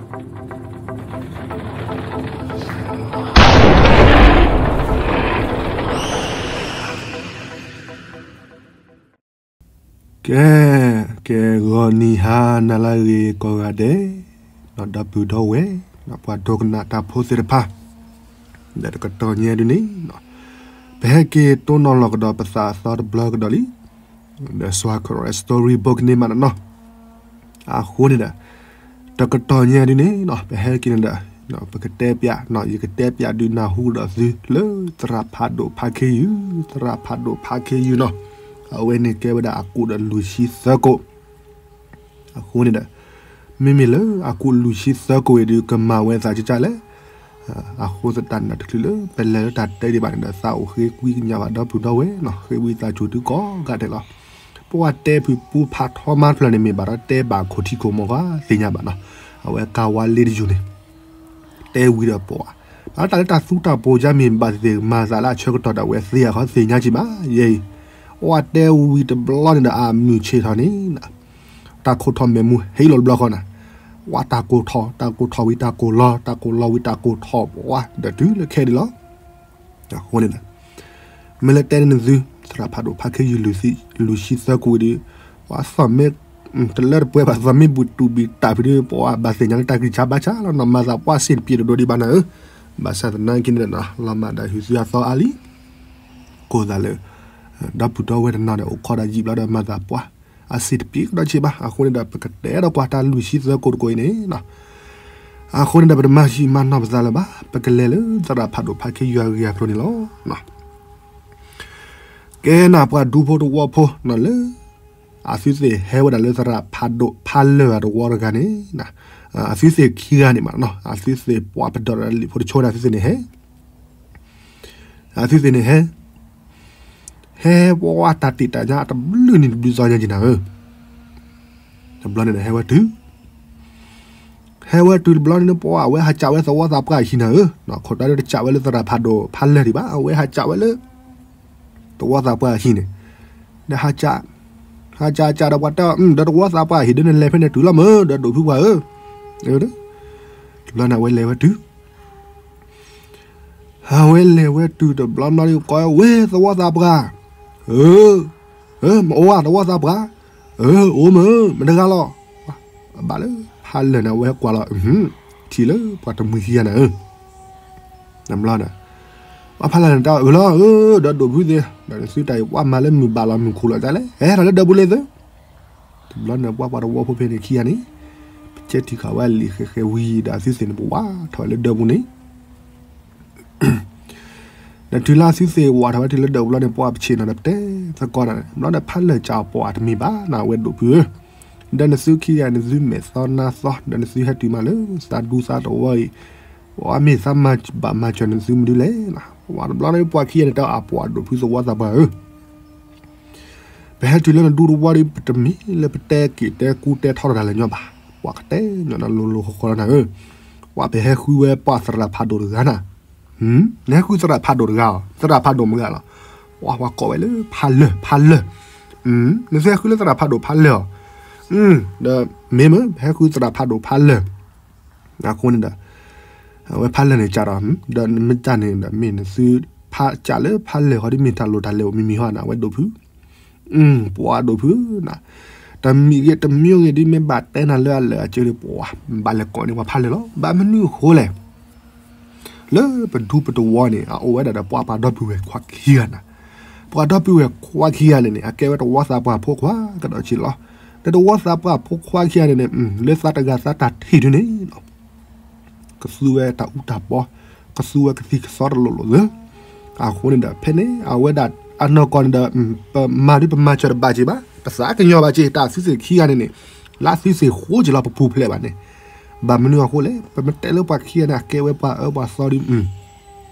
ကဲ, ကဲဂီၤနံၤဟါနၤလၢအဂ့ၤကိးဂၤဒဲး, ဒီပုၢ်ဒီဝဲၢ်, ပှၤဒိကနၣ်တၢ်ဖိသ့ၣ်တဖၣ်, ဒီးတကတီၢ်ညါဒုန့ၣ်, ပဟဲက့ၤတိၢ်နီၣ်လီၤကဒီးပသးအသီတဘျီကဒီးလံ, ဒီးစှၤကရီး story book န့ၣ်မးနီၤနီၤ, အဃိန့ၣ်ဒီး, တကတီၢ်ညါဒုန့ၣ်နီၤ ပဟဲက့ၤန့ၣ်ဒီး, ပကတဲပျး, ယကတဲပျးဒုးနၢ်ဟူကဒီးသုလၢသရၣ်ဖးဒိၣ်ဖးခ့ယုၢ်, သရၣ်ဖးဒိၣ်ဖးခ့ယုၢ်နီၤ, အဝဲန့ၣ်ကဲဝဲဒၣ်အကူးဒီးလွံၢ်ဆံသၢကိး အဃိန့ၣ်ဒီး, မ့မ့ၢ်လၢအကူးလွံၢ်ဆံသၢကိးအံၤဒုးကမၤဝဲအသးကကၢ်လဲၣ်, အဃိသတးန့ၣ်ဒီးတချုးလၢ ပလဲၤလၢတၢ်တဲဒံးဘၣ်န့ၣ်ဒီး သးအိၣ်ဃ့ကွံကညးဘၣ်ဒီပုၢ်ဒီဝဲၢ်နီၤ, ဃ့ဝံသးစူၤသုကိးဂၤဒဲးလီၤ. ပှၤတဲဖုးပူဖးထီမါတဖျၢၣ်န့ၣ်မ့ၢ်ဘၣ်ဒီးတဲဘၣ်ခိၣ်ထံခိၣ်မီၤဃါသ့ၣ်ညါဘၣ်နီၤ, အဝဲကါဝါလ့တယူၤန့ၣ် တဲဝံၤဒီးပှၤ, တၢ်လၢတၢ်သူတၢ်ပိာ်ယါမ့ၢ်ဘၣ်သ့ၣ်သ့ၣ်မၤသးလၢအဆၢကတီၢ်ဒီးအဝဲသ့ၣ်အဃီသ့ၣ်ညါကံဘၣ်ယဲအံၤ, ပှၤတဲဝံၤတဘျီန့ၣ်ဒီးအမုၢ်ဆ့ၣ်ထီၣ်န့ၣ် တၢ်ခိၣ်ထီၣ်မဲာ်မူဟ့ၣ်လီၤတဘျီဃီနၤ, ပှၤတၢ်ကိၢ်ထီၣ်, တၢ်ကိၢ်ထီၣ်ဝံၤတၢ်ကိၢ်လီၤ, တၢ်ကိၢ်လီၤဝံၤတၢ်ကိၢ်ထီၣ်ပှၤဒီးတုၤလၢခဲဒံးလီၤ. အဃိန့ၣ်ဒီး, မ့ၢ်လၢတဲန့ၢ်နသု, သရၣ်ဖးဒိၣ်ဖးခ့ယုၢ်လွံၢ်ဆံသၢကိးဝံၤဒီး, ပှၤသီၣ်မ့ၢ်, တလၢတပှဲၤဘၣ် သီၣ်မ့ၢ်ဘူၣ်တူၢ်ဘံၣ်တၢ်ဖုးဒီး ပှၤဘၣ်သ့ၣ်ညါလၢတၢ်ဂံၢ်ဆါဘါဆါလီၤနီၤ, မၤသးပှၢ်စ့ၣ်တပံၤတဒိးဒံးဘၣ်နၤဧၢ, ဘၣ်ဆၣ်သနာ်က့န့ၣ်ဒီးနီၤ လီၤမၢ်ဒီးဟူးသုအသီအါလံ, ကိးသးလၢ ဒီပုၢ်ဒီဝဲၢ်တနီၤဒီး အိၣ်ခိးဒီးယံာ်ဘျီဒီးမၤသးပှၢ်အစ့ၣ်တပံၤကဒီးက့ဘၣ်, အဃိန့ၣ်ဒီး ပကတဲဒီးကွၢ်တၢ်လွံၢ်ဆံသၢကိးတကိးအံၤန့ၣ်, အဃိန့ၣ်ဒီး ပတမၤဟံးမၤနီၢ်ပသးလၢၤဘၣ်, ပကလဲၤလၢသရၣ်ဖးဒိၣ်ဖးခ့ယုၢ်အဂ့ၢ်အကျိၤန့ၣ်လီၤ. ကဲနၤ ပှၤဒူဖိတဝီဖိနီၤလၢ အသုသ့ၣ်ဟဲဝဲဒၣ်လၢသရၣ်ဖးဒိၣ်ဖးလၢၢ်အတဝီတဂၤန့ၣ်, အသုသ့ၣ်ခံဂၤန့ၣ်မးနီၤ, အသုသ့ၣ်ပှၤပဒီၣ်ဒီးလံာ်ဖိတဆိန့ၣ် အသုသ့ၣ်န့ၣ်ဟဲ အသုသ့ၣ်န့ၣ်ဟဲ, ဟဲပှၤတၢ်တ့ၢ်တၢ်ညါအတဘျုးနံၤတဘျုးသီညါက့ၤနၤဧၢ, တဘျီန့ၣ်ဒီးဟဲဝဲတုၤ ဟဲဝဲတုၤတဘျီန့ၣ် ပှၤအဝဲဟးကးဝဲသဝီသးပှၢ်အဟံၣ်နၤဧၢ, ခိၣ်တီဒီးတကးဝဲလၢသရၣ်ဖးဒိၣ် ဖးလၢၢ်ဒံးဘၣ်, အဝဲဟးကးဝဲလၢ သဝီသးပှၢ်အဟံၣ်န့ၣ်, ဒီးဟးကး, ဟးကးကးဒီးပှၤတဲအီၤ ဒီးသဝီသးပှၢ်အဟံၣ်ဒ်န့ၣ်လဲၤဖဲန့ၣ်တုၤလီၤမၢ် ဒီးဒိၣ်ဖုပှၢ်ဧၢ, တဘျီန့ၣ်အဝဲလဲၤဝဲတုၤ အဝဲလဲၤဝဲတုၤတဘျီဘျီဒီး ကိးဝဲသဝီသးပှၢ်, ဧၢ, မ့ၢ်အိၣ်ဧါသဝီသးပှၢ်, အိၣ်မၢ် မတၤတဂၤလီၤ, ဘၣ်လၢဖးလၢၢ်န့ၣ် အဝဲကွၢ်လီၤ, ထံၣ်လၢပှၤတမှံၤခံဂၤန့ၣ်ဧၢ, တဘျီန့ၣ်, ပှၤဖးလၢၢ်န့ၣ်တဲအီၤ အၢလီၤဧၢ, ဒီးဒိၣ်ဖုသ့ၣ်, ဒီးနသုတၢ်အံၤပှၤမၤလၢမုၢ်ဘၣ်လီၤမုၢ်ခိၣ်လီၤဒ်လဲၣ်, ဟဲထီၣ်လၢဒၢးပူၤလၢသု တဘျီန့ၣ် ပှၤပှၤတဝီဖိဖဲန့ၣ်ခံဂၤန့ၣ်, ပကဲထံၣ်ဃာ်ဝဲလံာ်ဃဲးဃဲးဝံၤဒီးအသုသ့ၣ်န့ၣ် ပဝးထီၣ်ဝဲလၢဒၢးပူၤန့ၣ်, ဒီးတုၤလၢအသုသ့ၣ်ဝးထီၣ်ဝဲတုၤလၢဒၢးပူၤလီၤန့ၣ် ပှၤပဆ့ၣ်နီၤဒီးပတဲသကိးနၤန့ၣ် ဘျီဒီးဖးလၢၢ်ကးအီၤပှၤတမ့ၢ်ဘၣ်နၤ အဝဲဒိၣ်ဖုဧၢ, ဒီးနသုခံဂၤန့ၣ် သုမဲာ်သီနါသီ ဒီးနသုဟဲတုၤမးလၢသးဒူသးတဝီအံၤ, ပှၤမ့ၢ်သးမၤဘၣ်မၤစၢၤန့ၣ် နသုမနုၤလဲၣ်, ဝးတဘျီန့ၣ် ပှၤခံဂၤန့ၣ်တဲအီၤ ပှၤဒိၣ်ဖုသဝီသးပှၢ်ဧၢ ပဟဲတုၤလၢနဒူသဝီဒီး ပတမ့ၢ်လၢပတဲက့ၤတဲကူတဲထီတဂၤလၢၤညီဘၣ်, ပှၤကတဲညီနၤလိၤလိၤဃီဃီလီၤနၤဧၢ, ပှၤပဟဲဃုဝဲပှၤသရၣ်ဖးဒိၣ်တဂၤနၤ, နဟဲဃုသရၣ်ဖးဒိၣ်တဂၤအီၤ သရၣ်ဖးဒိၣ်မတၤတဂၤလီၤ, ပှၤပှၤကိးဝဲလၢဖးလၢၢ် ဖးလၢၢ်, နသုဟဲဃုလၢသရၣ်ဖးဒိၣ်ဖးလၢၢ်အီၤ, ဒီးမ့ၢ်မ့ၢ် ပဟဲဃုသရၣ်ဖးဒိၣ်ဖးလၢၢ် အဃိန့ၣ်ဒီး အဝဲဖးလၢာ်န့ၣ်ကးဒီး ဒီးမ့ၢ်တၢ်န့ၣ်ဒီး မ့ၢ်နသုဖးကးလၢဖးလၢာ်ဃီဒ်မ့ၢ်တၢ်လိၣ်တၢ်လဲၤအိၣ်မံၤမံၤဟီနၤ အဝဲဒိၣ်ဖု, ပှၤဒိၣ်ဖုနၤ, တမံၤဂ့ၤတမံၤဂ့ၤဒ်မ့ၢ်ဘၣ်တဲနၤလၢအလၢာ်အစၢၤဒီး ပှၤဘၣ်လဲၤကိးန့ၢ်ပှၤဖးလၢာ်လီၤ. ဘၣ်မနုၤအဃိလဲၣ် လၢပဒူပတဝီန့ၣ် အအိၣ်ဝဲဒၣ်ဒီးပှၤပှၤဒီပုၢ်ဝဲၢ်ခွါခံဂၤနၤ, ပှၤဒီပုၢ်ဝဲၢ်ခွါခံဂၤန့ၣ်န့ၣ် အကဲဝဲသဝီသးပှၢ်ဖိခွါကဒီးက့ၤလီၤ. ဒီးသဝီသးပှၢ်ဖိခွါခံဂၤန့ၣ်န့ၣ် လၢသးတဂၤသးတၢ်ထံၣ်ဒုန့ၣ် ကသူဝဲတၢ်အူတၢ်ပီ, ကသူဝဲကသံၣ်ကသီတလိၣ်လိၣ်သ့. အဃိန့ၣ်ဒီး ဖဲန့ၣ် အဝဲဒၣ်အနီၢ်ကီၢ်န့ၣ်ဒီး ပမၤဒ်ပမၤစၢၤတဘၣ်က့ၤဘၣ်, ပသးကညီၤဘၣ်က့ၤ တၢ်သုသ့ၣ်ခံဂၤန့ၣ်န့ၣ် လၢသုသ့ၣ်ဃိက့ၤလီၤ ပပူၤဖျဲးဘၣ်န့ၣ်. ဘၣ်မနုၤအဃိလဲၣ်, ပမ့ၢ်တဲလၢပှၤခံဂၤန့ၣ် အကဲဝဲပှၤအၢပှၤသီဒ်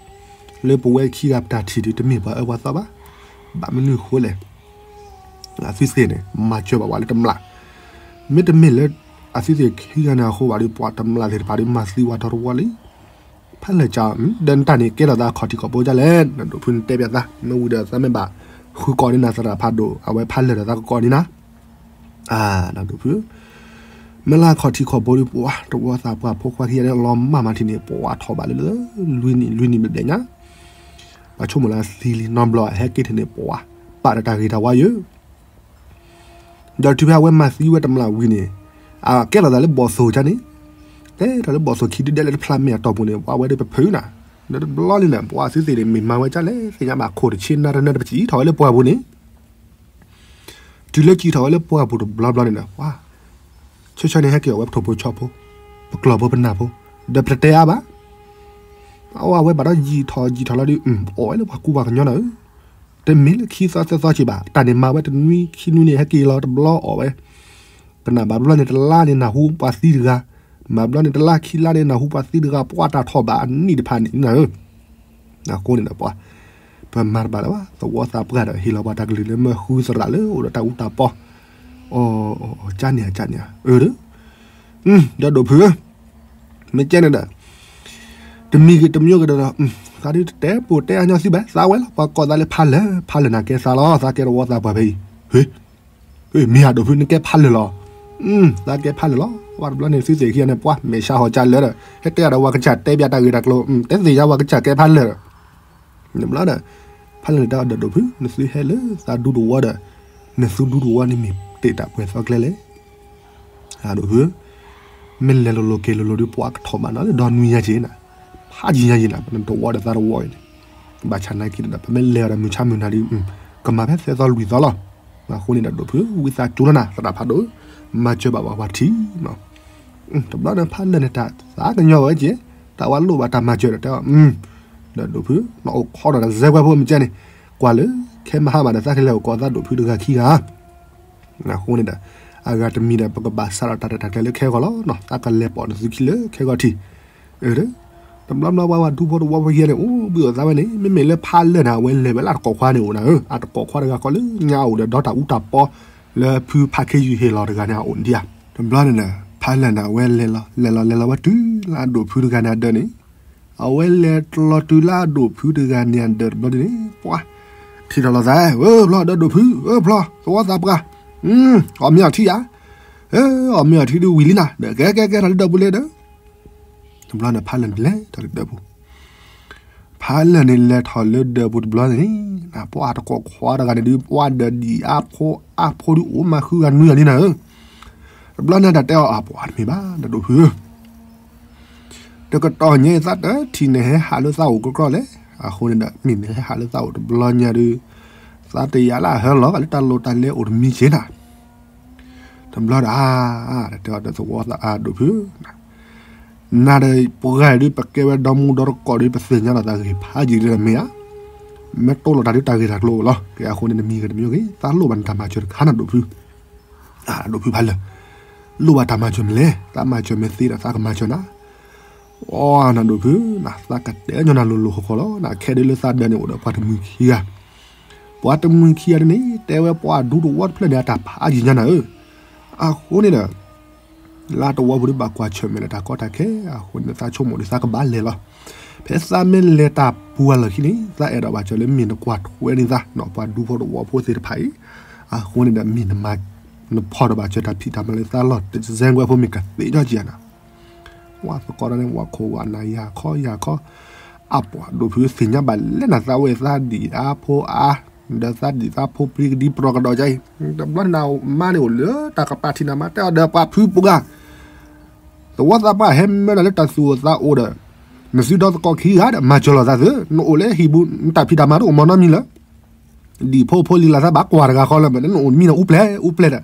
လၢပဝဲခံဂၤပတၢ်ထံၣ်ဒု တမ့ၢ်ပှၤအၢပှၤသီဘၣ်. ဘၣ်မနုၤအဃိလဲၣ် အသုသ့ၣ်န့ၣ် မၤစၢၤဘၣ်ဝဲလၢတမျၢ်, မ့တမ့ၢ်လၢ အသုသ့ၣ်ခံဂၤန့ၣ်အဃိဘၣ်ဒီး ပှၤတမျၢ်သ့ၣ်တဖၣ်ဒီး မၤသံဝဲထီတဝီလံ. ဖးလၢာ်ကး ဒီးနတၢ်န့ၣ် ကဲထီၣ်သးခီၣ်ထံးခီၣ်ဘိဒ်လဲၣ်, နဒိၣ်ဖုနတဲပျးသး, မ့ၢ်ဝံၤဒီးသးမ့ၢ်ဘၣ် ဃုကိးန့ၢ်နၤသရၣ်ဖးဒိၣ် အဝဲဖးလၢာ်ဒီးသးကကိးန့ၢ်နၤ နဒိၣ်ဖု မ့ၢ်လၢခီၣ်ထံးခီၣ်ဘိဒီး ပှၤတဝီသးပှၢ်ဖိခွါခံဂၤန့ၣ် လီၤမၢ်မၤထံးန့ၣ် ပှၤထီၣ်ဘးလၢ လွံၢ်နံၣ် လွံၢ်နံၣ်ဘျဲၣ်ဘျဲၣ်ညါ, ပှၤဆိကမိၣ်လၢသံလံနီတဘျီ ဟဲက့ၤထံၣ်န့ၣ် ပှၤ ပာ်ဒီးတၢ်ဂ့ၤတၢ်ဝါယၢ ဒီးတုၤဖဲအဝဲမၤသံဝဲတမျၢ်ဝံၤန့ၣ် အကဲထီၣ်သးလၢဘီၣ်သိၣ်ကါန့ၣ်, ကဲထီၣ်လၢဘီၣ်သိၣ်ခံဒုဒဲလၢတဖျါမဲာ်အတီၢ်ပူၤန့ၣ် ပှၤဝဲဒၣ်ပဖုးနၤ, ဒီးတဘျီန့ၣ်ဒီး ပှၤသုသ့ၣ်န့ၣ် မ့ၢ်မၤဝဲကၢ်လဲၣ် သ့ၣ်ညါဘၣ်ခိၣ်တဆ့နၤတနၢတပစံးထီၣ်ဝဲလၢပှၢ်ပူၤန့ၣ် တုၤလၢစံးထီၣ်ဝဲလၢပှၢ်ပူၤတဘျီဘျီန့ၣ်ဒီး ပှၤ ဆၢဆၢန့ၣ်ဟဲက့ၤအီၣ်ဝဲပထိၣ်ဖိဆီဖိ, ပကျီၢ်ဖိပနၢ်ဖိ, ဒီးပတတဲအါဘၣ် အဝဲဘၣ်ဒီးယံာ်ထီၣ်ယံာ်ထီၣ်လီၤဒီး အီၣ်ဝဲလၢပှၤကူပှၤကညီနၤဧၢ, တမ့ၢ်လၢခံသီသၢသီက့ၤဘၣ်, တၢ်န့ၣ်မၤဝဲတနွံခံနွံန့ၣ် ဟဲက့ၤလီၤတဘျီအီၣ်ဝဲ, ကနၣ်ဘၣ်တဘျီန့ၣ် တလါန့ၣ်နၢ်ဟူပှၤသံတဂၤ, မၤဘျီန့ၣ် တလါခံလါန့ၣ် နၢ်ဟူပှၤသံတဂၤ ပှၤတၢ်ထီၣ်ဘးအနံၣ်တဖၣ်န့ၣ်နၤဧၢ အဃိန့ၣ်ဒီးပှၤ ပမၤတဘၣ်လၢၤဘၣ် သဝီသးပှၢ်ဒီး ဟ့ၣ်လီၤပှၤတၢ်ကလုၢ်လၢမၢဃုသရၣ်လၢအိၣ်ဒီးတၢ်အူတၢ်ပီ, အီ ကၢ်န့ၣ်ဧါ ကၢ်န့ၣ်ဧါ အၢ ဒီးဒိၣ်ဖုဧၢ, မ့ၢ်ကဲန့ၣ်ဒီး တမံၤဂ့ၤတမံၤဂ့ၤဒီး သးဒုးတတဲပိာ်တဲအညီသုဘၣ် သးဝဲလီၤ ပှၤကိးသးလၢဖးလၢာ် ဖးလၢာ်နၤကဲသးလီၤ သးကဲသဝီသးပှၢ်ဖဲအံၤ, မ့ၢ်ဧါဒိၣ်ဖု နကဲဖးလၢာ်လီၤ, သးကဲဖးလၢာ်လီၤ ပှၤတဘျီန့ၣ် သုသ့ၣ်ခံဂၤန့ၣ် ပှၤမဲာ်ဆှးဟီၣ်ကၢ်လၢာ်ဒီး ဟဲတဲအီၤဒီးဝၤကစၢ်တဲဘၣ်တၢ်ဂ့ၢ်တၢ်ကျိၤ တဲသ့ၣ်ညါဝၤကစၢ်ကဲဖးလၢာ်ဒီး နဘျီဒီး ဖးလၢာ်န့ၣ်တဲအီၤဒီးဒိၣ်ဖု နသုဟဲလၢသးဒူသဝီဒီး နသုဒူသဝီန့ၣ်မ့ၢ်တ့ၢ်တၢ်ပှဲၤသီကျဲလဲၣ်, ဒိၣ်ဖု မ့ၢ်လဲၤလိၤလိၤက့ၤလိၤလိၤဒီး ပှၤကထီၣ်ဘးနၤလၢဒီနွံညါက့ၤနၤ, ဖးယံာ်ညါယံၤနၤ ပနတဝီဒီးသးတဝီအံၤန့ၣ်, ဘၣ်ဆၣ်နာ်က့ၤဒီး ပမ့ၢ်လဲၤအီၤဒီးမုၢ်ဆါမုၢ်နၤဒီး ကမၤဖဲသၢသီလွံၢ်သီလီၤ, အဃိန့ၣ်ဒီးဒိၣ်ဖု ဝံသးစူၤလီၤနၤ သရၣ်ဖးဒိၣ်, မၤစၢၤဘၣ်ပှၤဝၤထံ တဘျီန့ၣ် ဖးလၢာ်န့ၣ်တၢ်သးကညီၤဝဲက့ၤ, တၢ်ဝဲလိၣ်ဘၣ်တၢ်မၤစၢၤဒီးတဲအီၤ, ဒီးဒိၣ်ဖု နအိၣ်ခိးဒီးတၢ်စဲကွဲဖိမ့ၢ်ကဲန့ၣ်, ကွၢ်လၢခဲမဟါမးဒီး သးကလဲၤအိၣ်ကိးသးဒိၣ်ဖုတဂၤခံဂၤ, အဃိန့ၣ်ဒီး အဂၤတမံၤဒီး ပကဘၣ်စးထီၣ်တၢ်ရဲၣ်တၢ်ကျဲၤလၢခဲဂီၤလီၤ, သးကလဲၤပိာ်နသုခံလၢခဲဂီၤထံး, တဘျီဘျီပှၤဝဲဒူဖိတဝီဖိယဲန့ၣ် အိၣ်ဘှံးအိၣ်သါဝဲန့ၣ် မ့မ့ၢ်လၢဖးလၢာ်န့ၣ် အဝဲလဲၤဝဲလၢအတကိးခွါန့ၣ်အိၣ်နၤဧၢ, အတကိးခွါတဂၤဃီလၢညါအိၣ်ဒီးဒီတၢ်အူတၢ်ပီ လၢဖုဖးခ့ယုၢ်ဟ့ၣ်လီၤတဂၤန့ၣ် အအိၣ်ဒံးဧါ, တဘျီန့ၣ်ဒီး ဖးလၢာ်န့ၣ် အဝဲလဲၤလီၤ လဲၤလီၤလဲၤလီၤဝဲတုၤလၢအဒိၣ်ဖုတဂၤန့ၣ်အဒၢးန့ၣ်, အဝဲလဲၤလီၤတုၤလၢအဒိၣ်ဖုတဂၤန့ၣ်အဒၢးတဘျီန့ၣ် ပှၤ ထံၣ်ထီၣ်လိာ်သး, အၢဖျီ ဒီးဒိၣ်ဖု အၢဖျီ သဝီသးပှၢ်, အီၣ်မ့ၤအီထံဧါ, အီၣ်မ့ၤအီထံဒုးဝံၤလံနၤ ဒီးကဲကဲကဲထီၣ်လၢဒၢးပူၤလဲၣ်ဒီး, တဘျီန့ၣ် ဖးလၢာ်န့ၣ်လဲၤထီၣ်လၢဒၢးပူၤ, ဖးလၢာ်န့ၣ်လဲၤထီၣ်လၢဒၢးပူၤတဘျီန့ၣ်, ပှၤတကိးခွါတဂၤန့ၣ်ဒုး ပှၤဒီးဒံၣ်အါဖိအါဖိဒုးအိၣ်မၤဃုဂၤနွံဂၤလံနၤဧၢ, တဘျီန့ၣ်တၢ်တဲအီၤ အပှၤတမ့ၢ်ဘၣ် ဒီးဒိၣ်ဖုဧၢ တကတီၢ်ညါအံၤသးတထံၣ်န့ၣ်ဟဲဟးလၢသးအိၣ်ကြီကြီလဲၣ်, အဃိန့ၣ်ဒီး မ့ၢ်န့ၣ်ဟဲဟးလၢသးအိၣ်တဘျီညါဒုး, သးတယာ်လၢအဟဲလီၤဂာ်လၢတၢ်လိၣ်တၢ်လဲအိၣ်တမံၤက့ၤနၤ, တဘျီဒီး တဲအီၤဒီးသဝီသးအဒိၣ်ဖု, နၤဒီးပှၤဂၤဒုး ပကဲဝဲဒီမူဒီတကိးဒီး ပသ့ၣ်ညါလီၤသးဂ့ၤဖးယံာ်ဒ်လဲၣ်မ့ၢ်ဧါ, မ့ၢ်တိၢ်လိာ်တၢ်ဒုးတၢ်ဂ့ၢ်တၢ်ကျိၤအိၣ်လီၤ, ကဲအဃိန့ၣ်တမံၤဂ့ၤတမံၤဂ့ၤ သးလိၣ်ဘၣ်နတၢ်မၤစၢၤတခါနၤဒိၣ်ဖု ဒိၣ်ဖုဖးလၢာ်, လိၣ်ဘၣ်တၢ်မၤစၢၤမနုၤလဲၣ်, သးမၤစၢၤမ့ၢ်သ့ဒီး သးကမၤစၢၤနၤ, အီ နၤဒိၣ်ဖု, သးကတဲညီနၤလိၤလိၤဃီဃီလီၤ, နခဲဒုးလၢသးဒၢးန့ၣ်အိၣ်ဒီးပှၤတမှံၤခံဂၤ, ပှၤတမှံၤခံဂၤဒ်န့ၣ် တဲဝဲပှၤဒူသဝီတဖျၢၣ်န့ၣ် အတၢ်ဖးယံာ်ညါနၤဧၢ, အဃိန့ၣ်ဒီး လၢတဝီပူၤဒုးဘၣ်ကွၢ်ဆၢၣ်မဲာ်ဒီးတၢ်ကီတၢ်ခဲ, အဃိန့ၣ်သးဆိကမိၣ်ဒီးသးကဘၣ်လဲၤလီၤ, ဖဲသးမ့ၢ်လဲၤတၢ်ပူၤအလီၢ်ခံန့ၣ် သးအဲၣ်ဒိးဘၣ်စၢၤလၢမ့ၢ်နကွၢ်ထွဲန့ၢ်သး ပှၤဒူဖိတဝီဖိသ့ၣ်တဖၣ်အံၤ, အဃိန့ၣ်ဒီးမ့ၢ်နမၤ နဖီၣ်ဒီးဘၣ်စၢၤတၢ်ဖံးတၢ်မၤလၢသးလီၢ်တစဲကွဲဖိမ့ၢ်ကသ့ၣ်ညါက့ၤနၤ, ဝဲသကိးတၢ်န့ၣ် ဝဲခိၣ်ဝဲနၤယၤခီယၤခီ, အပှၤဒိၣ်ဖုသ့ၣ်ညါဘၣ်လဲၣ်နၤ သးဝဲသးဒံၣ်အါဖိအါ, ဒီးသးဒံၣ်သးဖိပျံၤကဒံပျီကဒီးကါအံၤ, တဘျီန့ၣ်မါန့ၣ်အိၣ်လၢတၢ်ကပၤထံးနၤမါ တဲအီၤဒီးပှၤဖုပှၢ် သဝီသးပှၢ်ဟဲမၢနၤလၢတၢ်သူၣ်အိၣ်သးအိၣ်ဒီး, နသုဒီသကိးခံဂၤဒီး မၤစၢၤလိာ်သးသု, နအိၣ်လၢဟံၣ်ပူၤ နတၢ်ဖံးတၢ်မၤတအိၣ်မီၢ်နီတမံၤလၢၤ, ဒံၣ်ဖိဖိလံၤလၤသးဘၣ်ကွၢ်တဂၤဃီလၢၤ မ့ၢ်နအိၣ်မံနၤအူပျဲၢ်အူပျဲၢ်ဒီး,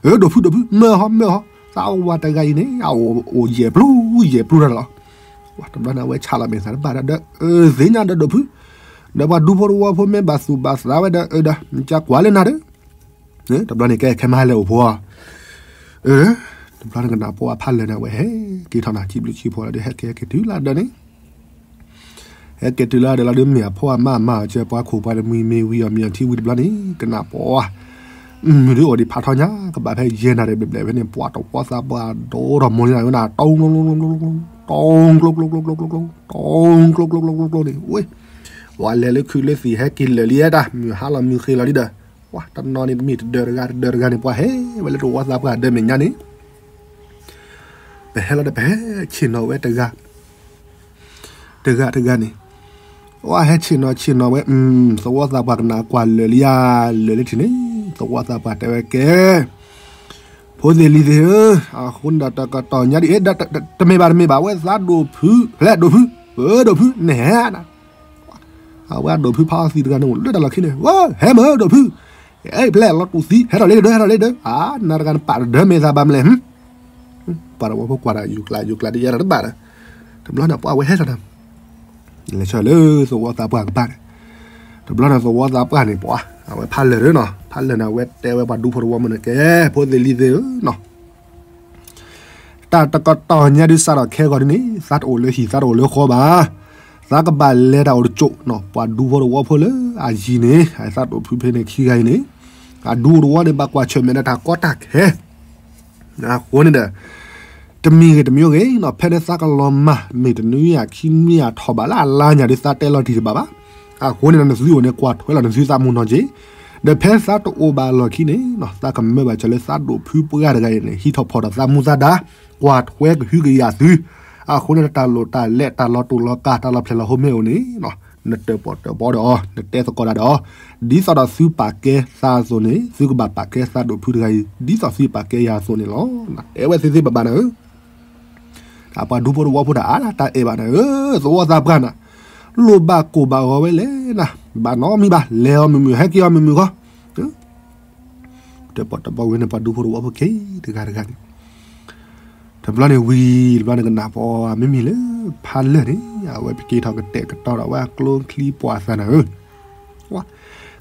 အၢ ဒိၣ်ဖုဒိၣ်ဖု မၢဟီမၢဟီ, သးအိၣ်ဝဲတဂၤအံၤန့ၣ် အအိၣ်ယဲၢ်ပျူၤယဲၢ်ပျူၤတၢ်လီၤ, တဘျီန့ၣ်အဝဲဆးလီၤမဲာ်သးတဘၣ်ဒီး အၢ သ့ၣ်ညါဒီးဒိၣ်ဖု, ဒီးပှၤဒူဖိတဝီဖိမ့ၢ်ဘၣ်သူၣ်ဘၣ်သးဝဲဒီး အၢ ဒီး နကကွၢ်လၢနၤဒီး တဘျီန့ၣ်ကဲခဲမဟါလဲၤအိၣ်ဖိအီၤ, အၢ တဘျီန့ၣ်ကနၣ်ပှၤဖးလၢာ်န့ၣ် အဝဲဟဲက့ၤထီၣ်နၤ ခံဘျုးခံဖှိၣ်လီၤဒီး ဟဲက့ၤဟဲက့ၤတုၤလၢဒၢးန့ၣ်, ဟဲက့ၤတုၤလၢဒၢးလီၤဒီး မ့ၢ်အဖိအမါအမၤအီၤကဲ ပှၤခိၣ်ပှၤတမှံၤမ့ၢ်ဝံၤအီၤမ့ၢ်အီၤထံဝံၤတဘျီန့ၣ် ကနၣ်ပှၤ မုၢ်ဒုးအိၣ်ဒံးဖးထီညါ ကဘၣ်ဖဲယဲၢ်နၣ်ရံၣ်ဘျဲၣ်ဘျဲၣ်ဖဲန့ၣ် ပှၤတဝီသးပှၢ်ဒိၣ်ထီၣ်မိၢ်လံနၤဝဲနၤ တီ တီ ကျိ ကျိ ကျိ ကျိ ကျိ ကျိ တီ ကျိ ကျိ ကျိ ကျိ ကျိ န့ၣ် ဝဲ ပှၤလဲၤလၢခုးလၢသံၣ်ဟဲက့ၤလၢာ်လံဧါတၢ် မုၢ်ဟါလီၤမုၢ်ဃ့လီၤလံဒီး ပှၤတနီၤန့ၣ်တမ့ၢ်တဒၢးတဂၤတဒၢးတဂၤန့ၣ် ပှၤဟဲဝဲလၢတဝီသးပှၢ်ဒၢးမဲာ်ညါန့ၣ် ပဟဲလီၤဒီး ပဟဲဆ့ၣ်နီၤဝဲတဂၤ တဂၤတဂၤန့ၣ်, ဝဲဟဲဆ့ၣ်နီၤဆ့ၣ်နီၤဝဲ, သဝီသးပှၢ်ကနၣ်ကွၢ်လၢာ်လံယါ, လၢာ်လၢထံၣ်န့ၣ်, သဝီသးပှၢ်တဲဝဲကဲ, ဖိသ့ၣ်လံၤသ့ၣ်ဧၢ, အဃိန့ၣ်ဒီးတကတီၢ်ညါဒ်အံၤ, တမ့ၢ်ဘၣ်တမ့ၢ်ဘၣ်, ဝဲသးဒိၣ်ဖု, ဖဲဒိၣ်ဖု, ပဒိၣ်ဖု, နဟဲနၤ, အဝဲဒိၣ်ဖုဖးအီသံးတဂၤန့ၣ် အိၣ်လၢတၢ်လီၢ်ခံန့ၣ်, ဝဲဟဲမၢဒိၣ်ဖု, အဲၣ်ဖဲလဲၣ်လီၤတူၢ်သံ, ဟဲထီၣ်လၢဒၢး ဟဲထီၣ်လၢဒၢး, အါ နၤတဂၤနပာ်တဒၢမ့ၢ်သးဘၣ်မလဲၣ်, ပှၤတဝီဖိကွၢ်ဒီး ယူၤကျးယူၤကျးဒ်ယဲဒၣ်တဘၣ်ဒီး, တဘျီန့ၣ်ပှၤဝဲဟဲလီၤဒီး လဲၤဆှၢလၢသဝီသးပှၢ်ကပၤန့ၣ်, တဘျီန့ၣ်သဝီသးပှၢ်န့ၣ် ပှၤ အဝဲဖးလၢာ်ဒီးနီၤ, ဖးလၢာ်န့ၣ် အဝဲတဲဝဲပှၤဒူဖိတဝီဖိန့ၣ်ကဲ, ဖိသ့ၣ်လံၤသ့ၣ်ဧၢနီၤ, တၢ်တကတီၢ်ညါဒုးစးထီၣ်ခဲဂီၤဒ်န့ၣ် သးတအိၣ်လၢဟံၣ် သးတအိၣ်လၢဃီဘၣ်, သးကဘၣ်လဲၤတၢ်အိၣ်တစိၢ်နီၤ, ပှၤဒူဖိတဝီဖိလၢအယံၤန့ၣ် သးဒိၣ်ဖုဖဲန့ၣ်ခံဂၤအံၤန့ၣ်, အဒူတဝီန့ၣ် ဘၣ်ကွၢ်ဆၢၣ်မဲာ်ဒီးတၢ်ကီတၢ်ခဲ အဃိန့ၣ်ဒီး တမံၤဂ့ၤတမံၤဂ့ၤနီၤ, ဖဲန့ၣ်သးကလီၤမၢ် မ့ၢ်တနွံဧါခံနွံဧါထီၣ်ဘးလၢအလါညါဒီး သးတဲလီၤတံၢ်တဘၣ်ဘၣ်, အဃိန့ၣ်ဒီး နသုအိၣ်န့ၣ် ကွၢ်ထွဲလီၤနသုသးမုၢ်နီၢ်က့ၤ, ဒီးဖဲသးတအိၣ်ဘၣ်အလီၢ်ခံန့ၣ်နီၤ, သးကမၢဘၣ်စၢၤလၢသးဒိၣ်ဖုပှၢ်တဂၤအံၤန့ၣ် ဟံးထီၣ်ဖီၣ်ဒီးသးမူသးဒါ, ကွၢ်ထွဲကဟုကယာ်သု, အဃိန့ၣ်ဒီး တၢ်လိၣ်တၢ်လဲတၢ်လီၤတူာ်လီၤကာ် တၢ်လီၤဖျဲၣ်လီၤဟိမ့ၢ်အိၣ်န့ၣ် နတၢၣ်ပီၣ်တၢၣ်ပီဒီးအီၤ, နတဲသကိးတၢ်ဒီးအီၤ, ဒ်သိးဒီးသုပာ်ကဲသးအသိးန့ၣ် သုကဘၣ်ပာ်ကဲသးဒိၣ်ဖုတဂၤအံၤ ဒ်သိးသုပာ်ကဲယၤအသိးန့ၣ်လီၤ. တဲဝဲသ့သ့ဘၣ်ဘၣ်နၤဧၢ, တၢ်ပှၤဒူဖိတဝီဖိတၢ်အါလၢတၢ်အဲၣ်ဘၣ်နၤဧၢ, သဝီသးပှၢ်နၤ, လိၣ်ဘၣ်ကိၢ်ဘၣ်ဂီၤဝဲလဲၣ်နၤ, ဘၣ်နီတမံၤဘၣ်, လဲၤအီၤမုာ်မုာ် ဟဲက့ၤအီၤမုာ်မုာ်ဃီ, တၢၣ်ပီၣ်တၢၣ်ပီဝဲန့ၣ် ပှၤဒူဖိတဝီဖိက့ၤတဂၤတဂၤန့ၣ် တဘျီန့ၣ်ဝံၤ တဘျီန့ၣ်ကနၣ်ပှၤမ့မ့ၢ်လၢဖးလၢာ်န့ၣ် အဝဲပက့ၤထီၣ်ကတဲာ်ကတီၤဒီးဝဲအကျိချံပှၢ်သးနၤဧၢ,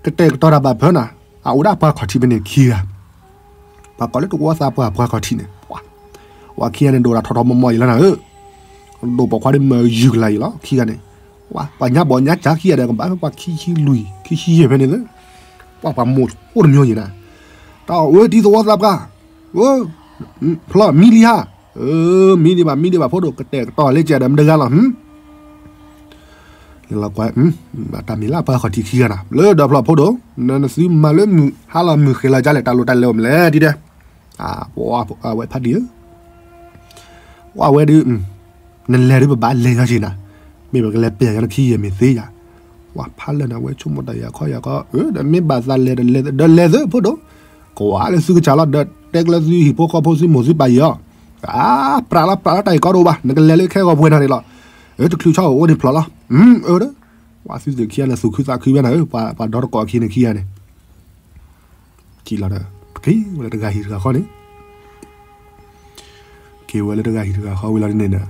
ကတဲာ်ကတီၤတၢ်ဘၣ်ဖၢနၤ, အအိၣ်ဒၣ်ပှၤခီၣ်ထံးဖဲန့ၣ်ခံဂၤ, ပှၤကိးလၢသဝီသးပှၢ်ပှၤခီၣ်ထံးန့ၣ်, ပှၤခံဂၤန့ၣ်ဒိၣ်တၢ်ထီထီမီမီအံၤလီၤနၤဧၢ, ဒိၣ်ပိာ်ခွါဒ်မၢယုၢ်ကလာ်အံၤလီၤ ခံဂၤန့ၣ်, ပှၤညါဘီၣ်ညါကၢခံဂၤဒီးကဘၣ်ပှၤခံဆံလွံၢ် ခံဆံယဲၢ်ဖဲန့ၣ်လၢ, ပှၤပှၤမိၢ်အိၣ်တမျိၤယံၤနၤ, တၢ်အီၣ်ဝဲတံၤသဝီသးပှၢ် ဖျီမံလံဧါ, မံဒံးဘၣ် မံဒံးဘၣ်ဖိဒိၣ် ကတဲာ်ကတီၤလၢကဲဒီးမတဂၤလီၤ, လၢကွၢ်, တၢ်မ့ၢ်လၢပှၤခီၣ်ထံးခံဂၤနၤ လၢဒီဖျီၣ်ဖိဒိၣ်, နသုမၤလၢမုၢ်ဟါလီၤမုၢ်ဃ့လီၤကလဲၣ် တၢ်လိၣ်တၢ်လဲၤအိၣ်မလဲၣ်ဒ်ဒဲး, ပှၤဝဲဖးဒံးဧၢ, ပှၤဝဲဒုး နလဲၤဒုးပဘၣ်လဲၤညီက့ၤနၤ, မ့ၢ်ပကလဲၤပျဲယၤလၢခံယဲၢ်မ့ၢ်သ့ယၤ, ပှၤဖးလၢာ်နၤဝဲဆိကမိၣ်တၢ်ယၤခီယၤခီ, ဒီးမ့ၢ်ဘၣ်သးလဲၤဒီးလဲၤ, ဒီးလဲၤသုးဖိဒိၣ်, ကွၢ်လၢသုကစၢ်လီၤ ဒီးတဲကလၢသုဟံၣ်ဖိဃီဖိသုမိၢ်သုပၢ်ယံၤအီၤ, အါ ပြးလီၤပြးလီၤတၢ်အံၤကီဒိၣ်ဘၣ် နကလဲၤလၢခဲဂီၤပှဲၤနၤန့ၣ်လီၤ, တချုးဆီအိၣ်အိၣ်န့ၣ်ဖျီၣ်လီၤ, အၢဒီး, ပှၤသုးသ့ၣ်ခံဂၤန့ၣ် သူၣ်ခုသးခုဝဲနၤဧၢ, ပှၤဒီတကိးခံန့ၣ်ခံဂၤန့ၣ် ကံလီၤဒီး ပက့ၤဝဲလၢတဂၤဟံၣ်တဂၤဃီန့ၣ်, က့ၤဝဲလၢတဂၤဟံၣ်တဂၤဃီဝံၤလီၤန့ၣ်ဒီး,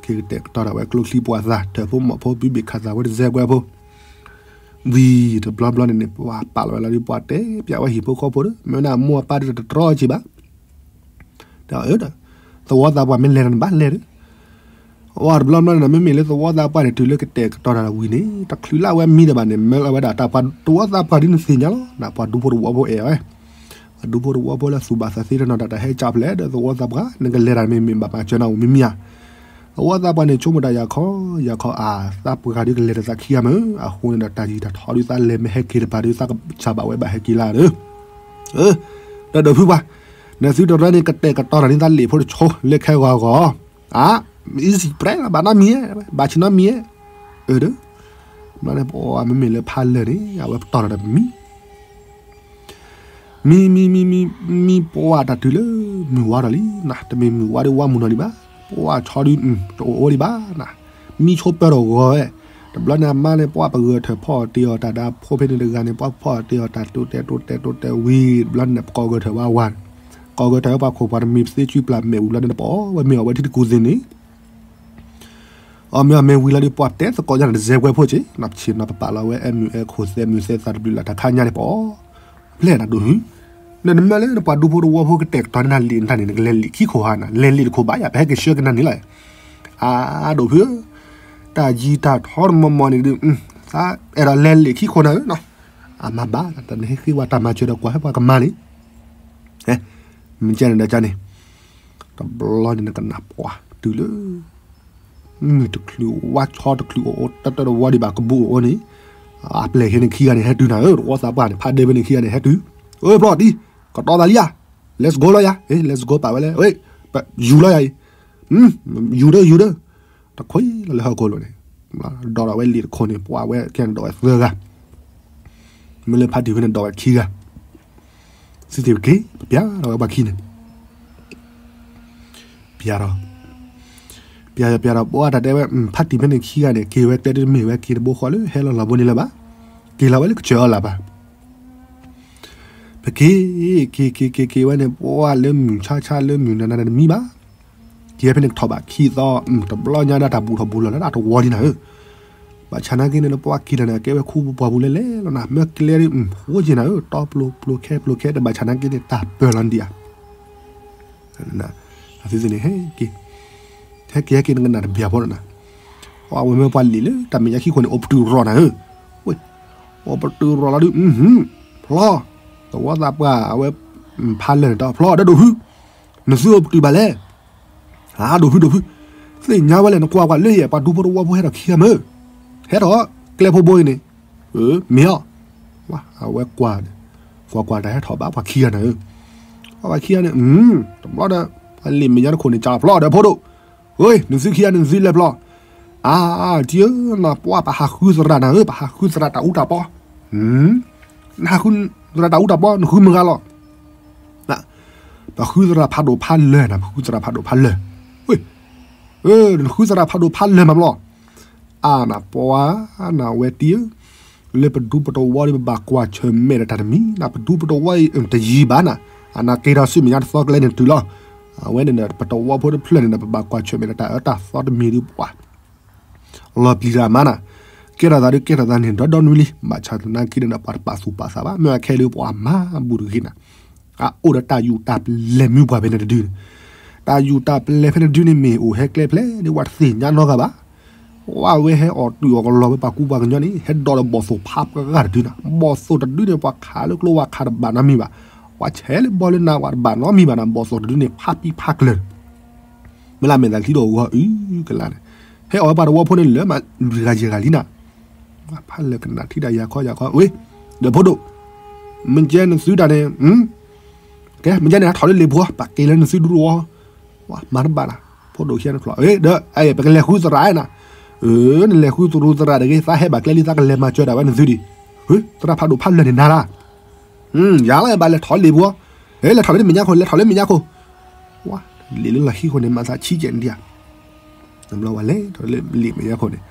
က့ၤကတဲာ်ကတီၤဒၣ်ဝဲကျိချံပှၢ်သး ထၢၣ်ဖိမီၢ်ဖိ ဘုဘ့ၣ်ခးသးဝဲတစဲးကွဲးဖိ, ဝံၤတဘျီဘျီန့ၣ်န့ၣ် ပှၤပာ်လီၤဝဲလီၤဒုး ပှၤတဲပျးဝဲဟံၣ်ဖိဃီဖိဒီး မ့ၢ်ဝဲဒၣ်မိၢ်အပၢ်ဒုးတတြီက့ၤဘၣ်, ဒီးအၢဒီး, သဝီသးပှၢ်မ့ၢ်လဲၤနၤနဘၣ်လဲၤဒီး ဝံၤတဘျီဘျီန့ၣ်ဒီး မ့မ့ၢ်လၢသဝီသးပှၢ်န့ၣ် တုၤလၢကတဲာ်ကတီၤတၢ်ဝံၤန့ၣ် တချုးလၢအဝဲမံဒီးဘၣ်န့ၣ် မၢလီၤဝဲဒၣ်တၢ်ပှၤသဝီသးပှၢ်ဒ်နသ့ၣ်ညါလီၤ, နပှၤဒူဖိတဝီဖိအဲၣ်ဝဲ, ပှၤဒူဖိတဝီဖိလၢသူၣ်ဘၣ်သးသ့တနီၤ တၢ်တဟဲကၢ်ဖျဲးဒီးသဝီသးပှၢ် နကလဲၤတၢ်မ့မ့ၢ်ဘၣ်မၤစၢၤနၤအိၣ်မံမံဧါ, သဝီသးပှၢ်န့ၣ် ဆိကမိၣ်တၢ်ယၤခီ, ယၤခီဧါ, သးပှၢ်ဒုးကလဲၤဒီးသးခံဂၤမၢ်, အဃိန့ၣ်ဒီးတၢ်ယံၤတၢ်ထီဒုးသးလဲၤမ့ၢ်ဟဲက့ၤတပၤဒုး သးကစၢ်ဘၣ်ဝဲဘၣ်ဟဲက့ၤလၢဒီး, ဒီးဒိၣ်ဖုပှၤ, နသုတရၢန့ၣ် ကတဲာ်ကတီၤတၢ်န့ၣ် သးလ့ၣ်ဖိတဆိလၢခဲဂီၤဂီၤ, အါ, easy ပြဲလီၤ ဘၣ်နီတမံၤ, ဘၣ်ဆ့နီတမံၤ, အၢဒီး, ဘျီန့ၣ်ပှၤမ့မ့ၢ်လၢဖးလၢာ်န့ၣ် အဝဲပတီၢ်ထီၣ်ဒီးပမံ မံ မံ မံ မံ မံ ပှၤတၢ်တုၤလၢမုၢ်ဝါဒီးလံနၤ, တမ့ၢ်မုၢ်ဝါဒီးဝါမုၢ်နီၤဒံးဘၣ်, ပှၤဆီဒုး တအိၣ်အိၣ်ဒံးဘၣ်နၤ, မံဆိပၢၤဒီးဂီၤဝဲ, တဘျီန့ၣ်အမါန့ၣ် ပှၤပဂၢၢ်ထၢၣ်ဖီအီၣ်တ့ၢ်အီၣ်တၢ်ဒီးဖိဖဲန့ၣ်တဂၤန့ၣ် ပှၤဖီအီၣ်တ့ၢ်အီၣ်တၢ်တိတဲာ်တိတဲာ်တိတဲာ်ဝံၤ တဘျီန့ၣ် ပကိးဂၢၢ်ထၢၣ်ဝဲဝၤ, ကိးဂၢၢ်ထၢၣ်ဝဲပှၤခိၣ်ပှၤတမံၤသ့စုပျၢ်မဲာ်ဝံၤဘျီန့ၣ် ပအီၣ်ဝဲမ့ၤအီၣ်ဝဲထံတကူၣ်သ့ၣ်န့ၣ် အီၣ်မ့ၤအီၣ်မ့ၤဝံၤလီၤဒီး ပှၤတဲသကိးယၤန့ၣ်တစဲးကွဲးဖိစ့ၢ်, ပဆ့ၣ်နီၤပပာ်လီၤဝဲအဲၣ်မုၢ်အဲၣ်ခိၣ်သဲးမုၢ်သဲးသးတဘျုးလၢ်တခါညါန့ၣ် ပအီၣ်ဖျဲၣ်နၤဒိၣ်ဟု, နနမၢလၢနပှၤဒူဖိတဝီဖိကတဲာ်ကတီၤန့ၢ်နၤလံာ်နတၢ်န့ၣ် နကလဲၤလံာ်ခံခိၣ်ဧါနၤ, လဲၤလံာ်တခိၣ်ဘၣ်ယၤ ပဟဲက့ၤဆှၢက့ၤနၤန့ၣ်လီၤ, အါဒိၣ်ဖုဧၢ, တၢ်ယံၤတၢ်ထီတမီၤမီၤန့ၣ်ဒုး, သးအဲၣ်ဒိးလဲၤလံာ်ခံခိၣ်နၤဧၢနီၤ, အမၤဘၣ် တၢ်နဟ့ၣ်ဃ့ဝဲတၢ်မၤစၢၤဒီးကွၢ်ဟဲပှၤကမၤန့ၣ် မ့ၢ်ကဲန့ၣ်ဒီးကန့ၣ်, တဘျီန့ၣ်နကနၣ်ပှၤတုၤလၢ မုၢ်တချုးဝါဆီတချုးအိၣ်အိၣ် တၢ်တၢ်တဝီဒံးဘၣ်ကဘူၣ်အိၣ်အိၣ်န့ၣ်, အပျဲၢ်ဟ့န့ၣ်ခံဂၤန့ၣ် ဟဲတုၤနၤဧၢ, တဝီသးပှၢ်န့ၣ် ဖးဒဲဖဲန့ၣ်ခံဂၤန့ၣ် ဟဲတုၤ, အၢဖျီၣ်တံၢ်, ကတီၤသးလံဧါ, let's go လီၤယၤ, အ့ let's go ပာ်ဝဲလဲၣ်, ယူၤလီၤယၤအံၤ, ယူၤဒီး ယူၤဒီး, တခွံလီၤလၢဟီၣ်ခိၣ်လိၤန့ၣ်, ဒိးဒီးဝဲလံာ်တခိၣ်န့ၣ် ပှၤဝဲကဲန့ၣ်ဒိးဝဲသၢဂၤ, မ့ၢ်လၢဖါတံၢ်ဖဲန့ၣ်ဒိးဝဲခံဂၤ, သုသ့ၣ်ပက့ၤ ပပျဲဒီးဝဲပှၤခံန့ၣ် ပျဲဒီး, ပျဲဒီး ပျဲဒီး ပှၤတၢ်တဲဝဲ ဖါတံၢ်ဖဲန့ၣ်ခံဂၤန့ၣ် က့ၤဝဲကျဲတမ့ၢ်ဝဲက့ၤတဘိဃီလၢဟဲလီၤလီၤဘိန့ၣ်လၢၤဘၣ်, က့ၤလီၤဝဲလၢကစၢၢ်အီၤလၢၤဘၣ်, ပက့ၤ က့ၤ က့ၤ က့ၤ က့ၤဝဲန့ၣ် ပှၤလၢမုၢ်ဆါဆါလၢမုၢ်နၤနၤတမံၤဘၣ်, က့ၤဝဲဖဲန့ၣ်ကထီၣ်ဘၣ်ခံသီ, တဘျီညါဒၣ်တၢ်ဘူၣ်ထီၣ်ဘူၣ်လီၤလၢတဝီဒံးနၤဧၢ, ဘၣ်ဆၣ်နာ်က့န့ၣ် ပှၤက့ၤလီၤန့ၣ် ကဲဝဲခူပူၤပှၢ်ပူၤလဲၤလဲၤလီၤနၤ မ့ၢ်ကျဲဒ် ဃိက့ၤနၤဧၢ တီပျိၤဖျိၤခဲပျိၤခဲ တဘၣ်ဆၣ်နာ်က့န့ၣ် တၢ်ပၢၢ်လီၤဒံးဧါ အသုသ့ၣ်န့ၣ် ဟဲက့ၤ, ဟဲက့ၤ ဟဲက့ၤ နကနၣ်တဘၣ်ဖိနီၤ, အဝဲမ့ၢ်ပှၤလံာ်လၢတၢ်မဲာ်ညါခံခိၣ်န့ၣ် အိၣ်ပတုာ်ရီၤနၤဧၢ, အိၣ်ပတုာ်ရီၤလီၤဒုး, ဖျီ, သဝီသးပှၢ်အဝဲ, ဖးလၢာ်န့ၣ်ဒီး ဖျီ ဒီဒိၣ်ဖု, နသုအိၣ်ပတုာ်ဘၣ်လဲၣ်, ဒိၣ်ဖု ဒိၣ်ဖု, သ့ၣ်ညါဝဲလဲၣ် နကွၢ်ကွၢ်လၢယဲၢ် ပှၤဒူဖိတဝီဖိဟဲထီၣ်ခံဂၤမ့ၢ်, ဟဲထီၣ်, ကျဲဖိဘိအံၤန့ၣ်, မ့ၢ်အီၤ, အဝဲကွၢ်, ကွၢ်ကွၢ်တၢ်ဟဲထီၣ်ဘၣ်ပှၤခံဂၤန့ၣ်ဧၢ, ပှၤခံဂၤန့ၣ်, တဘျီဒီး, ပှၤလံာ်မဲာ်ညါတခိၣ်န့ၣ် ကၢ်ဖျီဒီးဖိဒိၣ်, ဝ့ၢ် နသုခံဂၤန့ၣ် နသုလဲၤဖျီ, အါ, ထံဧၢ, နပှၤ ပဟးဃုသရၣ်နၤဧၢ ပဟးဃုသရၣ်တၢ်အူတၢ်ပီ, နဟးဃုသရၣ်တၢ်အူတၢ်ပီ နဃုမုၢ်ဂၤလီၤ ပဃုသရၣ်ဖးဒိၣ်ဖးလၢာ်နၤ ပဃုသရၣ်ဖးဒိၣ်ဖးလၢာ်, နဃုသရၣ်ဖးဒိၣ်ဖးလၢာ်မးဘျီ, အါနပှၤ, နဝဲတံၢ်ဧၢ, လၢပဒူပတဝီဒီး ပဘၣ်ကွၢ်ဆၢၣ်မဲာ်ဒီးတၢ်တမံၤ နပဒူပတဝီအံၤ တယံၤဘၣ်နၤ, အနက့ၤထီၣ်ဆူမဲာ်ညါတသီကလဲၤန့ၣ်တုၤလီၤ, အဝဲန့ၣ်ဒီး ပတဝီဖိတဖျၢၣ်န့ၣ်ဒီး ပဘၣ်ကွၢ်ဆၢၣ်မဲာ်ဒီးတၢ်အၢတၢ်သီတမံၤဒီးပှၤ လီၤပျံၤတၢ်မးနၤ, ကဲထီၣ်သးဒုးကဲထီၣ်သးန့ၣ် ဒီဒီနွံလံ, ဘၣ်ဆၣ်သနာ်က့န့ၣ်ဒီး ပှၤတပာ်သူၣ်ပာ်သးဘၣ်, မ့ၢ်အခဲလၢပှၤမၤဘူၣ်တဂ့ၤနၤ, အအိၣ်ဒီးတၢ်ယူၢ်တၢ်ပလဲၤမုၢ်ပှၢ်ဖဲန့ၣ်တဒုန့ၣ်, တၢ်ယူၢ်တၢ်ပလဲၤဖဲန့ၣ်တဒုန့ၣ် မ့ၢ်အိၣ်ဟဲကျဲဖျဲးဒ် ပှၤတသ့ၣ်ညါနီတဂၤဘၣ်, ပှၤဝဲဟဲအီၣ်တုာ်အီၣ်ကလီၤဝဲပှၤကူပှၤကညီန့ၣ် ဟဲဒိးဒီးဘီၣ်သိၣ်ဖးပှၤဂၤတဒုနၤ, ဘီၣ်သိၣ်တဒုန့ၣ် ပှၤခးလၢကျိဝဲခးတဘၣ်နီတမံၤဘၣ်, ပှၤဆဲးလၢဘီလၢနၤ ပှၤတဘၣ်နီတမံၤဘၣ်နၤ, ဘီၣ်သိၣ်တဒုန့ၣ် ဖးပံဖးကျၢၤ မ့ၢ်လၢမဲာ်သးချံဒီးဂီၤအုကလါန့ၣ်, ဟဲအီၣ်ဝဲပှၤတဝီဖိန့ၣ်လၢမး လွံၢ်ဂၤယဲၢ်ဂၤလံနၤ, ဖးလၢာ်ကနၣ်ထံၣ်ဒၣ်ယၤခီယၤခီ, ဝ့ၢ်, ဒီးဖိဒိၣ်, မ့ၢ်ကဲနသုတၢ်န့ၣ်, ကဲ မ့ၢ်ကဲန့ၣ် ဟးထီၣ်လၢလံာ်ပူၤ ပာ်က့ၤလၢနသုဒူတဝီ, မၤတဘၣ်နၤ, ဖိဒိၣ်ခံဂၤန့ၣ်ဖျီ, ဒီး ပကလဲၤဃုသရၣ်နၤ, နလဲၤဃုသရူးသရၣ်တဂ့ၤ သးဟဲဘၣ်ကျဲလံ သးကလဲၤမၤစၢၤဒၣ်ဝဲနသုဒံး, သရၣ်ဖးဒိၣ်ဖးလၢာ်န့ၣ်နၤလၢ ယၤလၢဘၣ်လဲၤထီၣ်လံာ်ပူၤ, လဲၤထီၣ်လၢမဲာ်ညါခိၣ် လဲၤထီၣ်လၢမဲာ်ညါခိၣ်, ဝါ, လံာ်လၢလီၢ်ခံခိၣ်န့ၣ် မၤသးဆံးကဲးန့ၣ်ဒံးဧါ, နဘျီဝဲလဲၤထီၣ်လၢလံာ်မဲာ်ညါခိၣ်န့ၣ်,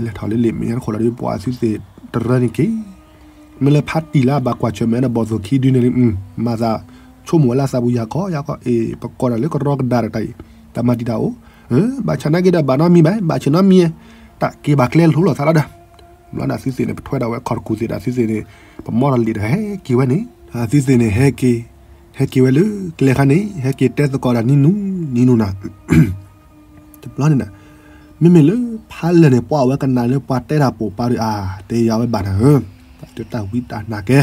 လဲၤထီၣ်လၢလံာ်မဲာ်ညါခိၣ်လီၤဒီး ပှၤသုသ့ၣ်တရၢန့ၣ်က့ၤ, မ့ၢ်လၢဖးတံၢ်လၢအဘၣ်ကွၢ်ဆၢၣ်မဲာ်ဒီးဘီၣ်သိၣ်ခံဒုန့ၣ်, မၤသး, ဆိကမိၣ်ဝဲလၢသးပူၤယၤခီယၤခီ, အ့ ပကိးတၢ်လၢကရီကဒါတတၢ်အံၤ, တၢ်မၤတံာ်တာ်အိၣ်, ဘၣ်ဆၣ်နာ်က့ဒီးဘၣ်နီတမံၤဘၣ်, ဘၣ်ဆၣ်နီတမံၤ, တၢ်က့ၤဘၣ်ကျဲလိၤလိာ်သးလီၤဒီး ဘျီန့ၣ်သုသ့ၣ်န့ၣ် ပထွဲဒၣ်ဝဲခီၣ်တကူၣ်သ့ၣ်ဒီးသုသ့ၣ်န့ၣ်, ပမီထီၣ်လံာ်ဒီးဟဲက့ၤဝဲန့ၣ်, သုသ့ၣ်န့ၣ် ဟဲက့ၤ, ဟဲက့ၤဝဲလၢကျဲခါန့ၣ် ဟဲက့ၤတဲသကိးဒၣ်နံၤနူၤ, နံၤနူၤနၤ, တဘျီန့ၣ်နၤ, မ့မ့ၢ်လၢဖးလၢာ်န့ၣ် ပှၤဝဲကနၣ်လၢပှၤတဲတၢ်ပိာ်ပာ်ဒီး အါ, တဲယၤဝဲဘၣ်နၤဧၢ, တၢ်ဝံတၢ်နါကဲ,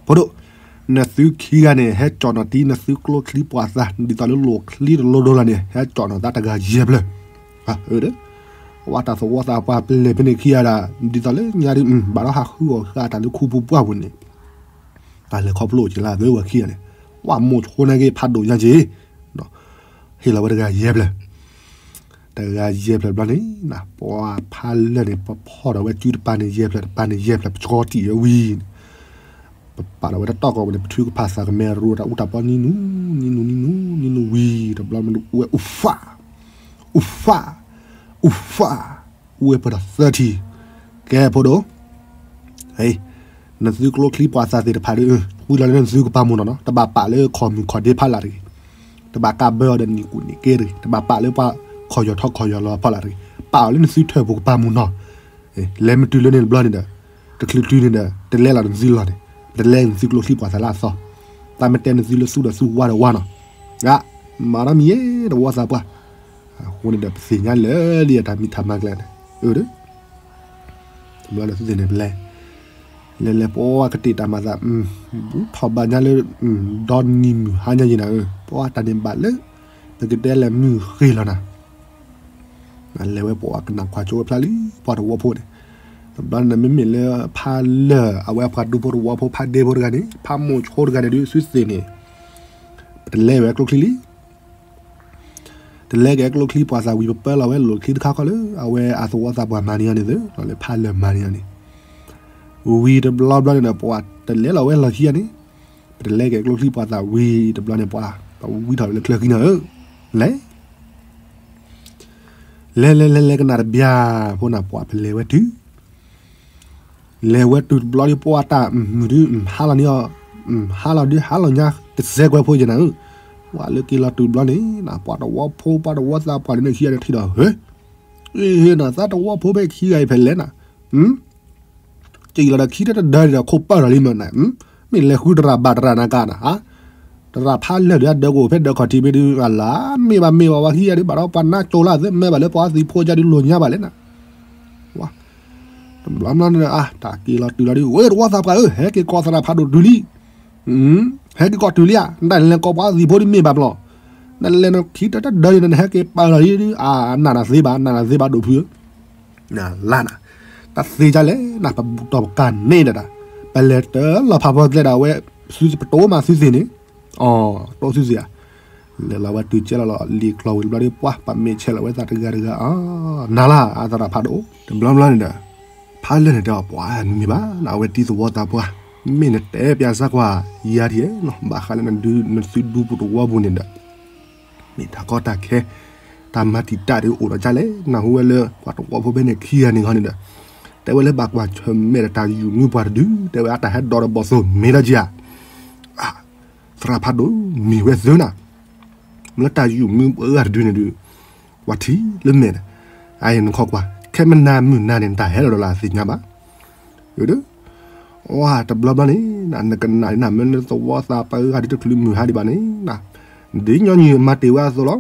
ဖိဒိၣ်, နသုခံဂၤန့ၣ် ဟဲကၠီၣ်နီၣ်တံၢ် နသုကျိချံပှၤသး ဒ်သိးလၢလိၣ်ချံတလိဒိလီၤန့ၣ် ဟဲကၠီၣ်နီၣ်သးတဂၤယဲၢ်ဖျၢၣ်, အၢ, ဝဲတၢ်သဝီသးပှၢ်ပလဲၤဖဲန့ၣ်ခံဂၤဒၣ်, ဒ်သိးလၢညါဒုး ဘၣ်ဒီးဟးဃုအီၣ်ဃာ်တၢ်လၢခူပူၤပှၢ်ပူၤန့ၣ်, တၢ်လဲၤခီဖျိအိၣ်က့ၤလၢအဂ့ၤဝဲခံဂၤန့ၣ်, ဝဲမိၢ်ဆိန့ၣ်က့ၤဖးဒိၣ်ညါက့ၤ, ဟ့ၣ်လီၤဝဲတဂၤယဲၢ်ဖျၢၣ် တဂၤယဲၢ်ဖျၢၣ်ဘျီန့ၣ်, ပှၤဖးလၢာ်န့ၣ် ပဖီၣ်ဒီးဝဲစုတပၤန့ၣ်ယဲၢ်ဖျၢၣ် တပၤန့ၣ်ယဲၢ်ဖျၢၣ် ပကၠီတံၢ်ဝဲဝံၤန့ၣ်, ပပာ်ဒီးဝဲတတီၢ်ကီးဝဲန့ၣ် ပထုကဖၣ်သးကမဲာ်ရိတၢ်အူတၢ်ပီနံၤနူၤ, နံၤနူၤ နံၤနူၤ နံၤနူၤဝံၤ တဘျီမ့ၢ်အူဝဲအူဖး, အူဖး, အူဖး, အူဝဲပှဲၤဒီးသၢထံၣ်, ကဲဖိဒိၣ် နသုကျိချံပှၤသးသ့ၣ်တဖၣ်ဒီး, ဝံၤလီၤလၢနသုကပာ်မူနီၢ်နီၢ်, တဘၣ်ပာ်လၢခီၣ်မုၢ်ခီၣ်ဒ့ဖးလၢ်တဂ့ၤ, တဘၣ်ကးဘၢအီၤဒီးနံၣ်ကူၣ်နံၣ်က့တဂ့ၤ, တဘၣ်ပာ်လၢပှၤခီၣ်ယီၢ်ထီၣ်ခီၣ်ယီၢ်လီၤဖီလာ်တဂ့ၤ, ပာ်အီၤလၢနသုထၢၣ်ပူၤကပာ်မူနီၢ်, လဲၤမ့ၢ်တုၤလၢန့ၣ်တဘျီန့ၣ်ဒီး, တချုးတုၤန့ၣ်ဒီး တလဲလီၤနသုလီၢ်န့ၣ်, တလဲနသုကျိချံပှၤသးလၢအသီ, တၢ်မ့ၢ်တဲနသုလၢသူဒီးသူဝါဒီးဝါနီၢ်, မၤနီတမံၤယဲၢ်တဝီသးပှၢ်, အဃိန့ၣ်ဒီး ပသ့ၣ်ညါလၢလံအတၢ်မံၤထၢ်မၤကျဲန့ၣ်, အၢ တဘျီဒီးသုသ့ၣ်န့ၣ်ပလဲၤ, လဲၤလဲၤပှၤကတ့ၢ်တၢ်မၤသး, ထီၣ်ဘးညါလၢ, ဒီနံၤမုၢ်ဟါညါယံၤနၤဧၢ, ပှၤတၢ်န့ၣ်ဘၣ်လၢ, ပကတဲလဲၤမုၢ်ဃ့ၢ်လီၤနၤ, လဲၤဝဲပှၤကနၣ်ကွၢ်ကၠိဝဲဖျါလံ, ပှၤတဝီဖိန့ၣ်, တဘျီန့ၣ်မ့မ့ၢ်လၢဖးလၢာ် အဝဲပှၤဒူဖိတဝီဖိဖးဒ့ဖိတဂၤန့ၣ် ဖးမိၢ်ဆိတဂၤန့ၣ်ဒုး သုသ့ၣ်န့ၣ်, ပတလဲဝဲကျိချံလံ တ တလဲက့ၤကျိချံပှၤသးဝံၤ ပပၢလီၤဝဲလိာ်ချံတခါခီလၢ အဝဲအသဝီသးပှၢ်မၤန့ၢ်အီၤန့ၣ်သ့, လၢဖးလၢာ်မၤန့ၢ်အီၤန့ၣ်, ဝံၤတဘျီဘျီန့ၣ်ဒီး ပှၤတလဲလီၤဝဲလီၢ်ခံဂၤန့ၣ်, ပတလဲက့ၤကျိချံပှၤသးဝံၤတဘျီန့ၣ် ပှၤပဝံထီၣ်လၢချၢဃံနၤဧၢ, လဲၤ လဲၤလဲၤလဲၤလဲၤကနၣ်တဘျီဖိနၤ ပှၤပလဲၤဝဲတုၤ လဲၤဝဲတုၤတဘျီဒီး ပှၤတၢ်မုာ်ဒုး ဟါလီၤန့ၣ်အီၤ, ဟါလီၤဒုး ဟါလီၤညါ တစဲးကွဲးဖိယဲနၤဧၢ, ပှၤလၢက့ၤလီၤတုၤတဘျီန့ၣ် ပှၤသဝီဖိ ပှၤသဝီသးပှၢ်န့ၣ်ခံဂၤန့ၣ်ထံၣ်ဒီး ဟ့, ဟ့နၤ သးသဝီဖိဖဲခံဂၤအံၤဖဲလဲၣ်နၤ, က့ၤလီၤဒီးခံတတဒၢဒီး ခိၣ်ပၢၢ်ထီၣ်လံမးနၤ, မ့ၢ်လဲၤဃုတရၣ်ဘၣ်တရၣ်နၤကါနၤ, တရၣ်ဖးလၢာ်ဒီး အဒၢကအိၣ်ဖဲဒၢးခီၣ်ထံးဖဲဒုး အလၢ မ့ၢ်ဘၣ်မ့ၢ်ဘၣ်ဝဲခံဂၤဒုး ဘၣ်ဒီးပှၤနါကၠိလၢသ့ မ့ၢ်ဘၣ်လၢပှၤသံးဖိကါဒုး လိာ်ညါဘၣ်လဲၣ်နၤ, တဘျီဘျီန့ၣ် အါ တၢ်က့ၤလီၤတုၤလီၤဒုး ဝဲသဝီသးပှၢ်ဧၢ ဟဲက့ၤကိးသရၣ်ဖးဒိၣ်တုၤလံ, ဟဲက့ၤကိးတုၤလံဧါ, နလဲၤကိးပှၤသံးဖိဒုးမ့ၢ်ဘၣ်ဘျီ, နလဲၤနခံတတဒၢန့ၣ် နဟဲက့ၤပၢၢ်လီၤဒုး အါ နနၢ်သ့ဘၣ် နနၢ်သ့ဘၣ်ဒိၣ်ဖုဧၢ, နလါနၤ, တၢ်သ့ကါလဲၣ်နၤ ပဘူၣ်တီၢ်ပကါန့ၣ်ဒီးတၢ်, ပလဲၤတလီၤဖးဖီကျဲဒီးဝဲ, ပတိၢ်မၤသုသ့ၣ်န့ၣ်, အတိၢ်သုသ့ၣ်ဧါ, လဲၤလီၤဝဲတုၤကဲလီၤလီၤ လံာ်ကျီၢ်ဝံၤတဘျီဒီး ပှၤပမ့ၢ်ဆဲးလီၤဝဲသးတဂၤတဂၤ, နၤလါ အသရၣ်ဖးဒိၣ် တဘျီဘျီန့ၣ်ဒီး, ဖးလၢာ်န့ၣ်တဲအီၤ ပှၤမ့ၢ်ဘၣ် အဝဲတံၤသဝီသးပှၢ်, မ့ၢ်နတဲပျးစၢ်ကွၢ်ယၤထံၣ်နီၤ ဘၣ်ဃးလၢနသုဒူပူၤသဝီပူၤန့ၣ်ဒီး, မ့ၢ်တၢ်ကီတၢ်ခဲ, တၢ်မၤတံာ်တာ်ဒုးအိၣ်ဒီးကါလဲၣ် နၢ်ဟူဝဲလၢ ပှၤသဝီဖိဖဲန့ၣ်ခံဂၤန့ၣ်ဂီၢ်န့ၣ်ဒီး, တဲဝဲလၢဘၣ်ကွၢ်ဆၢၣ်မဲာ်ဒီးတၢ်ယူၢ်မုာ်ပှၤတဒု တဲဝဲအတၢ်ဟဲဒိးဒီးဘီၣ်သိၣ်မ့ၢ်ဒီးက့ၤဧါ, သရၣ်ဖးဒိၣ်မ့ၢ်ဝဲသ့နၤ, လၢတၢ်ယူၢ်မုာ်ပှၤဂၤတဒုန့ၣ်ဒုး, ပှၤထံၣ်လၢမဲာ်ဒီး, အအံၤနခီကွၢ် ခဲမနၤမုၢ်နၤန့ၣ် နတၢ်ဟဲလီၤဒီးလၢအသ့ၣ်ညါဘၣ်, ဒီး, အတဘျီဘျီန့ၣ်, နကနၣ်နမ့ၢ်လၢသဝီသးပှၢ်ဂၤဒ်တချုးမုၢ်ဟါဒံးဘၣ်န့ၣ်, ဒ်ညီနုၢ်မၤတ့ၢ်ဝဲအသိးလီၤ,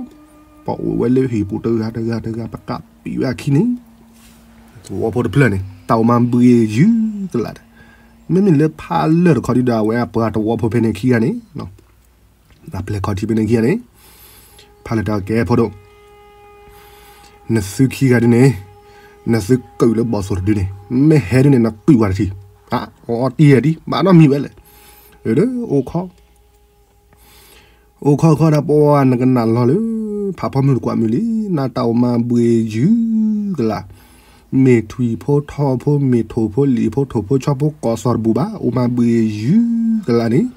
ပအိၣ်ဝဲလၢဟံၣ်ပူၤတဂၤတဂၤတဂၤ ပကးပံာ်ဝဲအခံန့ၣ်, သဝီဖိတဖျၢၣ်န့ၣ် တၢ်အိၣ်မၤဘှံးယုၢ်ကလာ်ဒီး, မ့မ့ၢ်လၢဖးလၢာ်တခီဒုဒီး အဝဲအပှၤသဝီဖိဖဲန့ၣ်ခံဂၤန့ၣ်, အပျဲၢ်ခီၣ်ထံးဖဲန့ၣ်ခံဂၤန့ၣ်, ဖးလၢာ်တဲအီၤကဲဖိဒိၣ်, နသုခံဂၤဒုန့ၣ်, နသုကုၢ်လၢဘီၣ်သိၣ်တဒုန့ၣ်, မ့ၢ်ဟဲဒုန့ၣ် နကုၢ်ဝဲတထံၣ်, အီတံၢ်ယဲၢ်ဒံး ဘၣ်နီတမံၤဝဲလဲၣ်, ဒီးအိၣ်ခီ အိၣ်ခီခီဒီးပှၤနကနၣ်လီၤလၢ, ဖးဖီမုၢ်တကွၢ်မုၢ်လံ, နတၢ်အိၣ်မၤဘှံးယုၢ်ကလာ်, မ့ၢ်ထွံၣ်ဖိထီဖိ မ့ၢ်ထိၣ်ဖိလံာ်ဖိ ထိၣ်ဖိဆီဖိကိးစီၤတဘူၣ်ဘၣ် အိၣ်မၤဘှံးယုၢ်ကလာ်န့ၣ်,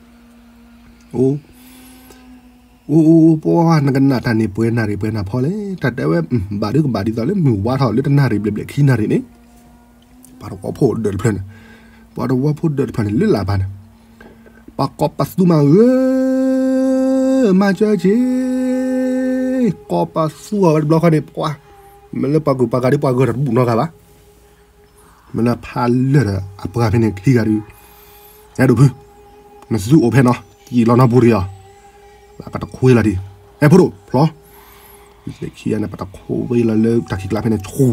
အိၣ် အိၣ် အိၣ် ပှၤနကနၣ်တၢ်န့ၣ် ပှဲၤနၣ်ရံၣ်ပှဲၤနၣ်ဖီလဲၣ်, တၢ်တဲဝဲ, ဘၣ်ဒုကဘၣ်ဒ်သိးလၢမုၢ်ဝါထီၣ်လၢတနၣ်ရံၣ်ဘျဲၣ်ဘျဲၣ်ခံနၣ်ရံၣ်န့ၣ်, ပှၤသဝီဖိဒၢးတဖျၢၣ်န့ၣ်, ပှၤသဝီဖိဒၢးတဖျၢၣ်န့ၣ် လၢလၢ်ဘၣ်န့ၣ်, ပှၤကိးပသူမးဧၢ, မၤစၢၤက့ၤ, ကိးပသူအီၤဝဲတဘျီဃီန့ၣ် ပှၤ, မ့ၢ်လၢပှၤကူၣ်ပှၤဂၤဒ်ပှၤဂၢၢ်တဘူၣ်နီတဂၤဘၣ် မ့ၢ်လၢဖးလၢာ်ဒီးအပှၤဖဲန့ၣ်ခံဂၤဒုး, အဲၣ်ဒိးဖု, နသုအိၣ်ဖဲနီၤ ကံၣ်လီၤနီၢ်ပူၤတဂ့ၤအီၤ, ပကတခွ့လီၤဒံး, အဲၣ်ဖိဒိၣ်ဖျီ, လၢခံဂၤန့ၣ် ပတခွ့ဝဲလီၤလၢတၢ်ခံးကျါဖဲန့ၣ်ဆူ,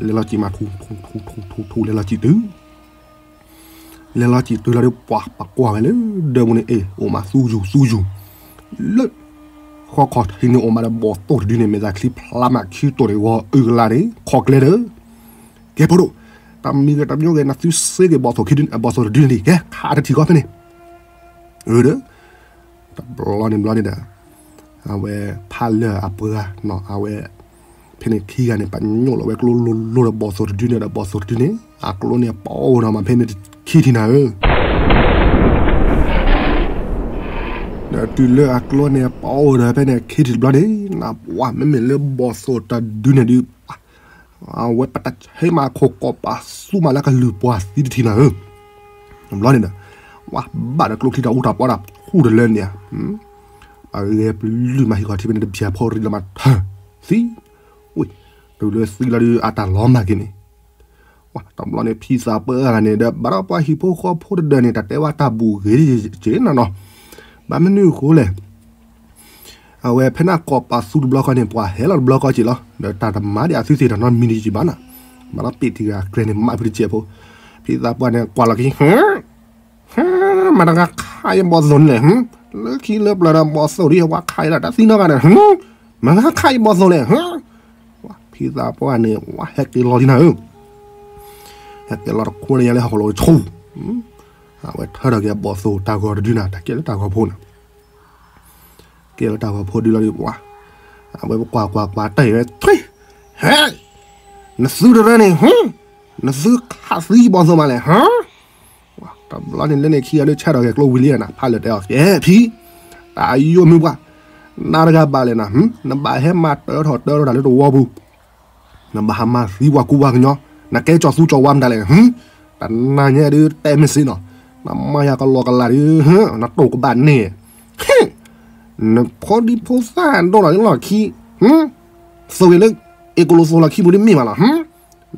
လဲၤလီၤကံၣ်မးထူ, ထူ ထူ ထူ ထူ လဲၤလီၤကံၣ်တုၤ လဲၤလီၤကံၣ်တုၤလီၤဒီး ပှၤပကွၢ်ဝဲလၢဒၢးပူၤန့ၣ် အ့ၣ် အိၣ်မးသူယူၤသူယူၤ, လၢ ဃီခီၣ်ထံးန့ၣ် အိၣ်မးဒီးဘီၣ်သိၣ်တဒုန့ၣ် မ့ၢ်သးချံဖျါမးခံတိၢ်န့ၣ် ဂီၤအုၣ်ကလါန့ၣ် ခီကျဲဒီး, ကဲဖိဒိၣ်, တၢ်မံၤဂ့ၤတၢ်မံၤဂ့ၤ နသုစ့က့ၤဘီၣ်သိၣ်ခံဒု, ဘီၣ်သိၣ်တဒုန့ၣ်ဒံး ကဲ ခးတထံၣ်ဃီဖဲန့ၣ်, အၢဒီး တဘျီန့ၣ်ဘျီန့ၣ်ဒီး အဝဲဖးလၢာ်အပှၤနီၤ အဝဲ ဖဲန့ၣ်ခံဂၤန့ၣ် ပညိၣ်လီၤဝဲကျိလိၤလိၤဒီးဘီၣ်သိၣ်တဒုန့ၣ်ဒီး ဘီၣ်သိၣ်တဒုန့ၣ် အကျိန့ၣ်ပီၣ်ဝဲဒီးမးဖဲန့ၣ်ခံထံၣ်နၤဧၢ, ဒီးတုၤလၢအကျိန့ၣ်ပီၣ်ဝဲဒီးဖဲန့ၣ်ခံထံၣ်တဘျီန့ၣ် နပှၤမ့မ့ၢ်လၢဘီၣ်သိၣ်တဒုန့ၣ်ဒုး အဝဲပတဆဲးမးခိၣ်ကိးပသူမးလၢကလုၢ်ပှၤသံတထံၣ်နၤဧၢ, တဘျီန့ၣ်ဒီး ဝဲဘၣ်ဒီးကျိချံတၢ်အူတၢ်ပီတၢ်ဖှူတလၢန့ၣ်ဧါ, အဂဲၤပလုၢ်မးဟံၣ်ခီၣ်ထံးဖဲန့ၣ်တဘျီဖိရံလီၤမးထၢၣ်, သံ, ဝ့ၢ်, တုၤလၢသံလီၤဒုးအတၢ်လီၤမၢ်က့ၤန့ၣ်, တဘျီန့ၣ်ဖံသးပှၢ်ဂၤန့ၣ်ဒီး ဘၣ်ဒီးပှၤဟံၣ်ဖိဃီဖိတဒၢးန့ၣ် တၢ်တဲဝဲတၢ်ဘူၣ်ဂ့ၤက့ၤနၤနီၤ, ဘၣ်မနုၤအဃိလဲၣ် အဝဲဖဲန့ၣ်ကိးပသူတဘျီဃီန့ၣ် ပှၤဟဲလီၤတဘျီဃီက့ၤလီၤ, ဒီးတၢ်တမၤဒံးအသုသ့ၣ်တနီတမံၤဒံးက့ၤဘၣ်နီၤ, ဘၣ်ဒီးပ့ၢ်တံၢ်ဂၤကျဲန့ၣ် မၤဖုတစဲးဖိ, ဖံသးပှၢ်န့ၣ် ကွၢ်လီၤက့ၤ, မတၤဂၤခးယဘီၣ်သိၣ်န့ၣ်လဲၣ်, လၢခံလၢပျၢၤဒီးဘီၣ်သိၣ်ဒ်ဝဲခးယလီၤ တၢ်သံနီတဂၤန့ၣ်, မတၤဂၤခးယဘီၣ်သိၣ်လဲၣ်, ဖံသးပှၢ်န့ၣ် ဝဲဟဲက့ၤလီၤလံနၤဧၢ, ဟဲက့ၤလီၤတခွဲန့ၣ်ယၤလၢဟီၣ်ခိၣ်လိၤဆူ, အဝဲထၢထီၣ်က့ၤအဘီၣ်သိၣ်တၢ်ဂီၤတဒုနၤ တၢ်ကဲလၢတၢ်ဂီၤဖိန့ၣ်, ကဲလၢတၢ်ဂီၤဖိဒုလီၤဒုးပှၤ, အဝဲပကွၢ်ကွၢ်ကွၢ်တၢ်အံၤဝဲထွံၣ်, ဟဲ, နသုတရၢန့ၣ်, နသုခးသံဘီၣ်သိးမးလဲၣ်, ဟါ, တဘျီန့ၣ်လၢန့ၣ်ခံဂၤဒုးဆဲးထီၣ်က့ၤကျိဝံၤလံနၤ, ဖးလၢာ်တဲအီၤ ကဲဖံ, တၢ်ယိၤမုၢ်ပှၢ်, နၤတဂၤဘၣ်လဲၣ်နၤ, နဘၣ်ဟဲမၤတၢထီၣ်တၢထီၣ်တၢ်လၢတဝီပူၤ နဘၣ်ဟးမၤသံပှၤကူပှၤကညီ, နကဲကၠီသူကၠီဝါမတၤလဲၣ်, တနၤညါဒုးတဲမ့ၢ်စ့နီၤ, နမၤယၤကလီကလးဒုး, နတိၢ်ကဘၣ်န့ၣ်, နဖိဒံဖိသၣ်ဒိၣ်လီၤလီၢ်ခံ, သိးက့ၤလၢ အ့ၣ်ကလိသိးလီၢ်ခံပူၤဒ်မ့ၢ်ဘၣ်လီၤ,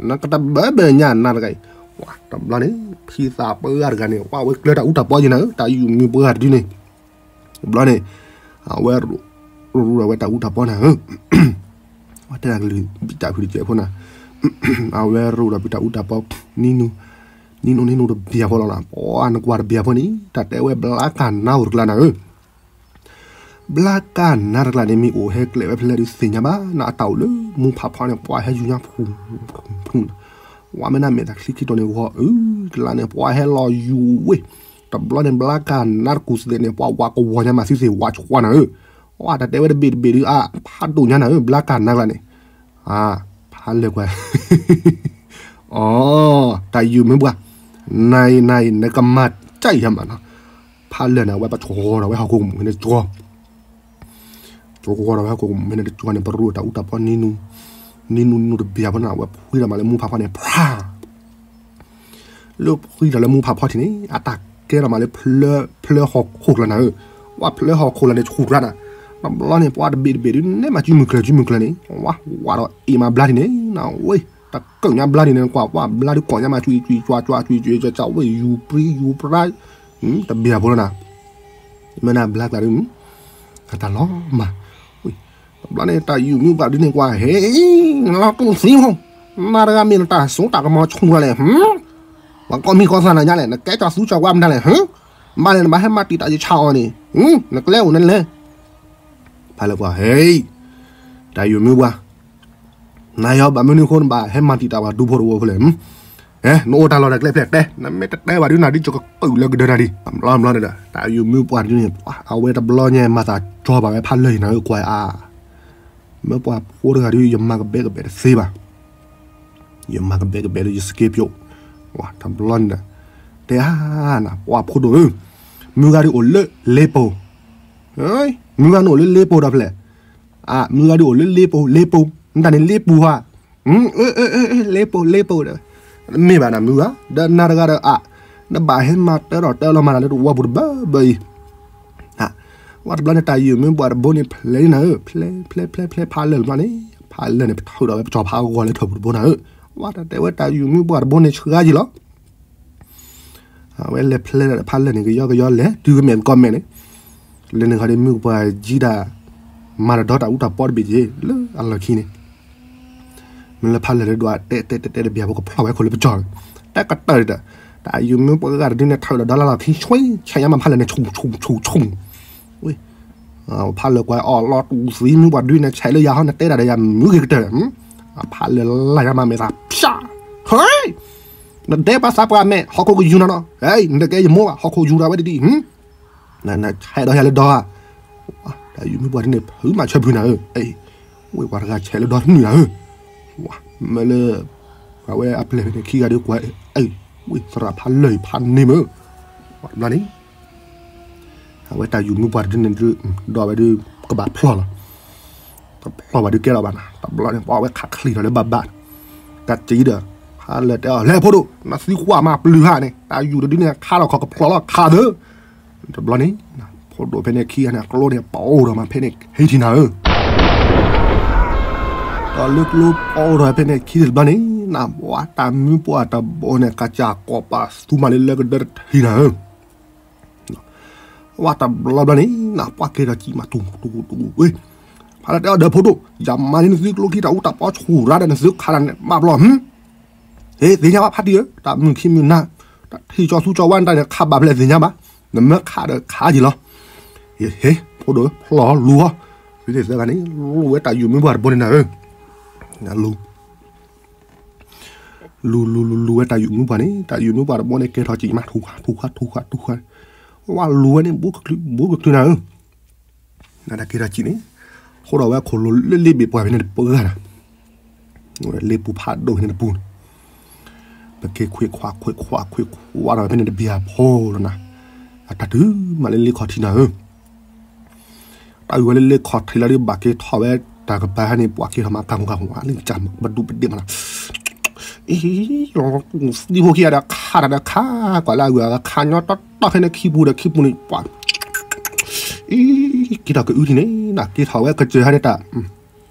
နကတဘၢဘၢညါနၤတဂၤအံၤ, တဘျီန့ၣ် ဖံသးပှၢ်တဂၤန့ၣ် ဝဲကျၢၤတၢ်အူတၢ်ပီယံၤနၤဧၢ, တၢ်ယုၢ်မုၢ်ပှၢ်တဒုန့ၣ်, တဘျီန့ၣ်, အဝဲ ရူဒီးဝဲတၢ်အူတၢ်ပီနၤဧၢ, ဝဲတဲဒၣ်ကလုၢ်ဘံၣ်တၢ်ဖုတကဲးဖိနၤ, အဝဲရူဒီးဖံတၢ်အူတၢ်ပီ, နံၤနူ, နံၤနူနံၤနူတဘျီဖိလီၤနၤ, ပှၤနကွၢ်တဘျီဖိန့ၣ် တၢ်တဲဝဲဘျါကၢ်နါအိၣ်တကျါနၤဧၢ, ဘျါကၢ်နါတကျါန့ၣ် မ့ၢ်အိၣ်ဟဲကျဲးဝဲဖဲလဲၣ်ဒုးသ့ၣ်ညါဘၣ်, နအတၢ်အိၣ်လၢမူဖးဖီန့ၣ် ပှၤဟဲယူၤညါဖူ, ဖူ, ဝဲမ့ၢ်နမဲာ်သးချံခံတီၤန့ၣ်ဂီၤအုး, တလါန့ၣ် ပှၤဟဲလီၤယူၤဝ့ၢ်, တဘျီန့ၣ် ဘျါကၢ်နါတကူၣ်သ့ၣ်န့ၣ် ပှၤဝးကဝီၤညါမၤသံသ့ၣ်ဝးဆှါနၤဧၢ, ဝဲတၢ်တဲဝဲတဘ့ၣ်တဘ့ၣ်ဒုးအါ, ဖးဒိၣ်ညါနၤဧၢ, ဘျါကၢ်နါတကျါန့ၣ်, ဖးလၢာ်ကွၢ် အိ, တၢ်ယုၢ်မုၢ်ပှၢ်, နၤအံၤနၤအံၤ နကမၤတၢ်အံၤယမးနီၤ, ဖးလၢာ်န့ၣ် အဝဲပှၤဆှီဒီးဝဲဟီၣ်ခိၣ်ကမူၣ်ဖဲန့ၣ်တကီၢ်, ဆှီဒီးဝဲဟီၣ်ခိၣ်ကမူၣ်ဖဲန့ၣ်တကီၢ်န့ၣ် ပရူးတၢ်အူတၢ်ပီနံၤနူ, နံၤနူနံၤနူတဘျီဖိန့ၣ် အဝဲဖှံဒီးမးလၢမူဖးဖီန့ၣ် ဖြါ လၢဖှံဒီးလၢမူဖးဖီထံးန့ၣ် အတၢ်ကဲထီၣ်မးလၢ ဖျၢဟီၣ်ခိၣ်ကျါနၤဧၢ, ဝဲဖျၢဟီၣ်ခိၣ်ကျါန့ၣ်ဆူၣ်ကျါနၤ, တဘျီန့ၣ် ပှၤတဘ့ၣ်တဘ့ၣ်ဒုး နဲၣ်မၤစုမုၢ်ကျၢၤစုမုၢ်ကျၢၤန့ၣ် ဝဲဝးဒီးအ့ၣ်မးဘျါထံးန့ၣ် နဝဲ တကၢၣ်ညါဘျါထံးန့ၣ် ကွၢ်ဝဲဘျါဒုးကိးညါမၤကွံကွံကွၢ်ကွၢ်ကွံကွံကွၢ်ဝဲယူၤပြံယူၤပြါ, တဘျီဖိလီၤနၤ, မ့ၢ်နဘျါကျါဒုး အတၢ်လီၤမၢ်, တဘျီန့ၣ် တၢ်ယုၢ်မုၢ်ပှၢ်ဒုးန့ၣ်ကွၢ် ဟဲ, နလီၤတူၢ်သံဟိ, နၤတဂၤမ့ၢ်နတၢ်စိတၢ်ကမီၤဆူၣ်ကျါလဲၣ်, ပှၤကိးမံၤကိးသးနၤညါလဲၣ်, နကဲကၠီသူကၠီဝါမတၤလဲၣ်, ဘၣ်လဲၣ်နဘၣ်ဟဲမၤတံာ်တာ်ယဆၣ်အီၤန့ၣ်, နကျဲအိၣ်နလဲၣ်, ဖးလၢာ်ကွၢ် ဟဲ, တၢ်ယုၢ်မုၢ်ပှၢ် နၤယီၤဘၣ်မနုၤအဃိ နဘၣ်ဟဲမၤတံာ်တာ်ပှၤဒူဖိတဝီဖိလဲၣ်, ဟဲ, နအိၣ်တၢ်လီၢ်တၢ်ကျဲဖျဲၣ်တဲ, နမ့ၢ်တတဲဘၣ်ဒုးနၤဒ်ကကတုာ်လၢကဒၢနၤဒံး, တဘျီဘျီန့ၣ်ဒီး တၢ်ယုၢ်မုၢ်ပှၢ်ဒုးန့ၣ် အဝဲတဘျီညါမၤသးကၠီဘၣ်ဝဲဖးလၢာ်အံၤနၤဧၢ ကွၢ်အါ, မ့ၢ်ပှၤဖိတဂၤဒုး ယမၤကဘဲကဘဲတသ့ဘၣ်, ယမၤကဘဲကဘဲဒီးယစက့ပျိ, တဘျီန့ၣ်ဒီး, တဲအါနၤ ပှၤဖိဒိၣ်ဧၢ, မုၢ်ဂၤဒုးအိၣ်လၢလ့ပူၤ, မုၢ်ဂၤန့ၣ်အိၣ်လၢလ့ပူၤဒီးဖဲလဲၣ် အၢ မုၢ်ဂၤဒုးအိၣ်လၢလ့ပူၤ လ့ပူၤ, မတၤန့ၣ်လ့ပူၤဧါ, လ့ပူၤလ့ပူၤဒီး, မ့ၢ်ဘၣ်နၤမုၢ်ဂၤ, ဒီးနၤတဂၤဒီးအါ, နဘၣ်ဟဲမၤတၢထီၣ်တၢလီၤမၤတၢ်လၢတဝီပူၤတဘၣ်ဘၣ်အံၤ, ဝဲတဘျီန့ၣ် တၢ်ယုၢ်မုၢ်ပှၢ်တဘိန့ၣ်ဖျဲးနၤဧၢ, ဖျဲးဖျဲးဖျဲးဖျဲးဖးလၢာ်တဘျီန့ၣ်, ဖးလၢာ်န့ၣ် ပထုးဒီးဝဲပကၠီၤဖးဂီၤလၢထၢၣ်ပူၤတဘိနၤဧၢ, ဝဲတၢ်တဲဝဲတၢ်ယုၢ်မုၢ်ပှၢ်တဘိန့ၣ်ဆှါယံၤလီၤ အဝဲလဲၤဖျဲလၢာ်ဒီးဖးလၢာ်န့ၣ် ကယီကယီလဲၤတုၤကမဲာ်သကိးမဲာ်န့ၣ်, လဲၤန့ၣ်ခီဒ်မုၢ်ပှၢ်ယံၤဒၣ်, မၤတၢ်ဒီတၢ်အူတၢ်ပီတဘ့ၣ်က့ၤ လၢအလီၢ်ခံန့ၣ်, မ့ၢ်လၢဖးလၢာ်လၢဒွးတဲတဲတဲတဘျီဖိကဖျီၣ်ဝဲခိၣ်လၢပကၠီၤ, တၢ်ကတၢၢ်ဒီး, တၢ်ယုၢ်မုၢ်ပှၢ်ဂၤတဒုန့ၣ် ထုးဒီးဒီလၢလီၢ်ခံဆွံ ဆဲးညါမးဖးလၢာ်န့ၣ် ဆူၣ်ဆူၣ်ဆူၣ်ဆူၣ် ဖးလၢာ်ကွၢ်အီၣ်လီၤတူၢ်သံမုၢ်ပှၢ်ဒုးန့ၣ် ဆဲးလၢယၤဟီ နတဲဒၣ်ဒီးယၤမုၢ်ဂ့ၤကတၢၢ်, အဖးလၢာ်လၢယၤမးမဲာ်သး ဖျါ, ဟဲ, နဒဲပှၤသးပှၢ်မဲာ် ဟီၣ်ခိၣ်ကယူၤနၤနီၤ, ဟဲ နတကဲယမိၢ်ဘၣ် ဟီၣ်ခိၣ်ယူၤဒၣ်ဝဲဒ်ဒ်, နဆဲးဒီးယၤလၢဒီဧါ, တၢ်ယုၢ်မုၢ်ပှၢ်ဒ်န့ၣ် ဖုမးဆၢဖုနၤဧၢ, ဝဲပှၤတဂၤဆဲးလၢဒီတနုာ်နၤဧၢ, မ့ၢ်လၢ ပှၤဝဲအပျဲၢ်ဖဲန့ၣ်ခံဂၤဒုးကွၢ်, ဝဲသရၣ်ဖးလၢာ်အံၤဖးန့ၢ်မး, တဘျီန့ၣ် အဝဲတၢ်ယုၢ်မုၢ်ပှၢ်တဒုန့ၣ်ဒုး, ဒီးဝဲဒုး, ကဘၣ်ဖျီၣ်လီၤ, တဖျီၣ်ဘၣ်ဒုးကဲလီၤဘၣ်နၤ, တဘျီန့ၣ် ပှၤဝဲခးချံးထီၣ်လၢဘၣ်ဘၣ်, တၢ်စံးဒီး, ဖးလၢာ်တဲအီၤ လဲၤဖိဒိၣ် နသံကွၢ်မးပျုၤဟါန့ၣ် တၢ်ယုၢ်တဒုန့ၣ် ခးလီၤခီၣ်ကဖျီၣ်လီၤခးသၢ တဘျီန့ၣ်, ဖိဒိၣ်ဖဲန့ၣ်ခံဂၤန့ၣ် ကျိန့ၣ် ပအိၣ်ဒီးမးဖဲန့ၣ် ဟံးထံနၤဧၢ, ဒီးလၢကျိပအိၣ်ဒီးဖဲန့ၣ်ခံတဘျီန့ၣ်, နဘၣ်တၢ်မုၢ်ပှၢ်တဘိန့ၣ် ကစၢ်ကိးပသူမးလၢလၢကဒၢတထံနၤဧၢ, ဝဲတဘျီဘျီန့ၣ် နပှၢ်ကဲထီၣ်ကံမးတူၢ်တူၢ်တူၢ်ဝဲ, ဖးလၢာ်တဲအီၤဒီးဖိဒိၣ် ယမၤန့ၢ်နသုကျိခံတၢ်အူတၢ်ပီဆူၣ်ရါဒီးနသုခးတၢ်န့ၣ် ဘၣ်ဘျီ ဟ့ သ့ၣ်ညါဘၣ်ဖးတံၢ်ဧၢ, တၢ်မုၢ်ခံမုၢ်နၤ, တၢ်ထံၣ်ကၠီသူကၠီဝါနတၢ်န့ၣ် ခးဘၣ်ဖဲလဲၣ်သ့ၣ်ညါဘၣ်, နမ့ၢ်ခးဒီးခးက့ၤလီၤ, ဟ့ ဖိဒိၣ်ဖျီၣ်လူၤဟီ, သ့ၣ်သၢဂၤန့ၣ် လူၤဝဲတၢ်ယုၢ်မုၢ်ပှၢ်တဘိန့ၣ်နၤဧၢ, လူၤ လူၤလူၤလူၤလူၤဝဲတၢ်ယုၢ်မုၢ်ပှၢ်န့ၣ် တၢ်ယုၢ်မုၢ်ပှၢ်တဘိန့ၣ် ကဲထီၣ်ကံမးထူၣ်ဃာ်ထူၣ်ဃာ်ထူၣ်ဃာ်ထူၣ်ဃာ်, ဝဲလူၤဝဲန့ၣ် ဘူးကချုးဘူးကချုးနၤဧၢ, နတၢ်ကဲထီၣ်ကံန့ၣ်, ထိၣ်ဒီးဝဲခိၣ်လိၤလၢလ့ဘ့ၣ်ပှၢ်ဖဲန့ၣ်တပှၢ်နၤ, လ့ပူၤဖးဒိၣ်ဖဲန့ၣ်တပူၤန့ၣ်, ပက့ၤခွ့ခွးခွ့ခွးခွ့ခွးဒီးဖဲန့ၣ်တဘ့ၣ်အဖီလီၤနၤ, အတၢ်တုၤမးလၢလ့ခီၣ်ထံးနၤဧၢ, တၢ်အုၣ်ဝဲလၢလ့ခီၣ်ထံးလီၤဒီး ဘၣ်က့ၤထီၣ်ဝဲတၢ်ကပၤဟဲန့ၣ် ပှၤက့ၤထီၣ်မးကၤမူကၤမူ လံကၢ်ပဒူပဒ့ၣ်မးနၤ, အံၤ သံဖိခံဂၤဒီးခးတၢ်ဒီးခး ကွၢ်လၢအဂုၤအဂၤခးညီတီတီဖဲန့ၣ်ခံပူၤဒီးခံပူၤန့ၣ် ပှၤ အံၤ က့ၤထီၣ်ကအုထံၣ်န့ၣ် က့ၤထီၣ်ဝဲကစၢၢ်ဟဲန့ၣ်တၢ်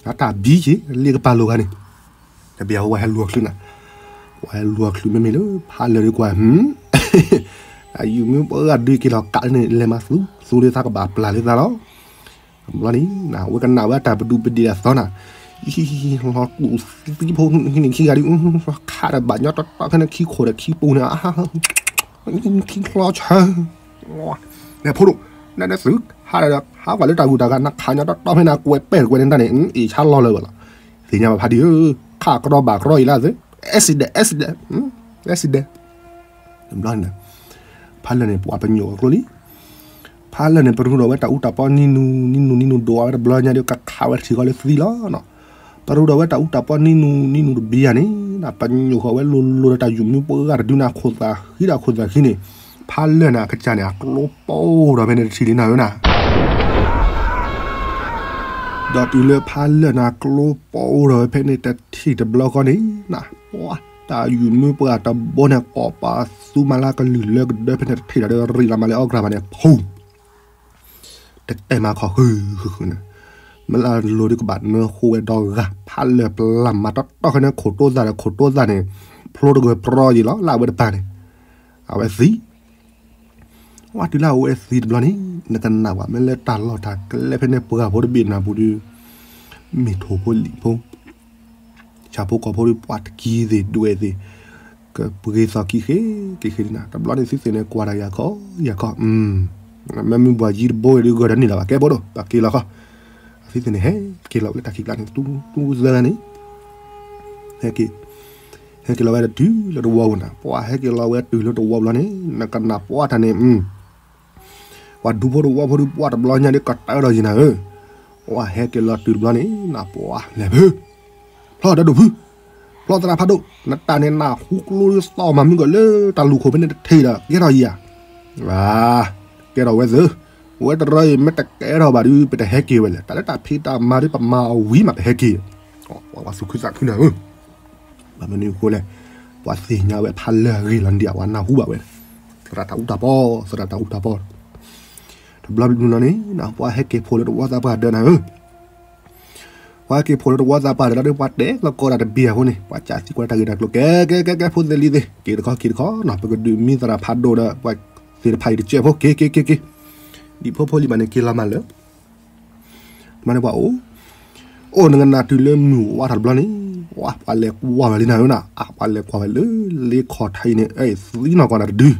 တၢ်ဘံက့ၤလ့ကပၤလိၤဂၤန့ၣ်, တဘ့ၣ်အဝဲဟဲလူၤချုးနၤ, ဝဲဟဲလူၤချုးမ့မ့ၢ်လၢဖးလၢာ်ဒ်ကွၢ် အယူၤမ့ၢ်ပှၤဂၤဒုးက့ၤထီၣ်ကးလၢန့ၣ် လဲၤမၤသူ သူလၢသးကဘၣ်ပျၢ်လၢသးလီၤ. တဘျီန့ၣ် ဝဲကနၣ်ဝဲတၢ်ပဒူပဒ့ၣ်အသီနၤ, အံၤ လီၤတူာ်သံဖိန့ၣ်ခံဂၤဒုး ခးဒီးဘၣ်ညီတီတီဖဲန့ၣ်ခံခိၣ်ဒီးခံပူၤန့ၣ် ခံချီဆၢ လဲၤဖိဒိၣ် နဲနဲသု ဟးဒီးဟးကွၢ်လၢတၢ်ဂုၤတၢ်ဂၤ နခးညီတီတီဖဲန့ၣ် ကွဲးပဲာ်ကွဲးန့ၣ်တၢ်န့ၣ် အ့ၣ်ဆါလီၤလၢၤဘၣ်လီၤ. သ့ၣ်ညါဘၣ်ဖးဒံဧၢ, ခးကရီဘၣ်ကရီအံၤလၢသု accident accident accident တဘျီန့ၣ် ဖးလၢာ်န့ၣ် ပှၤပညိၣ်အကျိလံ. ဖးလၢာ်န့ၣ် ပရူဒီးဝဲတၢ်အူတၢ်ပီနံၤနူၤ နံၤနူၤနံၤနူၤဒိၣ်ဝဲတဘျီညါဒီး ကခးဝဲတထံၣ်ဃီလၢသံလီၤ. ပရူဒီးဝဲတၢ်အူတၢ်ပီနံၤနူၤ နံၤနူၤတဘ့ၣ်ဧါန့ၣ် ပညိၣ်ဃီဝဲလိၤလိၤဒီးတၢ်ယူၤမုၢ်ပှၢ်တဒုန့ၣ် အခိၣ်သးဃံဒီးအခိၣ်သးဃံန့ၣ် ဖးလၢာ်န့ၣ် အကစၢ်န့ၣ် အကျိပိၢ်ဒီးဖဲန့ၣ်တထံၣ်လံနၤဧၢနၤ ဒီးတုၤလၢဖးလၢာ်န့ၣ် အကျိပိၢ်ဒီးဖဲန့ၣ်တထံၣ်တဘျီဃီန့ၣ်နၤ တၢ်ယူၤမုၢ်ပှၢ်တဘိန့ၣ် ကိးပသူမၤလၢကလုၢ်လၢကဒၢဖဲန့ၣ်တထံၣ်ဒီး ရံၣ်လီၤမၤလၢအီၣ်ကြၢးဘၣ်န့ၣ် ဖူ တတဲမၤခီဃုဃုဃုန့ၣ် မ့ၢ်လၢလိၤဒုးကဘၣ်နၢဃိဝဲဒီဂၤ ဖးလၢာ်ပျၢ်မၤတီတီခဲန့ၣ် ခိၣ်တိသၣ်ဒီး ခိၣ်တိသၣ်န့ၣ် ဖျိတဂၢၢ်ပြီယံၤလီၤ လၢအဝဲတပၤန့ၣ် အဝဲသံ ဝဲတုၤလၢအဝဲသံတဘျီန့ၣ် နကနၣ်ဝဲ မ့ၢ်လၢတၢ်လီၢ်တၢ်ကျဲဖဲန့ၣ်ပှၢ်ဖိတဘ့ၣ်နၢ်ပူၤဒုး မ့ၢ်ထိၣ်ဖိလံာ်ဖိ ဆၣ်ဖိကီၢ်ဖိဒုး ပှၤတကံသ့ၣ်ဒွဲၣ်သ့ၣ် ကပှ့ၤသီၣ်ခံဃ့က့ၤဃ့လံနၤ တဘျီန့ၣ် သုသ့ၣ်န့ၣ် ကွၢ်တၢ်ယၤခီယၤခီ မ့ၢ်မုၢ်ဘှၢ်ယံၤတဘိဝဲဒုး ဂၢၢ်ဒီးန့ၣ်လီၤဘၣ် ကဲဘိဒိၣ် ပက့ၤလီၤခီ သုသ့ၣ်န့ၣ် ဟဲက့ၤလီၤဝဲလၢတၢ်ခံးကျါန့ၣ် တူတူသၢဂၤန့ၣ် ဟဲက့ၤ ဟဲက့ၤလီၤဝဲဒၣ်တုၤလၢတဝီပူၤနၤ ပှၤဟဲက့ၤလီၤဝဲတုၤလၢတဝီဘျီန့ၣ် နကနၣ်ပှၢ်တၢ်န့ၣ် ပှၤဒူဖိတဝီဖိဒုး ပှၢ်တဘျီညါဒုး ကတၢၢ်ဒီးယံၤနၤဧၢ, ပှၤဟဲက့ၤလီၤတုၤတဘျီန့ၣ် နပှၢ်လဲၤဖု, ဖျီဒီးဒိၣ်ဖု, ဖျီသရၣ်ဖးဒိၣ်, နတၢ်န့ၣ်နၢ်ဟူကျိသီၣ်မၤမုၢ်ကီၢ်လၢတၢ်လူၢ်ခိၣ်ဖဲန့ၣ်တထံၣ်ဒီး ကဲထီၣ်ယံၤဧါ, ကဲထီၣ်ဝဲသ့, ဝဲတရၢအံၤ မ့ၢ်တကဲထီၣ်ဘၣ်ဒုး ပတဟဲက့ၤဝဲလဲၣ်, တၢ်လၢတၢ်ဖံးတၢ်မၤဒုး ပမၤအီၤဝံၤမး ပဟဲက့ၤ, ပှၤသူၣ်ခုသးခုနၤဧၢ ဘၣ်မနုၤအဃိလဲၣ်, ပှၤသ့ၣ်ညါဝဲဖးလၢာ်အဂ့ၢ်လီၤန့ၣ် အဝဲနၢ်ဟူဘၣ်ဝဲ, သရၣ်တၢ်အူတၢ်ပီ, သရၣ်တၢ်အူတၢ်ပီ, တဘျီဘျီနီၤန့ၣ် ပှၤဟဲက့ၤဖိးလၢတဝီသးပှၢ်ဒၢးနၤဧၢ, ပှၤဟဲက့ၤဖိးလၢတဝီသးပှၢ်ဒၢးလီၤဒီး ပှၤတဲသကိးတၢ်တဘၣ်အဃိန့ၣ် ပှၤကးသံကွၢ်တၢ်ဂ့ၢ်တၢ်ကျိၤ ကဲ ကဲ ကဲ ကဲ ဖိသ့ၣ်လံၤသ့ၣ် က့ၤတခီ က့ၤတခီနီၤ ပကဒုးမံသရၣ်ဖးဒိၣ်ဒီး ပှၤသ့ၣ်တဖၣ်အံၤတကဲးဖိ က့ၤ က့ၤ က့ၤ က့ၤ, ဒ်ဖိဖိလံၤဘၣ်န့ၣ် က့ၤလီၤမးလၢ မ့ၢ်န့ၣ်ပှၤအိၣ်, အိၣ်နကနၣ်တုၤလၢမုၢ်ဝါထီၣ်တဘျီန့ၣ်, ဝဲပှၤလဲၤကွၢ်ဝဲလံနၤဧၢနၤ, အပှၤလဲၤကွၢ်ဝဲလၢလ့ခီၣ်ထံးအံၤန့ၣ် အသံနီၢ်ကီၢ်နၤတဒု,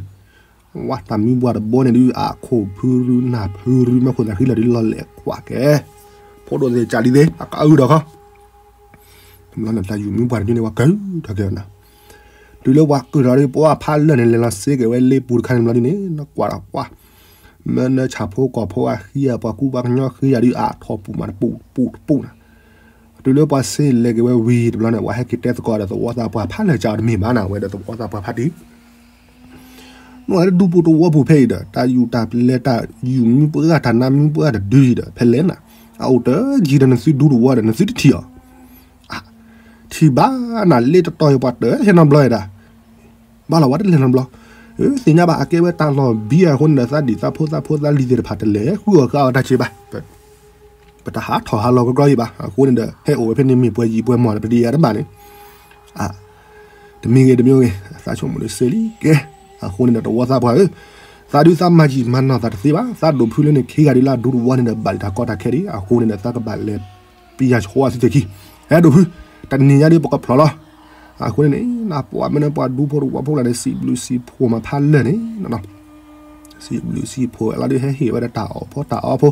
ဝဲတၢ်မံဘှၢ်တဘိန့ၣ်ဒုး အခိၣ်ဖုရူနၢ်ဖုရူမ့ၢ်ခိၣ်သးဃံလၢာ်ဒုးလီၤလဲၤကွၢ်ကဲ, ဖိဒိၣ်သ့ၣ်ကးလံသ့ၣ် အကအုၣ်ဒီးခီ တဘျီန့ၣ် တၢ်ယူၤမံဘှၢ်တဒုန့ၣ် ပှၤကၢထီၣ်က့ၤနၤ, တုၤလၢပှၤကၢထီၣ်ဒီး ပှၤဖးလၢာ်န့ၣ် လဲၤလီၤစ့က့ၤဝဲလ့ပူၤတခါန့ၣ်ဘျီဒုန့ၣ် နကွၢ်ဒီးပှၤ, မ့ၢ်နဆၣ်ဖိကီၢ်ဖိအဃံအပှၤကူပှၤကညီဃံယၤဒုး အထီၣ်ပူၤမးတပူၤတပူၤတပူၤနၤ, တုၤလၢပှၤစ့လဲၤက့ၤဝဲဝံၤတဘျီန့ၣ် ပှၤဟဲက့ၤတဲသကိးဒီးသဝီသးပှၢ်ဖးလၢာ်ကးတမ့ၢ်ဘၣ်နၤ ဝဲဒီးသဝီသးပှၢ်ဖးတံၢ် နဝဲလၢဒူပူၤသဝီပူၤဖဲအံၤဒီး တၢ်ယူၤတၢ်ပလဲၤတၢ်ယူၤမံပှၢ်တၢ်နါမံပှၢ်တဒုအံၤဒီး ဖဲလဲၣ်နၤ, အအိၣ်တယံၤဒီးနသုဒူသဝီဒီး နသုတထံၣ်အီၤ, ထံၣ်ဘၣ်နၤလ့တတီၤအံၤပှၤတဟဲနီတဘျီဒၣ်, ဘၣ်လီၤဝဲတလဲၤနီတဘျီ, သ့ၣ်ညါဘၣ်အကဲဝဲတၢ်လီၤဘံအဃိန့ၣ်ဒီး သးဒံၣ်သးဖိသးဖိသးလံၤသ့ၣ်တဖၣ်တလဲၤဃုအီၣ်ဃုအီတၢ်စ့ဘၣ် ပတဟးထီၣ်ဟးလီၤကီကီအံၤဘၣ်, အဃိန့ၣ်ဒီး ဟဲအိၣ်ဝဲဖဲန့ၣ်မ့ၢ်ပှဲၤယံာ်ပှဲၤမီၢ်ဒီး ပတယၤတဘၣ်န့ၣ်, တမံၤဂ့ၤတမံၤဂ့ၤ သးဆိကမိၣ်လၢစ့လံကဲ, အဃိန့ၣ်ဒီးသဝီသးပှၢ်ဧၢ, သးဒုးသးမၤယံာ်မၤနီၢ်သးတသ့ဘၣ်, သးဒိၣ်ဖုလၢန့ၣ်ခံဂၤဒုးလၢအဒူသဝီန့ၣ်ဒီး ဘၣ်လံတၢ်ကီတၢ်ခဲဒံး, အဃိန့ၣ်ဒီး သးကဘၣ်လဲၤပယၤဆိအသုသ့ၣ်ခံ, ဟဲဒိၣ်ဖု, တနံၤညါဒုးပကဖျိးလီၤ, အဃိန့ၣ်န့ၣ် နပှၤမ့ၢ်နပှၤဒူဖိတဝီဖိလၢန့ၣ် စံးဘျုးစံးဖှိၣ်မးဖးလၢာ်န့ၣ် စံးဘျုးစံးဖှိၣ်ဝဲလီၤဒုး ဟဲဟ့ၣ်ဝဲဒၣ်တၢ်အီၣ်ဖိတၢ်အီဖိ,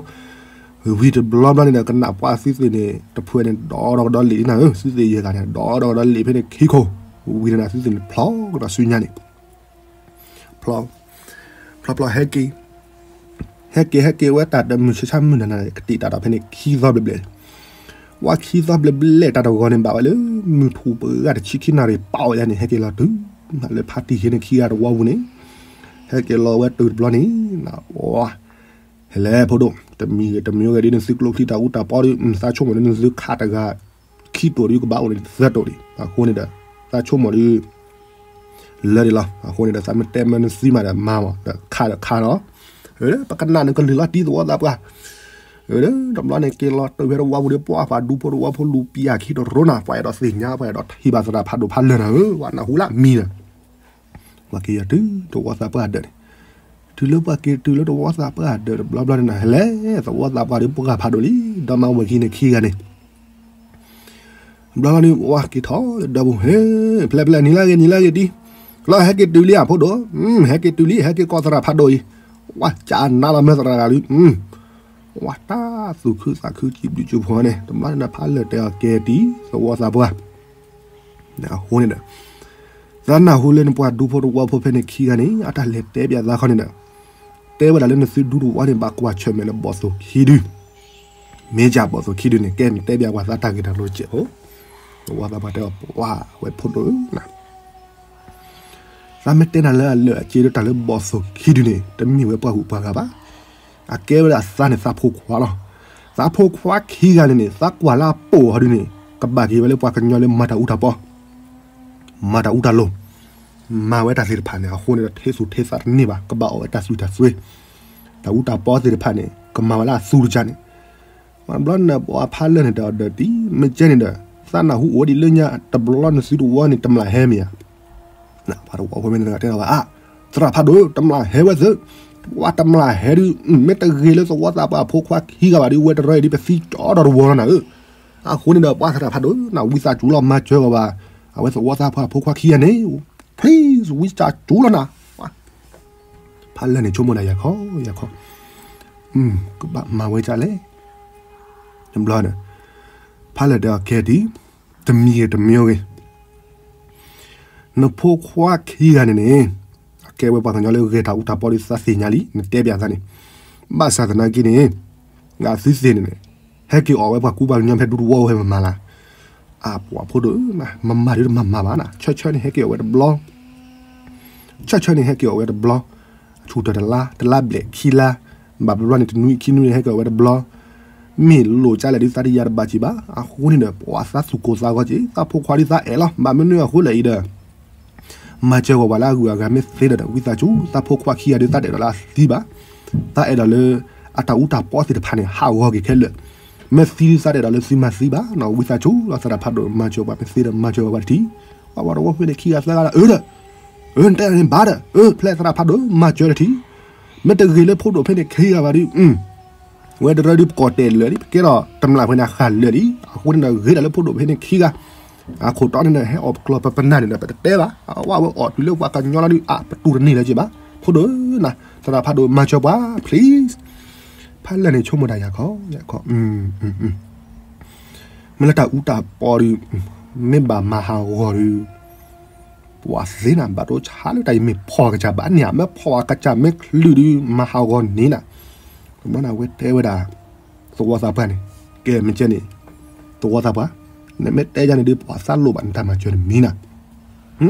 ဝံၤတဘျီဘျီန့ၣ်ဒီး ကနၣ်ပှၤသုသ့ၣ်န့ၣ် တဖုန့ၣ် ဒီးဒီကဒီးလံာ်လံနၤဧၢ, သုသ့ၣ်ယဲၢ်ဂၤန့ၣ် ဒီးဒီကဒီးလံာ်ဖဲန့ၣ်ခံခိၣ်, ဝံၤန့ၣ်ဒီးသုသ့ၣ်န့ၣ် ဖျိးကဒီးဆူညါန့ၣ် ဖျိး, ဖျိးဖျိးဟဲက့ၤ, ဟဲက့ၤဟဲက့ၤဝဲတၢ်တမုၢ်ဆါဆါမုၢ်နၤနၤန့ၣ် ကတံာ်တာ်ဒီးဖဲန့ၣ်ခံသီဘျဲၣ်ဘျဲၣ် ဝဲခံသီဘျဲၣ်ဘျဲၣ်တၢ်တဂီၤန့ၣ် ဘၣ်ဝဲလၢမုၢ်ထူၣ်ပှဲၤဂၤတဆံခံနၣ်ရံၣ်ပာ်ဝဲဒၣ်န့ၣ် ဟဲက့ၤလီၤတုၤ လၢဖါတံၢ်ဃ့န့ၣ်ခံဂၤတဝီပူၤန့ၣ် ဟဲက့ၤလီၤဝဲတုၤတဘျီန့ၣ် ဟဲလဲၣ်ဖိဒိၣ် တမံၤဂ့ၤတမံၤဂ့ၤဒ်နသုကျိချံတၢ်အူတၢ်ပီဒီး သးဆိကမိၣ်ဒ်နသုခးတဂၤ ခံတိာ်ဒီးကဘၣ်အိၣ်န့ၣ်သၢတိာ်ဒံး အဃိန့ၣ်ဒီး သးဆိကမိၣ်ဒီး လၢဒံးလီၤ. အဃိန့ၣ်ဒီး သးမ့ၢ်တဲမ့ၢ်နသံမးဒီးမၤမး ဒီးခးဒီးခးလီၤ. ပကနၣ်နကလုၢ်လီၤတံၢ်သဝီသးပှၢ် တဘျီန့ၣ်က့ၤလီၤတုၤဖဲတဝီပူၤဒီး ပှၤပှၤဒူဖိတဝီဖိလူၤပျၢ်ခံတရိနၤ ပှၤအဲၣ်ဒိးသ့ၣ်ညါ ပှၤအဲၣ်ဒိးထံၣ်ဘၣ်သရၣ်ဖးဒိၣ်ဖးလၢာ်နၤဧၢ ပှၤနၢ်ဟူလၢမံၤဒီး ပှၤက့ၤယၤတုၤသဝီသးပှၢ်ဒၢးန့ၣ် တုၤလၢပှၤက့ၤတုၤလၢသဝီသးပှၢ်ဒၢးတဘျီဘျီန့ၣ် ဟဲလဲၣ် သဝီသးပှၢ်ဒီးပှၤဖးဒိၣ်လံ ဒီမါဝဲၤခံန့ၣ်ခံဂၤန့ၣ် ဘျီလီၤန့ၣ် ပှၤက့ၤထီၣ်လၢဒီပူၤ ဟ့ ဖျဲးဖျဲးနံၤလၢဂ့ၤနံၤလၢဂ့ၤဒံး လီၤဟဲက့ၤတုၤလံဧါဖိဒိၣ် ဟဲက့ၤတုၤလံ ဟဲက့ၤကိးသရၣ်ဖးဒိၣ်အံၤ ဝဲကနါလီၤမ့ၢ်သရၣ်ဂၤလံ ဝဲတၢ်သူၣ်ခုသးခုစံးဘျုးစံးဖှိၣ်န့ၣ် တဘျီန့ၣ်ဖးလၢာ်တဲအီၤကဲတံၤ သဝီသးပှၢ် အဃိန့ၣ်ဒီး သးနၢ်ဟူလၢနပှၤဒူဖိတဝီဖိဖဲန့ၣ်ခံဂၤန့ၣ် အတၢ်လဲၤတဲပၠးသးခီန့ၣ်ဒီး တဲဝဲဒၣ်လၢနသုဒူတဝီန့ၣ် ဘၣ်ကွၢ်ဆၢၣ်မဲာ်လၢဘီၣ်သိၣ်ခံဒု မ့ၢ်ကဘီၣ်သိၣ်ခံဒုန့ၣ် ကဲနတဲပၠးပှၤသးတၢ်ဂ့ၢ်တၢ်ကျိၤတစဲးဖိ သဝီသးပှၢ်တဲအီၤပှၤဝဲဖိဒိၣ်ဧၢ သးမ့ၢ်တဲနၤလၢအလၢာ်အစ့လၢတၢ်လၢဘီၣ်သိၣ်ခံဒုန့ၣ် တမ့ၢ်ဝဲပှၤဂုၤပှၤဂၤဘၣ်. အကဲဝဲဒၣ်သးန့ၣ်သးဖိခွါလီၤ. သးဖိခွါခံဂၤန့ၣ်န့ၣ် သးကွၢ်လၢအပိာ်အီၤဒုန့ၣ် ကဘၣ်က့ၤဝဲလၢပှၤကညီလၢမၤတၢ်အူတၢ်ပီ မၤတၢ်အူတၢ်လိၤ မၤဝဲတၢ်သ့ၣ်တဖၣ်န့ၣ် အဃိန့ၣ်ဒီး ထဲသူၣ်ထဲသးတန့ၢ်ဘၣ် ကဘၣ်အီၣ်ဝဲတၢ်သွံၣ်တၢ်သွဲ တၢ်အူတၢ်ပီသ့ၣ်တဖၣ်န့ၣ် ကမၤဝဲလၢအသူတကၢ်န့ၣ် ဘျီန့ၣ် ပှၤဖးလၢာ်န့ၣ်ဒီးဒီးတံၤ မ့ၢ်ကဲန့ၣ်ဒီး သးနၢ်ဟူအိၣ်ဒံးလၢညါတဘျီနသုတဝီန့ၣ် တမျၢ်ဟဲမ့ၢ်ဧါ ပှၤတဝီဖိမ့ၢ်တဂၤတဲလီၤဘၣ် အါ သရၣ်ဖးဒိၣ် တမျၢ်ဟဲဝဲသ့ ပှၤတမျၢ်ဟဲဒုး မ့ၢ်တဂ့ၤလၢသဝီသးပှၢ်အဖိခွါခံဂၤဘၣ်ဒုး ဝဲတရၢအံၤဒုး ပသံကၠီဒီးတဝီလီၤနၤဧၢ အဃိန့ၣ်ဒီး ပှၤသရၣ်ဖးဒိၣ် နဝံသးစူၤလီၤမၤစၢၤဂီၤဘၣ် အဝဲသဝီသးပှၢ်အဖိခွါခံဂၤန့ၣ် please ဝံသးစူၤလီၤနၤ ဖးလၢာ်န့ၣ်ဆိကမိၣ်ဒၣ်ယၤခီ ယၤခီ ကဘၣ်မၤဝဲဒ်လဲၣ် တဘျီဒီး ဖးလၢာ်ဒီးကဲဒံး တမံၤဂ့ၤတမံၤဂ့ၤ နဖိခွါခံဂၤန့ၣ်န့ၣ် အကဲဝဲပှၤကညီလၢဂဲၤတၢ်အူတၢ်ပီဒီးသးသ့ၣ်ညါလံ နတဲပၠးသးန့ၣ် ဘၣ်ဆၣ်သနာ်က့န့ၣ် အသုသ့ၣ်န့ၣ်န့ၣ် ဟဲက့ၤအီၣ်ဝဲပှၤကူပှၤကညီဖဲဒူတဝီဝဲမၤမၤလၢ် အပှၤဖိဒိၣ် မၤမၤဒုးတမၤမၤဘၣ်နၤ ဆၢဆၢန့ၣ်ဟဲက့ၤအီၣ်ဝဲတဘျီ ဆၢဆၢန့ၣ်ဟဲက့ၤအီၣ်ဝဲတဘျီ ဆူၣ်တၢ်တလါ တလါဘျဲၣ်ခံလါ ဘၣ်ဘျီန့ၣ် တနွံခံနွံန့ၣ်ဟဲက့ၤအီၣ်ဝဲတဘျီ မ့ၢ်လိၣ်ကလဲၣ်ဒုးသးတယၤတဘၣ်က့ၤဘၣ် အဃိန့ၣ်ဒီး ပှၤသးသူၣ်ကိၢ်သးဂီၤက့ၤ သးဖိခွါဒုးသးအဲၣ်လီၤ ဘၣ်မနုၤအဃိလဲၣ်အံၤဒီး မၤစၢၤဂီၤဝဲလၢအဂုၤအဂၤမ့ၢ်သ့ဒီး ဝံသးစူၤ သးဖိခွါခံဂၤဒုးသးတအဲၣ်ဒိးလၢအသံဘၣ် သးအဲၣ်ဒိးလၢ အတၢ်အူတၢ်ပီသ့ၣ်တဖၣ်န့ၣ် ဟးဂီၤက့ၤခဲလၢာ် မ့ၢ်သံဒုးသးတအဲၣ်ဒိးလၢသုမၤသံဘၣ် ဝံသးစူၤလီၤ သရၣ်ဖးဒိၣ် မၤစၢၤပှၤမ့ၢ်သ့ဒီး မၤစၢၤပှၤတထံၣ် ပှၤဝဲတဝီဖိန့ၣ်ခံဂၤသၢဂၤဒီး အၢဒီး အၢ နတဲန့ၣ်ဘၣ်ဒီး အၢ ဖျဲးသရၣ်ဖးဒိၣ် မၤစၢၤတထံၣ် မ့ၢ်တဂ့ၤလၢဖိဒိၣ်ဖဲန့ၣ်ခံဂၤဘၣ်ဒုး ဝဲတရၢဒုးပကိးတဲာ်လၢာ်လံ ပကဲထီၣ်တမျၢ်ဖဲန့ၣ်ဃၣ်လၢာ်လံ အဃိန့ၣ်ဒီးဂ့ၤဒၣ်လၢဖိဒိၣ်ဖဲန့ၣ်ခံဂၤ အခိၣ်တီန့ၣ်ဒီးဟဲအီၣ်ပကျီၢ်ပပနၢ်န့ၣ်ဒီး ပတတဲဘၣ် အဝဲအီၣ်တုၤလၢပှၤကညီလီၤဒုး အပတူၢ်တန့ၢ်လၢၤက့ၤဘၣ် ဖိဒိၣ်နၤ သရၣ်ဖးဒိၣ်မၤစၢၤပှၤ please ဖးလၢာ်န့ၣ်ဆိကမိၣ်ဒၣ်ယၤခီ ယၤခီ မ့ၢ်လၢတၢ်အူတၢ်ပီဒုး မ့ၢ်ဘၣ်မၤဟးဂီၤဒုး ပှၤသ့နၤ ဘၣ်တိၢ်ဆါလၢတၢ်အံၤမ့ၢ်ဖီၣ်ကစၢ်ဘၣ်န့ၣ် မ့ၢ်ဖီၣ်ကစၢ်မ့ၢ်ချုးဒုး မၤဟးဂီၤန့ၢ်နၤ တဘျီန့ၣ် အဝဲတဲဝဲဒၣ် သဝီသးပှၢ်န့ၣ် ကဲမ့ၢ်ကဲန့ၣ် သဝီသးပှၢ် နမ့ၢ်တဲယၤန့ၣ်ဒုး ပှၤသးလိၣ်ဘၣ်နတၢ်မၤစၢၤတမံၤနၤ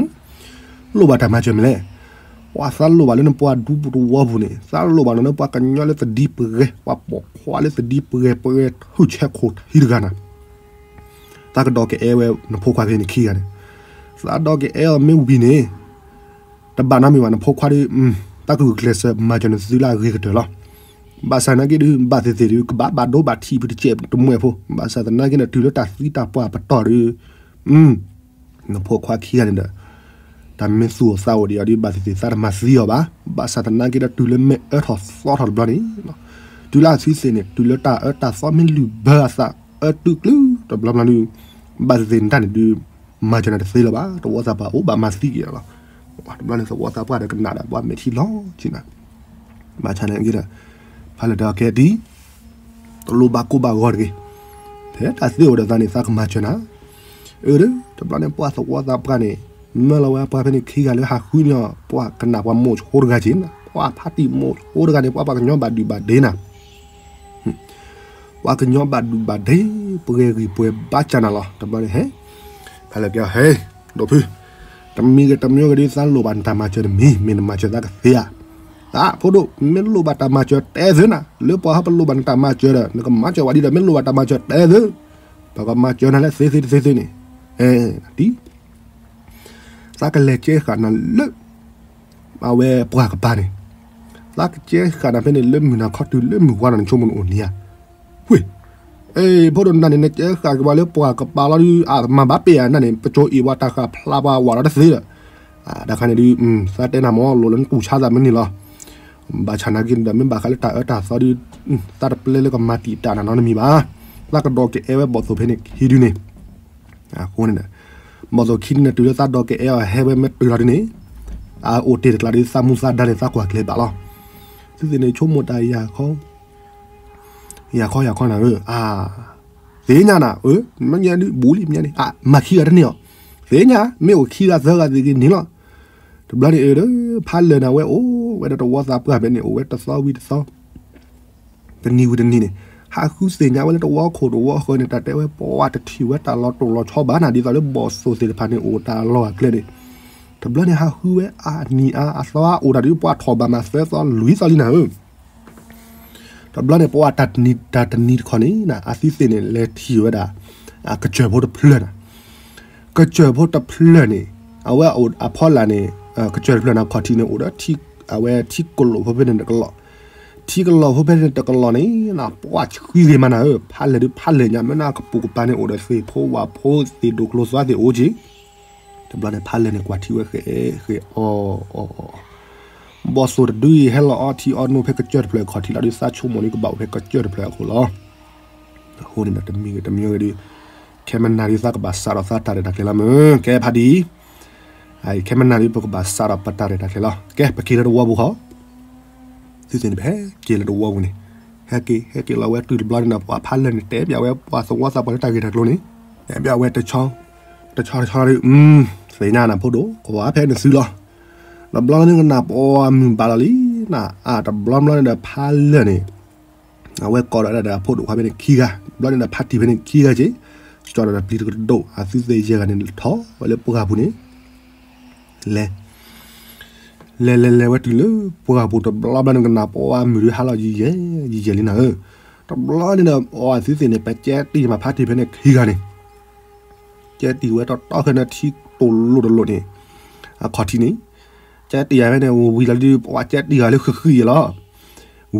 လိၣ်ဘၣ်တၢ်မၤစၢၤမ့ၢ်လဲၣ် ပှၤသးလိၣ်ဘၣ်လၢနပှၤဒူပူၤတဝီပူၤန့ၣ် သးလိၣ်ဘၣ်နၤလၢပှၤကညီလၢသဒံပှဲၤ ပှၤပိာ်ခွါလၢသဒံပှဲၤ ပှဲၤထုးဆဲးခိၣ်ထံတဂၤနၤ သးကဒီးကအဲၣ်ဝဲနဖိခွါဖဲန့ၣ်ခံဂၤန့ၣ် သးဒီးကအဲၣ်အီၤမ့ၢ်ဝံၤန့ၣ် တဘၣ်နီတမံၤဘၣ် နဖိခွါဒီး တၢ်ကဂုာ်ကျဲးစၢးမၤစၢၤနသုလၢအဂ့ၤကတၢၢ်လီၤ. ဘၣ်ဆၣ်သနာ်က့ဒီး ဘၣ်သ့ၣ်သ့ၣ်ဒီး ကဘၣ်ဘၣ်ဒိဘၣ်ထံးဖုတစဲးတမှဲဖိ ဘၣ်ဆၣ်သနာ်က့ဒီး တုၤလၢတၢ်သံတၢ်ပှၢ်ပတီၢ်ဒီး နဖိခွါခံဂၤန့ၣ်ဒီး တၢ်မ့ၢ်သူၣ်အိၣ်သးအိၣ်ဒံးအီၤဒီး ဘၣ်သ့ၣ်သ့ၣ်သးတမၤသံအီၤဘၣ်. ဘၣ်ဆၣ်သနာ်က့ဒီး တုၤလၢမ့ၢ်အၢထီၣ်သီထီၣ်တဘျီန့ၣ် တုၤလၢအသံသ့ၣ်န့ၣ် တုၤလၢတၢ်အၢတၢ်သီမ့ၢ်လုၢ်ဘၢအသး အၢတုၤကျုတဘျီဘျီန့ၣ် ဘၣ်သ့ၣ်သ့ၣ်နတၢ်န့ၣ်ဒုး မၤစၢၤနၤတသ့လၢၤဘၣ်. သဝီသးပှၢ်အိၣ်ဘၣ်မၤသံက့ၤလီၤ. တဘျီန့ၣ်သဝီသးပှၢ်ဒီးကနၣ်ဒီး ပှၤမဲာ်ထံလီၤက့ၤနၤ ဘၣ်ဆၣ်သနာ်က့ဒီး ဖးလၢာ်တဲအီၤကဲဒံး တလိၣ်ဘၣ်ကိၢ်ဘၣ်ဂီၤတဂ့ၤ. ဖဲတၢ်သ့အိၣ်ဒီးသးန့ၣ် သးကမၤစၢၤနၤ. အၢ တဘျီန့ၣ် ပှၤသဝီသးပှၢ်န့ၣ် မၢလီၤဝဲပှၤဖဲန့ၣ်ခံဂၤလၢဟးဃုန့ၢ်အီၤ ပှၤကနၣ်ပှၤမိၢ်ဆိတဂၤက့ၤနၤ. ပှၤဖါတံၢ်မိၢ်ဆိတဂၤန့ၣ် ပှၤပှၤကညီဘၣ်ဒုၣ်ဘၣ်ဒ့နၤ. ပှၤကညီဘၣ်ဒုၣ်ဘၣ်ဒ့ ပှဲၤဂံၢ်ပှဲၤဘါစၢ်နၤလီၤ. တဘျီန့ၣ်ဟဲ ဖးလၢာ်ကဲအီၤ ဟဲ ဒိၣ်ဖု တမံၤဂ့ၤတမံၤဂ့ၤဒီး သးလိၣ်ဘၣ်နတၢ်မၤစၢၤတမံၤ, မ့ၢ်နမၤစၢၤသးကသ့ဧါ. အဖိဒိၣ် မ့ၢ်လိၣ်ဘၣ်တၢ်မၤစၢၤတဲသုနၤ, လၢပှၤဟီပလိၣ်ဘၣ်နတၢ်မၤစၢၤဒီး နကမၤစၢၤဝဲဒ်ဒီး မ့ၢ်လိၣ်ဘၣ်တၢ်မၤစၢၤတဲသု, ပကမၤစၢၤနၤလၢသ့သ့တသ့သ့န့ၣ်, တံ သးကလဲၤကဲဃာ်နၤလၢ အဝဲပှၢ်ကပၤန့ၣ်, သးကကဲဃာ်နၤဖဲန့ၣ် လၢမုၢ်နၤခီတုၤလၢမုၢ်ဝါဒီး နဆိကမိၣ်နအိၣ်နံၤဧါ. ဝ့ၢ်, အ့ ဖိဒိၣ်နၤန့ၣ် နကဲဃာ်က့ၤပှၤလၢပှၢ်ကပၤလီၤဒုး အမၤဘၣ်ပ့ၢ်ဧါနၤန့ၣ် ပကၠိအ့ၣ်ပှၤတၢ်ဃာ်ဖျါပှၤဝးလီၤတသ့ဒီး, တၢ်ခါန့ၣ်ဒုး သးတဲနၤမ့ၢ်လိၣ်လၢနတူၢ်ဆါသးမနုၤလီၤ. ဘၣ်ဆၣ်နာ်က့န့ၣ်ဒီး မ့ၢ်ဘၣ်ဃးလၢတၢ်အၢတၢ်သီဒုး သးတပျဲလၢကမၤတံာ်တာ်နၤနီတမံၤဘၣ်. သးကဒီးကအဲၣ်ဝဲဘီၣ်သိၣ်ဖဲန့ၣ်ခံဒုန့ၣ် အဃိန့ၣ်ဒီး ဘီၣ်သိၣ်ခံဒုန့ၣ် တုၤလၢသးဒီးကအဲၣ်အီၤဟဲဝဲမ့ၢ်တုၤလီၤဒုန့ၣ်, အအိၣ်တ့ၢ်တကျါဒုး သးမူသးဒါန့ၣ် သးကွၢ်ကျဲၤဘၣ်လီၤ. သုသ့ၣ်န့ၣ် ဆိကမိၣ်တၢ်ယၤခီ ယၤခီယၤခီနၤဧၢ, အါ သ့ၣ်ညါနၤဧၢ, မ့ၢ်ညါဒုးဘူးလံမ့ၢ်ညါန့ၣ် အါ မၤခံဂၤတန့ၢ်အီၤ, သ့ၣ်ညါ မ့ၢ်အိၣ်ခံဂၤသၢဂၤသ့ၣ်ဂ့ၤန့ၣ်လီၤ. တဘျီန့ၣ်အၢဒီး ဖးလၢာ်န့ၣ် အဝဲအိၣ်ဝဲဒီးတဝီသးပှၢ်ဖဲန့ၣ် အိၣ်ဝဲတသီဝံၤတသီ တနံၤဝံၤတနံၤန့ၣ် ဟးဃုသ့ၣ်ညါဝဲလၢတဝီခိၣ်တဝီဃၢၤန့ၣ် တၢ်တဲဝဲပှၤတထံၣ်ဝဲတၢ်လီၤတိၢ်လီၤဆီဘၣ်နၤ ဒ်သိးလၢဘီၣ်သိၣ်သ့ၣ်တဖၣ်န့ၣ် အိၣ်တၢ်လီၢ်အကျဲန့ၣ်, တဘျီန့ၣ် ဟးဃုဝဲအနံၤအါအသီအါ အိၣ်တၢ်ဒုးပှၤထီၣ်ဘၣ်မးသၢသီလွံၢ်သီလံနၤဧၢ. တဘျီန့ၣ် ပှၤတၢ်တနံၤတၢ်တနံၤတခီန့ၣ် အသုသ့ၣ်န့ၣ် လဲၤထံၣ်ဝဲဒၣ် ကစၢၢ်ဖိတဖျၢၣ်နၤ, ကစၢၢ်ဖိတဖျၢၣ်န့ၣ် အဝဲအိၣ်အဖီလာ်န့ၣ် ကစၢၢ်တဖျၢၣ်န့ၣ် ခီၣ်ထံးန့ၣ် အိၣ်ဒီး အဝဲထံကလိာ်ဖိဖဲန့ၣ်တကလီၢ်, ထံကလိာ်ဖိဖဲန့ၣ်တကလီၢ်န့ၣ် ပှၤဆှံဂ့ၤမးနၤဧၢ, ဖးလဲၢ်ဒုးဖးလဲၢ်ညါ မ့ၢ်နကပိာ်ကပၤန့ၣ် အိၣ်ဒီးသ့ၣ်ဖိဝၣ်ဖိသ့ၣ်ဒိၣ်ကျိၤသွါသ့ၣ်အိၣ်က့ၤ တဘျီန့ၣ် ဖးလဲၢ်န့ၣ် ကွၢ်ထံဝဲဃဲးဃဲးအီၤအီၤအီၤ, ဘီၣ်သိၣ်တဒုအံၤ ဟဲလီၤအီထံအီနိဖဲကစၢၢ်တဖျၢၣ်ခီၣ်ထံးလီၤဒုး သးဆိကမိၣ်န့ၣ် ကဘၣ်အိၣ်ဖဲကစၢၢ်တဖျၢၣ်အခိၣ်လီၤ. အဃိန့ၣ်ဒီး တမံၤဂ့ၤတမံၤဂ့ၤဒုး ခဲမနၤဒုး သးကဘၣ်စးထီၣ်သးတၢ်ရဲၣ်တၢ်ကျဲၤလီၤမ့ၢ် ကဲဖးဒ်အံၤ, ခဲမနၤဒုး ပကဘၣ်စးထီၣ်ပတၢ်ရဲၣ်တၢ်ကျဲၤလီၤ. ကဲ ပက့ၤလၢတဝီပူၤဃီ သုသ့ၣ်န့ၣ် ပဟဲက့ၤလၢတဝီပူၤန့ၣ်, ဟဲက့ၤ ဟဲက့ၤလီၤဝဲတုၤတဘျီန့ၣ်ဒီး ပှၤဖးလဲၢ်န့ၣ် တဲပၠးဝဲပှၤသဝီသးပှၢ်လၢတၢ်ဂ့ၢ်တၢ်ကျိၤန့ၣ်, တဲပၠးဝဲတဆီ တဆီတဆီဒုး သ့ၣ်ညါနၤဖိဒိၣ် ကဝၤဖဲနသုလီၤ. တဘျီန့ၣ်ကနၣ်ပှၤမုၢ်ဘၣ်လီၤလံနၤ, အါ တဘျီဘျီန့ၣ်ဒီး ဖးလဲၢ်န့ၣ် အဝဲကိးဒီးဒၣ်အဖိဒိၣ်ခွါဖဲန့ၣ်ခံဂၤ, တဘျီန့ၣ်ဒီး ဖါတံၢ်ဖဲန့ၣ်ခံဂၤက့ၤ, ကၠီဒီးပျံၤတကဒိၣ် အသုသ့ၣ်ယဲၢ်ဂၤန့ၣ် ထီၣ်ဝဲလၢပှၢ်ပူၤန့ၣ် လဲၤ လဲၤလဲၤလဲၤဝဲတုၤလၢပှၢ်ပူၤ တဘျီဘျီန့ၣ်ကနၣ်ပှၤမုၢ်ဒုးဟါလီၤယံာ်ယံာ် ယံာ်ယံာ်လံနၤဧၢ. တဘျီန့ၣ်ဒီး အဝဲသုသ့ၣ်န့ၣ် ပကဲတံၢ်မးဖါတံၢ်ဖဲန့ၣ်ခံဂၤန့ၣ် ကဲတံၢ်ဝဲတီတီခဲန့ၣ်ထံတိၢ်လိၣ်တလိၣ်န့ၣ် အခီၣ်ထံးန့ၣ် ကဲတံၢ်ယၤဖဲန့ၣ် ဝံၤလီၤဒုး ပှၤကဲတံၢ်ဂၤလၢဃံးဃံးယဲလီၤ.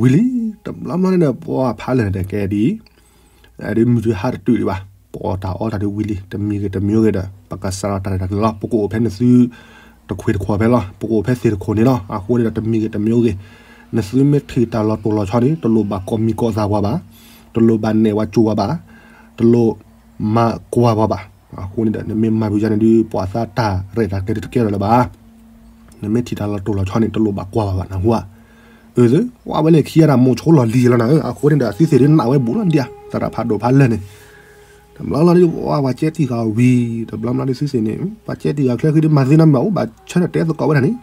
ဝံၤလံ တဘျီဘျီန့ၣ်ဒီး ပှၤဖးလဲၢ်န့ၣ်ကဲဒ်အံၤ ဒုးမုၢ်ဒုးဟါတတုၤဒံးဘၣ်, ပအီၣ်တၢ်အီတၢ်ဒုးဝံၤလံ တမံၤဂ့ၤတမံၤဂ့ၤဒီး ပကစးထီၣ်တၢ်ရဲၣ်တၢ်ကျဲၤလီၤ. ပကအိၣ်ဖဲနသု တခွ့တခွီးဖဲလီၤ. ပကအိၣ်ဖဲသ့ၣ်တခိၣ်န့ၣ်လီၤ. အဃိန့ၣ်ဒီး တမံၤဂ့ၤတမံၤဂ့ၤ နသုမ့ၢ်ထံၣ်တၢ်လီၤတိၢ်လီၤဆီန့ၣ် တလိၣ်ဘၣ်ကိးမံၤကိးသးပှၤဘၣ်, တလိၣ်ဘၣ်နဲၣ်ဝဲကိၤဝဲဘၣ်, တလိၣ်မၤကွၢ်ပှၤဘၣ်. အဃိန့ၣ်ဒီး နမ့ၢ်မၤဘၣ်ယၤန့ၣ်ဒုး ပှၤသးတၢ်ရဲၣ်တၢ်ကျဲၤဒုးတကဲထီၣ်လၢၤဘၣ်. နမ့ၢ်ထံၣ်တၢ်လီၤတိၢ်လီၤဆီန့ၣ် တလိၣ်ဘၣ်ကွၢ်ပှၤဘၣ် နၢ်ဟူဧါ. အၢ သ့ၣ် ပှၤဝဲန့ၣ်ခံဂၤတၢ်မိၣ်ဆိလီၤလံၤလီၤနၤဧၢ. အဃိန့ၣ်ဒီး အသုသ့ၣ်ဒုးနးဝဲဘူးလီၤဒံးဧါ သရၣ်ဖးဒိၣ်ဖးလဲၢ်န့ၣ် တဘျီဘျီဒုး ပှၤပှၤကဲတံၢ်ဃာ်ဝံၤ တဘျီဘျီဒုး သုသ့ၣ်န့ၣ် ပှၤကဲတံၢ်ဃာ်ချၢဃံဒုး မၤသ့နီတမံၤဘၣ် အိၣ်ဘၣ်ဆၢထၢၣ်တဲသကိးဝဲဒၣ်န့ၣ်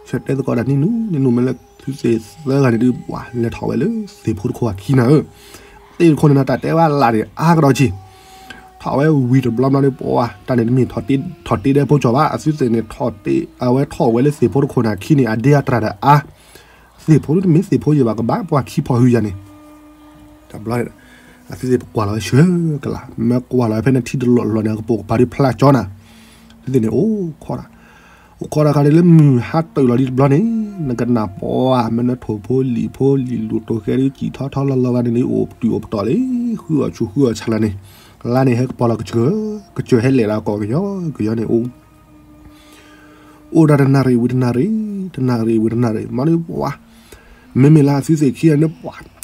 ဆၢတဲသကိးဒၣ်နံၣ်နူ နံၣ်နူမ့ၢ်လၢသုသ့ၣ်သၢဂၤန့ၣ်ဒုး ပှၤလဲၤထီၣ်ဝဲလၢသ့ၣ်ဖိတခိၣ်အခံနၤဧၢ. သ့ၣ်တခိၣ်န့ၣ်ဒီး တၢ်တဲဝဲလၢ်န့ၣ် အါကဒီးက့ၤ ထီၣ်ဝဲဝံၤတဘျီဘျီဒုး ပှၤတၢ်န့ၣ်တမ့ၢ် ထီၣ်တ့ဒဲဖိကၠီၤဘၣ် အသုသ့ၣ်န့ၣ် အဝဲထီၣ်ဝဲလၢသ့ၣ်ဖိတခိၣ်န့ၣ်အခံန့ၣ် အဒ့အတြၢ်ဒီးအါ သ့ၣ်ဖိဒုးတမ့ၢ်သ့ၣ်ဖိယဲၢ်ဘၣ် ကဘၣ်ပှၤခံဖီၣ်ဟုယၤန့ၣ် တဘျီ အသုသ့ၣ်ပကွၢ်လီၤဝဲဆှၢကလါ မ့ၢ်ကွၢ်လီၤဝဲဖဲန့ၣ်ထံတလီၢ်လီၢ်န့ၣ် အကပိာ်ကပၤဒုးဖျါကၠီနၤ သုသ့ၣ်န့ၣ် အိၣ်ခိးတၢ် အိၣ်ခိးတၢ်ခါဒုးလၢမုၢ်ဟါတၢၢ်လီၤလံတဘျီန့ၣ် နကနၣ်ပှၤမ့ၢ်နထိၣ်ဖိလံာ်ဖိလံာ်လူၤတိၤဃဲဒုး ကံၣ်ထီထီလီၤလီၤဂၤန့ၣ် အိၣ်ပတုာ်အိၣ်ပတီၢ်လံ ဃုအီၣ်ဆူၣ်ဃုအီၣ်ဆၣ်လၢန့ၣ် လါန့ၣ်ဟဲကပီၤလီၤကစၢၢ် ကစၢၢ်ဟဲလဲၤလၢကီၢ်ကယီကယီန့ၣ်အိၣ် အိၣ်ဒၣ်တနၣ်ရံၣ်ဝံၤတနၣ်ရံၣ် တနၣ်ရံၣ်ဝံၤတနၣ်ရံၣ် မ့ၢ်ဒုးပှၤ မ့မ့ၢ်လၢအသုသ့ၣ်ခံဂၤန့ၣ်ပှၤ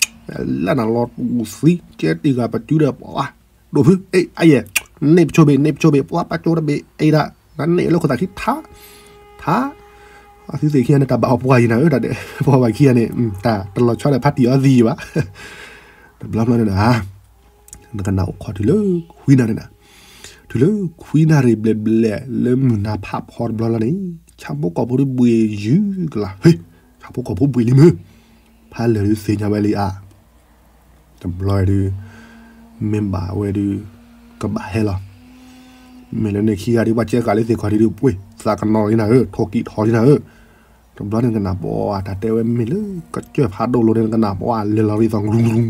လၢနၤလီၤတူာ်သံ ကဲတံၢ်ဂၤပတုၤဒီးပှၤ ဒိၣ်ဖု အ့ အယဲၢ် န့ၢ်ပဆိဘ့ၣ် န့ၢ်ပဆိဘ့ၣ် ပှၤပာ်ကၠိတဘ့ၣ် အ့ဒၣ် နန့ၢ်လၢခိၣ်သၣ်ခံထါ ထါ အသုသ့ၣ်ခံဂၤန့ၣ် တၢ်ဘၣ်အီၤပှၤယံၤနၤဧၢ တၢ်ဒဲး ပှၤဘၣ်ခံဂၤန့ၣ် တၢ်တလီၤဆီဒီးဖါတံၢ်အီၤသံယံၤဘၣ် တဘျီဘျီန့ၣ်ဒီး နကနၣ်အိၣ်ခိးတုၤလၢခွံနၣ်ရံၣ်နၤ တုၤလၢခွံနၣ်ရံၣ်ဘျဲၣ်ဘျဲၣ်လၢမုၢ်နၤဖးဖီတဘျီလီၤန့ၣ် ဆၣ်ဖိကီၢ်ဖိဒုးဘှံးယုၢ်ကလါ ဟ့ ဆၣ်ဖိကီၢ်ဖိဘှံးလံမုၢ် ဖးလၢာ်ဒုးသ့ၣ်ညါဝဲလံဧါ တဘျီဒုး မ့ၢ်ဘၣ်ဝဲဒုး ကဘၣ်ဟဲလီၤ. မ့ၢ်လၢန့ၣ်ခံဂၤဒုး ပှၤကဲဃာ်လၢသ့ၣ်ခီၣ်ထံးဒုး ပှ့ၤသးကနီၤလံနၤဧၢ, ထိၣ်ကံၣ်ထီၣ်လံနၤဧၢ. တဘျီန့ၣ်ကနၣ်ပှၤ တၢ်တဲဝဲမ့ၢ်လၢ ကစၢၢ်ဖးဒိၣ်လိၤန့ၣ် ကနၣ်ပှၤလဲၤလီၤရံသီၣ်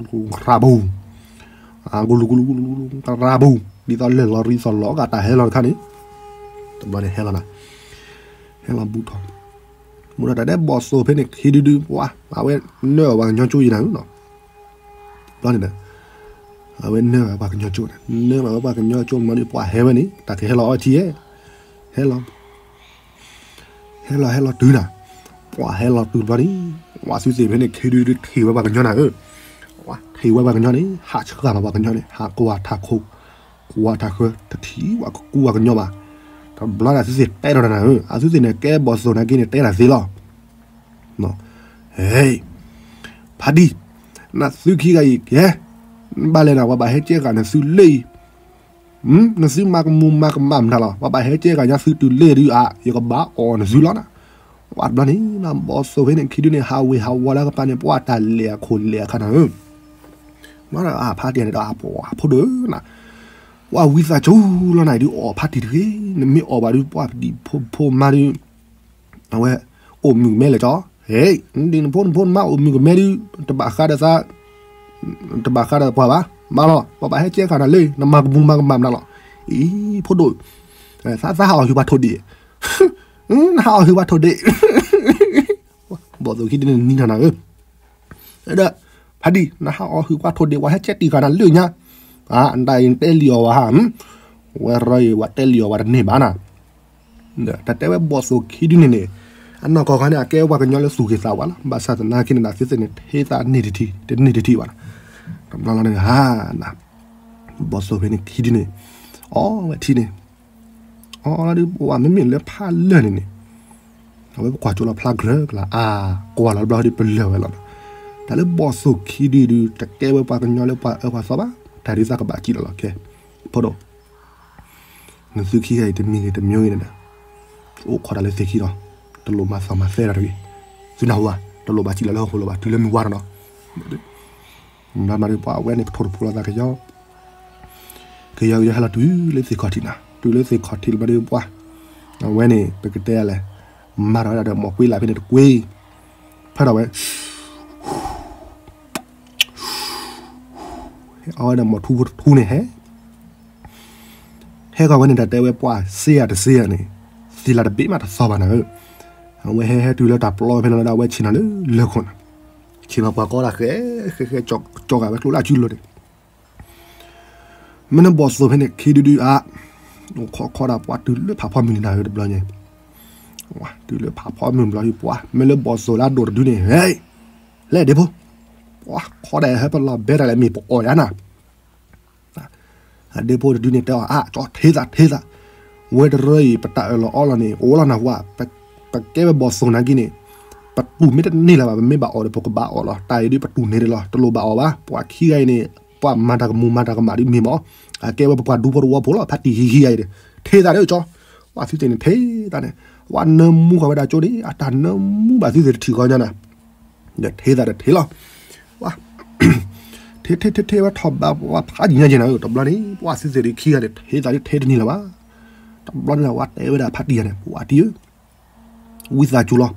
ကရၢပူၤ, ကရၢပူၤ, ဒ်သိးလဲၤလီၤရံသီၣ်လီၤဂာ်တၢ်ဟဲလီၤတခါန့ၣ်, တဘျီန့ၣ်ဟဲလီၤနၤ, ဟဲလီၤဘူးထီၣ် မူဒီးတၢ်တဲဘီၣ်သိၣ်ဖဲန့ၣ်ခံဒုဒု ပှၤ အဝဲနၢအီၤပှၤကညီကၠိယံၤနၤဧၢနီၤ. ဘျီန့ၣ်ဒီး အဝဲနၢအီၤပှၤကညီကၠိန့ၣ် နၢအီၤဝဲပှၤကညီကၠိမ့ၢ်ဒီး ပှၤဟဲဝဲန့ၣ် တၢ်ကဟဲလီၤအီထံယဲၢ်, ဟဲလီၤ ဟဲလီၤဟဲလီၤတုၤနၤ, ပှၤဟဲလီၤတုၤဘျီန့ၣ် ပှၤသုသ့ၣ်ဖဲန့ၣ်ခံဒုဒုထံၣ်ဝဲပှၤကညီနၤဧၢ, ထံၣ်ဝဲပှၤကညီန့ၣ် ဟးဆှၣ်မးပှၤကညီန့ၣ် ဟးကွၢ်ထးခိၣ် ကွၢ်ထးဃၢ တထံၣ်ဝဲကကူပှၤကညီဘၣ်. တဘျီန့ၣ်သုသ့ၣ်တဲထီၣ်တၢ်နၤဧၢ, အသုသ့ၣ်န့ၣ်ကဲဘီၣ်သိၣ်နာ်က့န့ၣ် တဲတၢ်သ့လီၤ. ဟဲ ဖါတံၢ်, နသုခံဂၤအံၤကဲ, ဘၣ်လဲၣ်နၤ ပှၤဘၣ်ဟဲကဲဃာ်နသုလၢအံၤ, နသုမၤကမူၤမၤကမၣ်မတၤလီၤ, ပှၤဘၣ်ဟဲကဲဃာ်ညါသုတုၤလၢဒုးအါ ယကဘၣ်အီၣ်နသုလီၤနၤ. ပှၤတဘျီန့ၣ် ဘီၣ်သိၣ်ဖဲန့ၣ်ခံဒုန့ၣ် ဟးဝ့ၤဟးဝီလၢကပၤန့ၣ် ပှၤတၢ်လဲၤအခိၣ်လဲၤအခါနၤဧၢ, မ့ၢ်ဒီးအဖါတံၢ်န့ၣ်ဒီး အဖိဒိၣ်နၤ ပှၤဝံသးစူၤလီၤနၤ ဒုးအီၣ်ဖါတံၢ်တဂ့ၤ, နမ့ၢ်အီၣ်ဘၣ်ဒုး ပှၤပဒံၣ်ဖိဖိမါဒုး အဝဲ အိၣ်မုာ်ကမဲလၢာ်ကၠီ, ဟဲ နဒုးနဖိနဖိနမါအိၣ်မုာ်ကမဲဒုး တဘၣ်ဃးဒီးသး တဘၣ်ဃးဒီးပှၤဘၣ်, မၤလီၤ ပှၤဘၣ်ဟဲကဲဃာ်နၤလၢ နမၤကမူၤမၤကမၣ်မတၤလီၤ. အံၤ ဖိဒိၣ် သးသးဟးအီၣ်ဟုၣ်ပှၤထိၣ်ဒ့ၣ်, နဟးအီၣ်ဟုၣ်ပှၤထိၣ်ဒ့ၣ် ဘီၣ်သိၣ်ခံဒုန့ၣ်နံၤနၤနၤဧၢ, ဒီး ဖါတံၢ် နဟးအီၣ်ဟုၣ်ပှၤထိၣ်ဒ့ၣ် ပှၤဟဲကဲတံၢ်ဃာ်နၤလၢညါ, အတၢ်အံၤနတဲလံအီၤဝဲဟါ, ဝဲရီအံၤ ပှၤတဲလံအီၤဝဲတန့ၢ်ဘၣ်နၤ, တၢ်တဲဝဲဘီၣ်သိၣ်ခံဒုန့ၣ်န့ၣ် အနီၢ်ကီၢ်ခါန့ၣ် အကဲဝဲပှၤကညီလၢသူၣ်ဂ့ၤသးဝါလီၤ, ဘၣ်ဆၣ်သနာ်က့န့ၣ် သုသ့ၣ်န့ၣ် ထဲသးန့ၢ်တထံၣ် တန့ၢ်တထံၣ်ဘၣ်နၤ, တဘျီလီၤန့ၣ်ဟါနၤ, ဘီၣ်သိၣ်ဖဲန့ၣ်ခံဒုန့ၣ် အီဝဲထံန့ၣ် အီလီၤဒုး ပှၤမ့မ့ၢ်လၢဖးလၢာ်န့ၣ်န့ၣ် အဝဲပကွၢ်ကၠိလီၤဖျါကျၢၤကလၤ အါ ကွၢ်လီၤတဘျီဒုးပလၢာ်ဝဲလီၤ. တၢ်လၢဘီၣ်သိၣ်ခံဒုဒုး တကဲဝဲပှၤကညီလၢပှၤအၢပှၤသီဘၣ်, တၢ်ဒုးသးကဘၣ်စံးလီၤလီၤခဲ, ဖိဒိၣ် နသုခံဂၤအံၤတမံၤဂ့ၤတမံၤဂ့ၤန့ၣ်ဒီး အိၣ်ခိးတၢ်လၢသ့ၣ်ခံလီၤ, တလိၣ်မၤသီမၤသဲတၢ်တဂ့ၤ, သုနၢ်ဟူဧါ, တလိၣ်ဘၣ်စံးလီၤလၢဟီၣ်ခိၣ်လီၤဘၣ် တုၤလၢမုၢ်ဝါထီၣ်နီၤ မၤမၤဒုးပှၤအဝဲန့ၣ်ကထိၣ်တဖိလီၤသးကယီ ကယီကယီဟဲလီၤတုၤလၢသ့ၣ်ခီၣ်ထံးနၤ, တုၤလၢသ့ၣ်ခီၣ်ထံးလၢၤဘျီဒုးပှၤ, အဝဲန့ၣ် ပကတဲလဲၣ်, မၤထီၣ်ဝဲဒၣ်ဒီး မိၢ်ကွ့လးဖဲန့ၣ်တကွ့, ဖဲထီၣ်ဝဲ အဝဲဒီးမိၢ်ထူဖိတထူန့ၣ်ဟဲ ဟဲဃီၤဝဲန့ၣ် တၢ်တဲဝဲပှၤစ့ယၤတစ့ယၤန့ၣ်, သံလၢတဘ့ၣ်မးတသီဘၣ်နၤဧၢ, အဝဲဟဲဟဲတုၤလၢတၢ်ပျီဖဲန့ၣ်လီၤဒီး အဝဲဆ့ၣ်နီၤလၢလၢၢ်ခိၣ်န့ၣ်, ဆ့ၣ်နီၤပှၤကိးဒၣ်ဃဲ, ဃဲဃဲကၠီဂာ်ဝဲကျိလၢအစုလိၤန့ၣ် မ့ၢ်လၢဘီၣ်သိၣ်ဖဲန့ၣ် ခံဒုဒုအါ, အိၣ်ခိးခိးဒၣ်ပှၤတုၤလၢဖးဖီမုၢ်လံနၤဧၢတဘျီညါ, တုၤလၢဖးဖီမုၢ်ဘျီဒုးပှၤ မ့ၢ်လၢဘီၣ်သိၣ်လၢအဒိၣ်တဒုန့ၣ် ဟဲ, လဲၣ်ဒ့ဖိ, ပှၤခိးဒၣ်ဟဲပလီၢ်ဘဲတၢ်လဲၣ် မ့ၢ်ပအီၣ်ယါနၤ အဒ့ဖိတဒုန့ၣ်တဲအီၤ အါ ကၠီ ထဲသး ထဲသး, ဝဲတရၢအံၤ ပတၢ်အၢၣ်လီၤအီလီၤန့ၣ် အိၣ်လီၤနၢ်ဟူဧါ, ပကဲဝဲဘီၣ်သိၣ်နာ်က့န့ၣ် ပတူၢ်မ့ၢ်တန့ၢ်လၢၤဘၣ် ပမ့ၢ်ဘၣ်အီၣ်ဒီး ပကဘၣ်အီၣ်လီၤ, တၢ်အံၤဒုးပတူၢ်န့ၢ်ဒံးလီၤ တလိၣ်ဘၣ်အီၣ်ဘၣ်, ပှၤခံဂၤအံၤန့ၣ် ပှၤမၤတၢ်ကမူၤမၤတၢ်ကမၣ်ဒုးမ့ၢ်မး, အကဲဝဲပပှၤဒူဖိတဝီဖိလီၤ ဖါတံၢ်ဟံးဟံးဂၤအံၤဒီး, ထဲသးဒီးကၠီ, ပှၤသုသ့ၣ်န့ၣ် ထဲသးန့ၣ်, ပှၤနၢမူဃီၤဝဲဒၣ်ကၠိန့ၣ် အတၢ်နၢမူဘၣ်သုသ့ၣ်တထံၣ်ဃီညါနၤ ဒီးထဲသးဒီးထဲလီၤ, ထဲထဲထဲထဲဝဲထီၣ်ဘးပှၤဖးယံာ်ညါက့ၤနၤဧၢ, တဘျီန့ၣ် ပှၤသုသ့ၣ်ဒုးခံဂၤန့ၣ် ထဲသးဒုးထဲတန့ၢ်လၢၤဘၣ်, တဘျီန့ၣ် ဝဲတဲဝဲဒၣ်ဖါတံၢ်ယၤန့ၣ် ပှၤတံၢ်ဧၢ, ဝံသးစူၤလီၤ,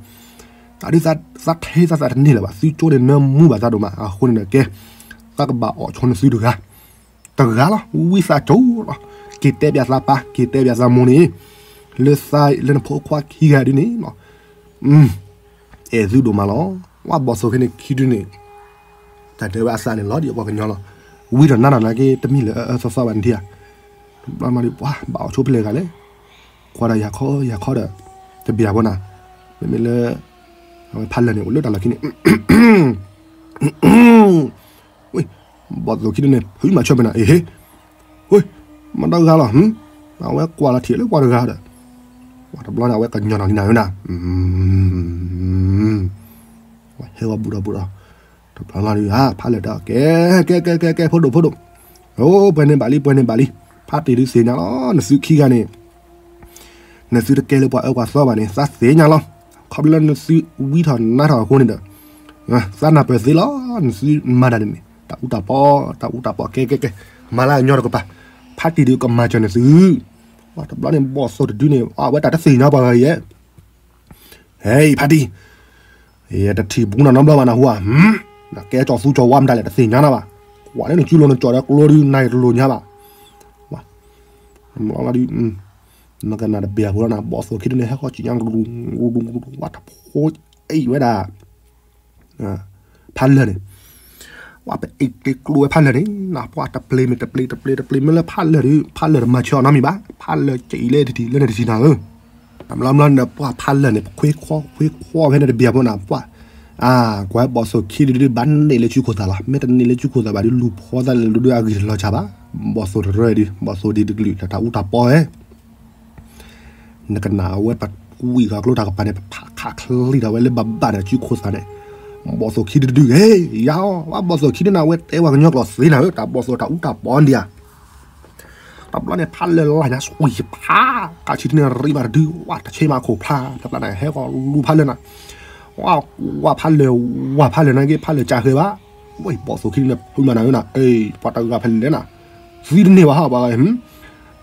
သးဒုးသးထဲသးသးတန့ၢ်လၢၤဘၣ်, သုကၠိန့ၣ်နၢမူဘၣ်သးဒိၣ်မး, အဃိန့ၣ်ဒီးကဲ, သးကဘၣ်အီၣ်ဆိနသုတဂၤ တဂၤလီၤ, ဝံသးစူၤလီၤ, က့ၤတဲပၠးသးပၢ် က့ၤတဲပၠးသးမိၢ်န့ၣ်, လၢသးလၢနဖိခွါခံဂၤဒုးန့ၣ် အဲၣ်သုဒိၣ်မးလီၤ, ဝဲဘီၣ်သိၣ်ဖဲန့ၣ်ခံဒုန့ၣ်, တၢ်တဲဝဲအသးန့ၣ်လီၤဒံးပှၤကညီလီၤ, ဝံဒီးနါဒီးနာ်က့တမံၤလၢအအၢအၢသီသီဘၣ်န့ၣ်ထံဧါ, တဘျီမးဒုးပှၤဘၣ်အီၣ်ဆိဖဲလဲၣ်ဂၤလဲၣ်, ကွၢ်ဒီးယၤခီယၤခီဒီး, တဘၣ်ဖိနၤ, မ့မ့ၢ်လၢ, အဝဲဖးလၢာ်န့ၣ် အိၣ်လၢတၢ်လီၢ်ခံန့ၣ် ဝဲ, ဘီၣ်သိၣ်ခံဒုန့ၣ် ဖုမၤဆၢပနၤ အ့ဟ့, ဝဲ, မ့ၢ်တဂၤလီၤ, အဝဲကွၢ်လီၤထံၣ်လၢပှၤတဂၤဒီး, ဝဲတဘျီန့ၣ် အဝဲကညီနီၤလံနၤဧၢနၤ, ဝဲဟဲဝဲဘူးဒီးဘူးဒီး, တဘျီလီၤဒုး ဖးလၢာ်တဲ ကဲ, ကဲကဲကဲကဲ ဖိဒိၣ်ဖိဒိၣ်, အိၣ် ပှဲၤန့ၢ်ဘၣ်လံ ပှဲၤန့ၢ်ဘၣ်လံ, ဖါတံၢ်ဒုးသ့ၣ်ညါလီၤ နသုခံဂၤန့ၣ် နသုတကဲလၢပှၤအၢပှၤသီဘၣ်န့ၣ် သးသ့ၣ်ညါလီၤ, ခီဖျိလၢနသုဝံထီၣ်နါထီၣ်အဃိန့ၣ်ဒီး, သးနၢ်ပၢၢ်သ့လီၤ, နသုမၤတၢ်န့ၣ်န့ၣ် တၢ်အူတၢ်ပီ, တၢ်အူတၢ်ပီ, ကဲ ကဲ ကဲ, မၤလၢအညီတကပၤ, ဖါတံၢ်ဒုးကမၤစၢၤနသု, တဘျီန့ၣ် ဘီၣ်သိၣ်တဒုန့ၣ် အဝဲတၢ်တသ့ၣ်ညါပှၤဂၤအံၤဧါ, ဟဲ ဖါတံၢ်, ယတထံၣ်ဘူးနၤနီတဘျီဘၣ်နဟူဧါ, နကဲကၠီသူကၠီဝါမတၤလဲၣ် တသ့ၣ်ညါနၤဘၣ်, ကွၢ်လၢနစုလိၤနကၠီဒီးကျိဒုး နၤယတလိၣ်ညါဘၣ်, ဒုး, နကနၣ်တဘၣ်ဖိလီၤနၤ, ဘီၣ်သိၣ်ခံဒုန့ၣ် ဟဲဃီၤစံၣ်ညါ ဝါတဖိအ့ၣ်ဝဲဒၣ် ဖးလၢၢ်န့ၣ်, ပှၤပအ့ၣ်တ့ကျိဝဲဖးလၢၢ်န့ၣ်, နပှၤတပျ့ၤမ့ၢ်တပျ့ၤတပျ့ၤတပျ့ၤမ့ၢ်လၢဖးလၢၢ်ဒီး ဖးလၢၢ်တမၤဆၢအီၤနီတမံၤဘၣ်, ဖးလၢၢ်စံၣ်လၢတထံၣ်လၢန့ၣ်တထံၣ်နၤဧၢ, တဘျီဘျီန့ၣ် ပှၤဖးလၢၢ်န့ၣ် ပခွ့ခွီခွ့ခွီဖဲန့ၣ်တဘၣ်ဖိနၤ, ပှၤ, ကွၢ်ဘီၣ်သိၣ်ခံဒုဒုး ဘၣ်န့ၢ်လၢစုခိၣ်သးလီၤ, မ့ၢ်တန့ၢ်လၢစုခိၣ်သးဘၣ်ဒီး လူၤဖီသးလၢဒုးအဂံၢ်တလီၤစၢ်ဘၣ်, ဘီၣ်သိၣ်တရၢဒုး ဘီၣ်သိၣ်ဒံတကလုာ်လၢတၢ်အူတၢ်ပီဧၢ နကနၣ်အဝဲပှၤဝံၣ်ဃာ်ကျိတၢ်ကပၤန့ၣ် ပဖးခးချံတၢ်ဝဲလၢဘၣ်ဘၣ်န့ၣ် စုခိၣ်သးန့ၣ်, ဘီၣ်သိၣ်ခံဒုဒုဂ့ၤ, ယၤအီၤ ဘီၣ်သိၣ်ခံဒုန့ၣ် အဝဲတဲဝဲကညီကျိာ်သ့နၤဧၢ, တၢ်ဘီၣ်သိၣ်တၢ်အူတၢ်ပီဒံးဧါ, တဘျီန့ၣ် ဖးလၢၢ်လၢ်ညါ ဆွံဖး, ခါဆံထံန့ၣ် ရံမးတဒု ဝါတဆ့မးခိၣ်ဖျါ, တဘျီန့ၣ် ဟဲဃီၤလူၤဖးလၢၢ်နၤ, ဝါဖးလၢၢ်, ဝါဖးလၢၢ်နၤက့ ဖးလၢၢ်ကၢဃဲၤဘၣ်, ဝဲ ဘီၣ်သိၣ်ခံဒုန့ၣ် ဖုမးနၤဧၢနၤ, အ့ ပှၤတဂၤဖဲလဲၣ်နၤ, သံတန့ၢ်ဘၣ်ဟးဘၣ်ဂ့ၤ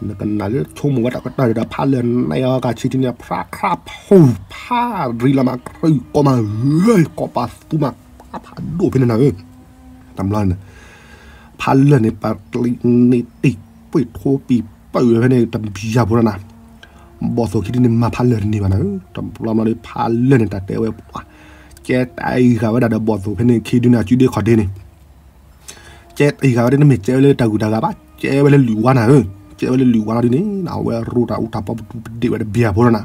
နကနၣ်လၢဆိကမိၣ်ဝဲတၢ်ကတၢၢ်ဒီး ဖးလၢၢ်နၤအီၤ ခါဆံထံန့ၣ် ဖြါဖြါဖူဖး ရံလီၤမး ခရုၣ်ကီမးဧၢ, ကီးပာ်သူမး ဖးဖးဒိၣ်ဖဲန့ၣ်နၤဧၢ, တဘျီန့ၣ် ဖးလၢၢ်န့ၣ် ပာ်ကျံးန့ၢ်တံၢ်ပှ့ၢ်ထိပံၤပၢၢ်ဝဲဖဲန့ၣ် တဘျီဖိလီၤနၤ, ဘီၣ်သိၣ်ခံဒုန့ၣ် မၤဖးလၢၢ်တန့ၢ်ဘၣ်နၤဧၢ, တဘျီဘျီဒီး ဖးလၢၢ်န့ၣ် တၢ်တဲဝဲပှၤ, ကဲတၢ်အံၤဂၤဝဲဒၣ်ဒီး ဘီၣ်သိၣ်ဖဲန့ၣ်ခံဒုန့ၣ် အစုဒ့ခီၣ်ဒ့န့ၣ် ကဲတဂၤဝဲဒၣ် တမ့ၢ်ကဲဝဲလၢတၢ်ဂုၤတၢ်ဂၤဘၣ်, ကဲဝဲလၢလုၢ်ဝါနၤဧၢ, ကဲဝဲလၢလုၢ်ဝါလီၤဒ်န့ၣ် အဝဲရိတၢ်အူတၢ်ပီ ပဒူပဒ့ၣ်ဝဲတဘျီဖိလီၤနၤ,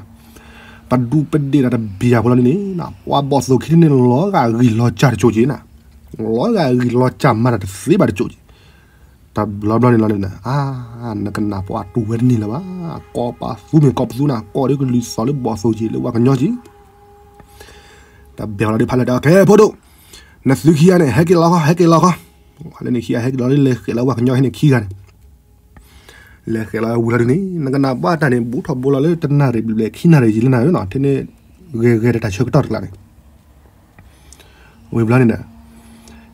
ပဒူပဒ့ၣ်တၢ်တဘျီဖိလီၤဒ်န့ၣ် ပှၤဘီၣ်သိၣ်ခံဒုန့ၣ် လီၤဂာ်ဂံၢ်လီၤစၢ်တစိၤက့ၤနၤ, လီၤဂာ်ဂံၢ်လီၤစၢ်မၤတၢ်တသ့ဘၣ်တစိၤက့ၤ, တဘျီဘျီန့ၣ်လီၤန့ၣ် အါ နကနၣ်ပှၤတူၢ်ဝဲတန့ၢ်လၢၤဘၣ်, ကီးပာ်သူမ့ၢ်ကီးပသူနၤ ကီးဒီးကလုၢ်သီၣ်လၢဘီၣ်သိၣ်က့ၤလၢဝဲကညီက့ၤ တဘျီလီၤဒီး ဖးလၢၢ်တဲအီၤ ကဲ ဖိဒိၣ်, နသုခံဂၤန့ၣ် ဟဲက့ၤလီၤခီ ဟဲက့ၤလီၤခီ, လၢန့ၣ်ခံဂၤ ဟဲက့ၤလီၤလၢလဲၤဃဲးလီၤဝဲကညီဟဲန့ၣ်ခံဂၤန့ၣ်, လဲၤဃဲးလီၤဝဲဝံၤလီၤဒ်န့ၣ် နကနၣ်ပှၤတၢ်န့ၣ် ဘူးထီၣ်ဘိလီၤလၢတနၣ်ရံၣ်ဘျဲၣ်ခံနၣ်ရံၣ်ယံၤလၢနၤဧၢနီၤ ထဲန့ၣ် ဂဲၤဂဲၤဒီးတၢ်ဆၢကတီၢ်တကျါန့ၣ် ဝံၤဘျီန့ၣ်ဒီး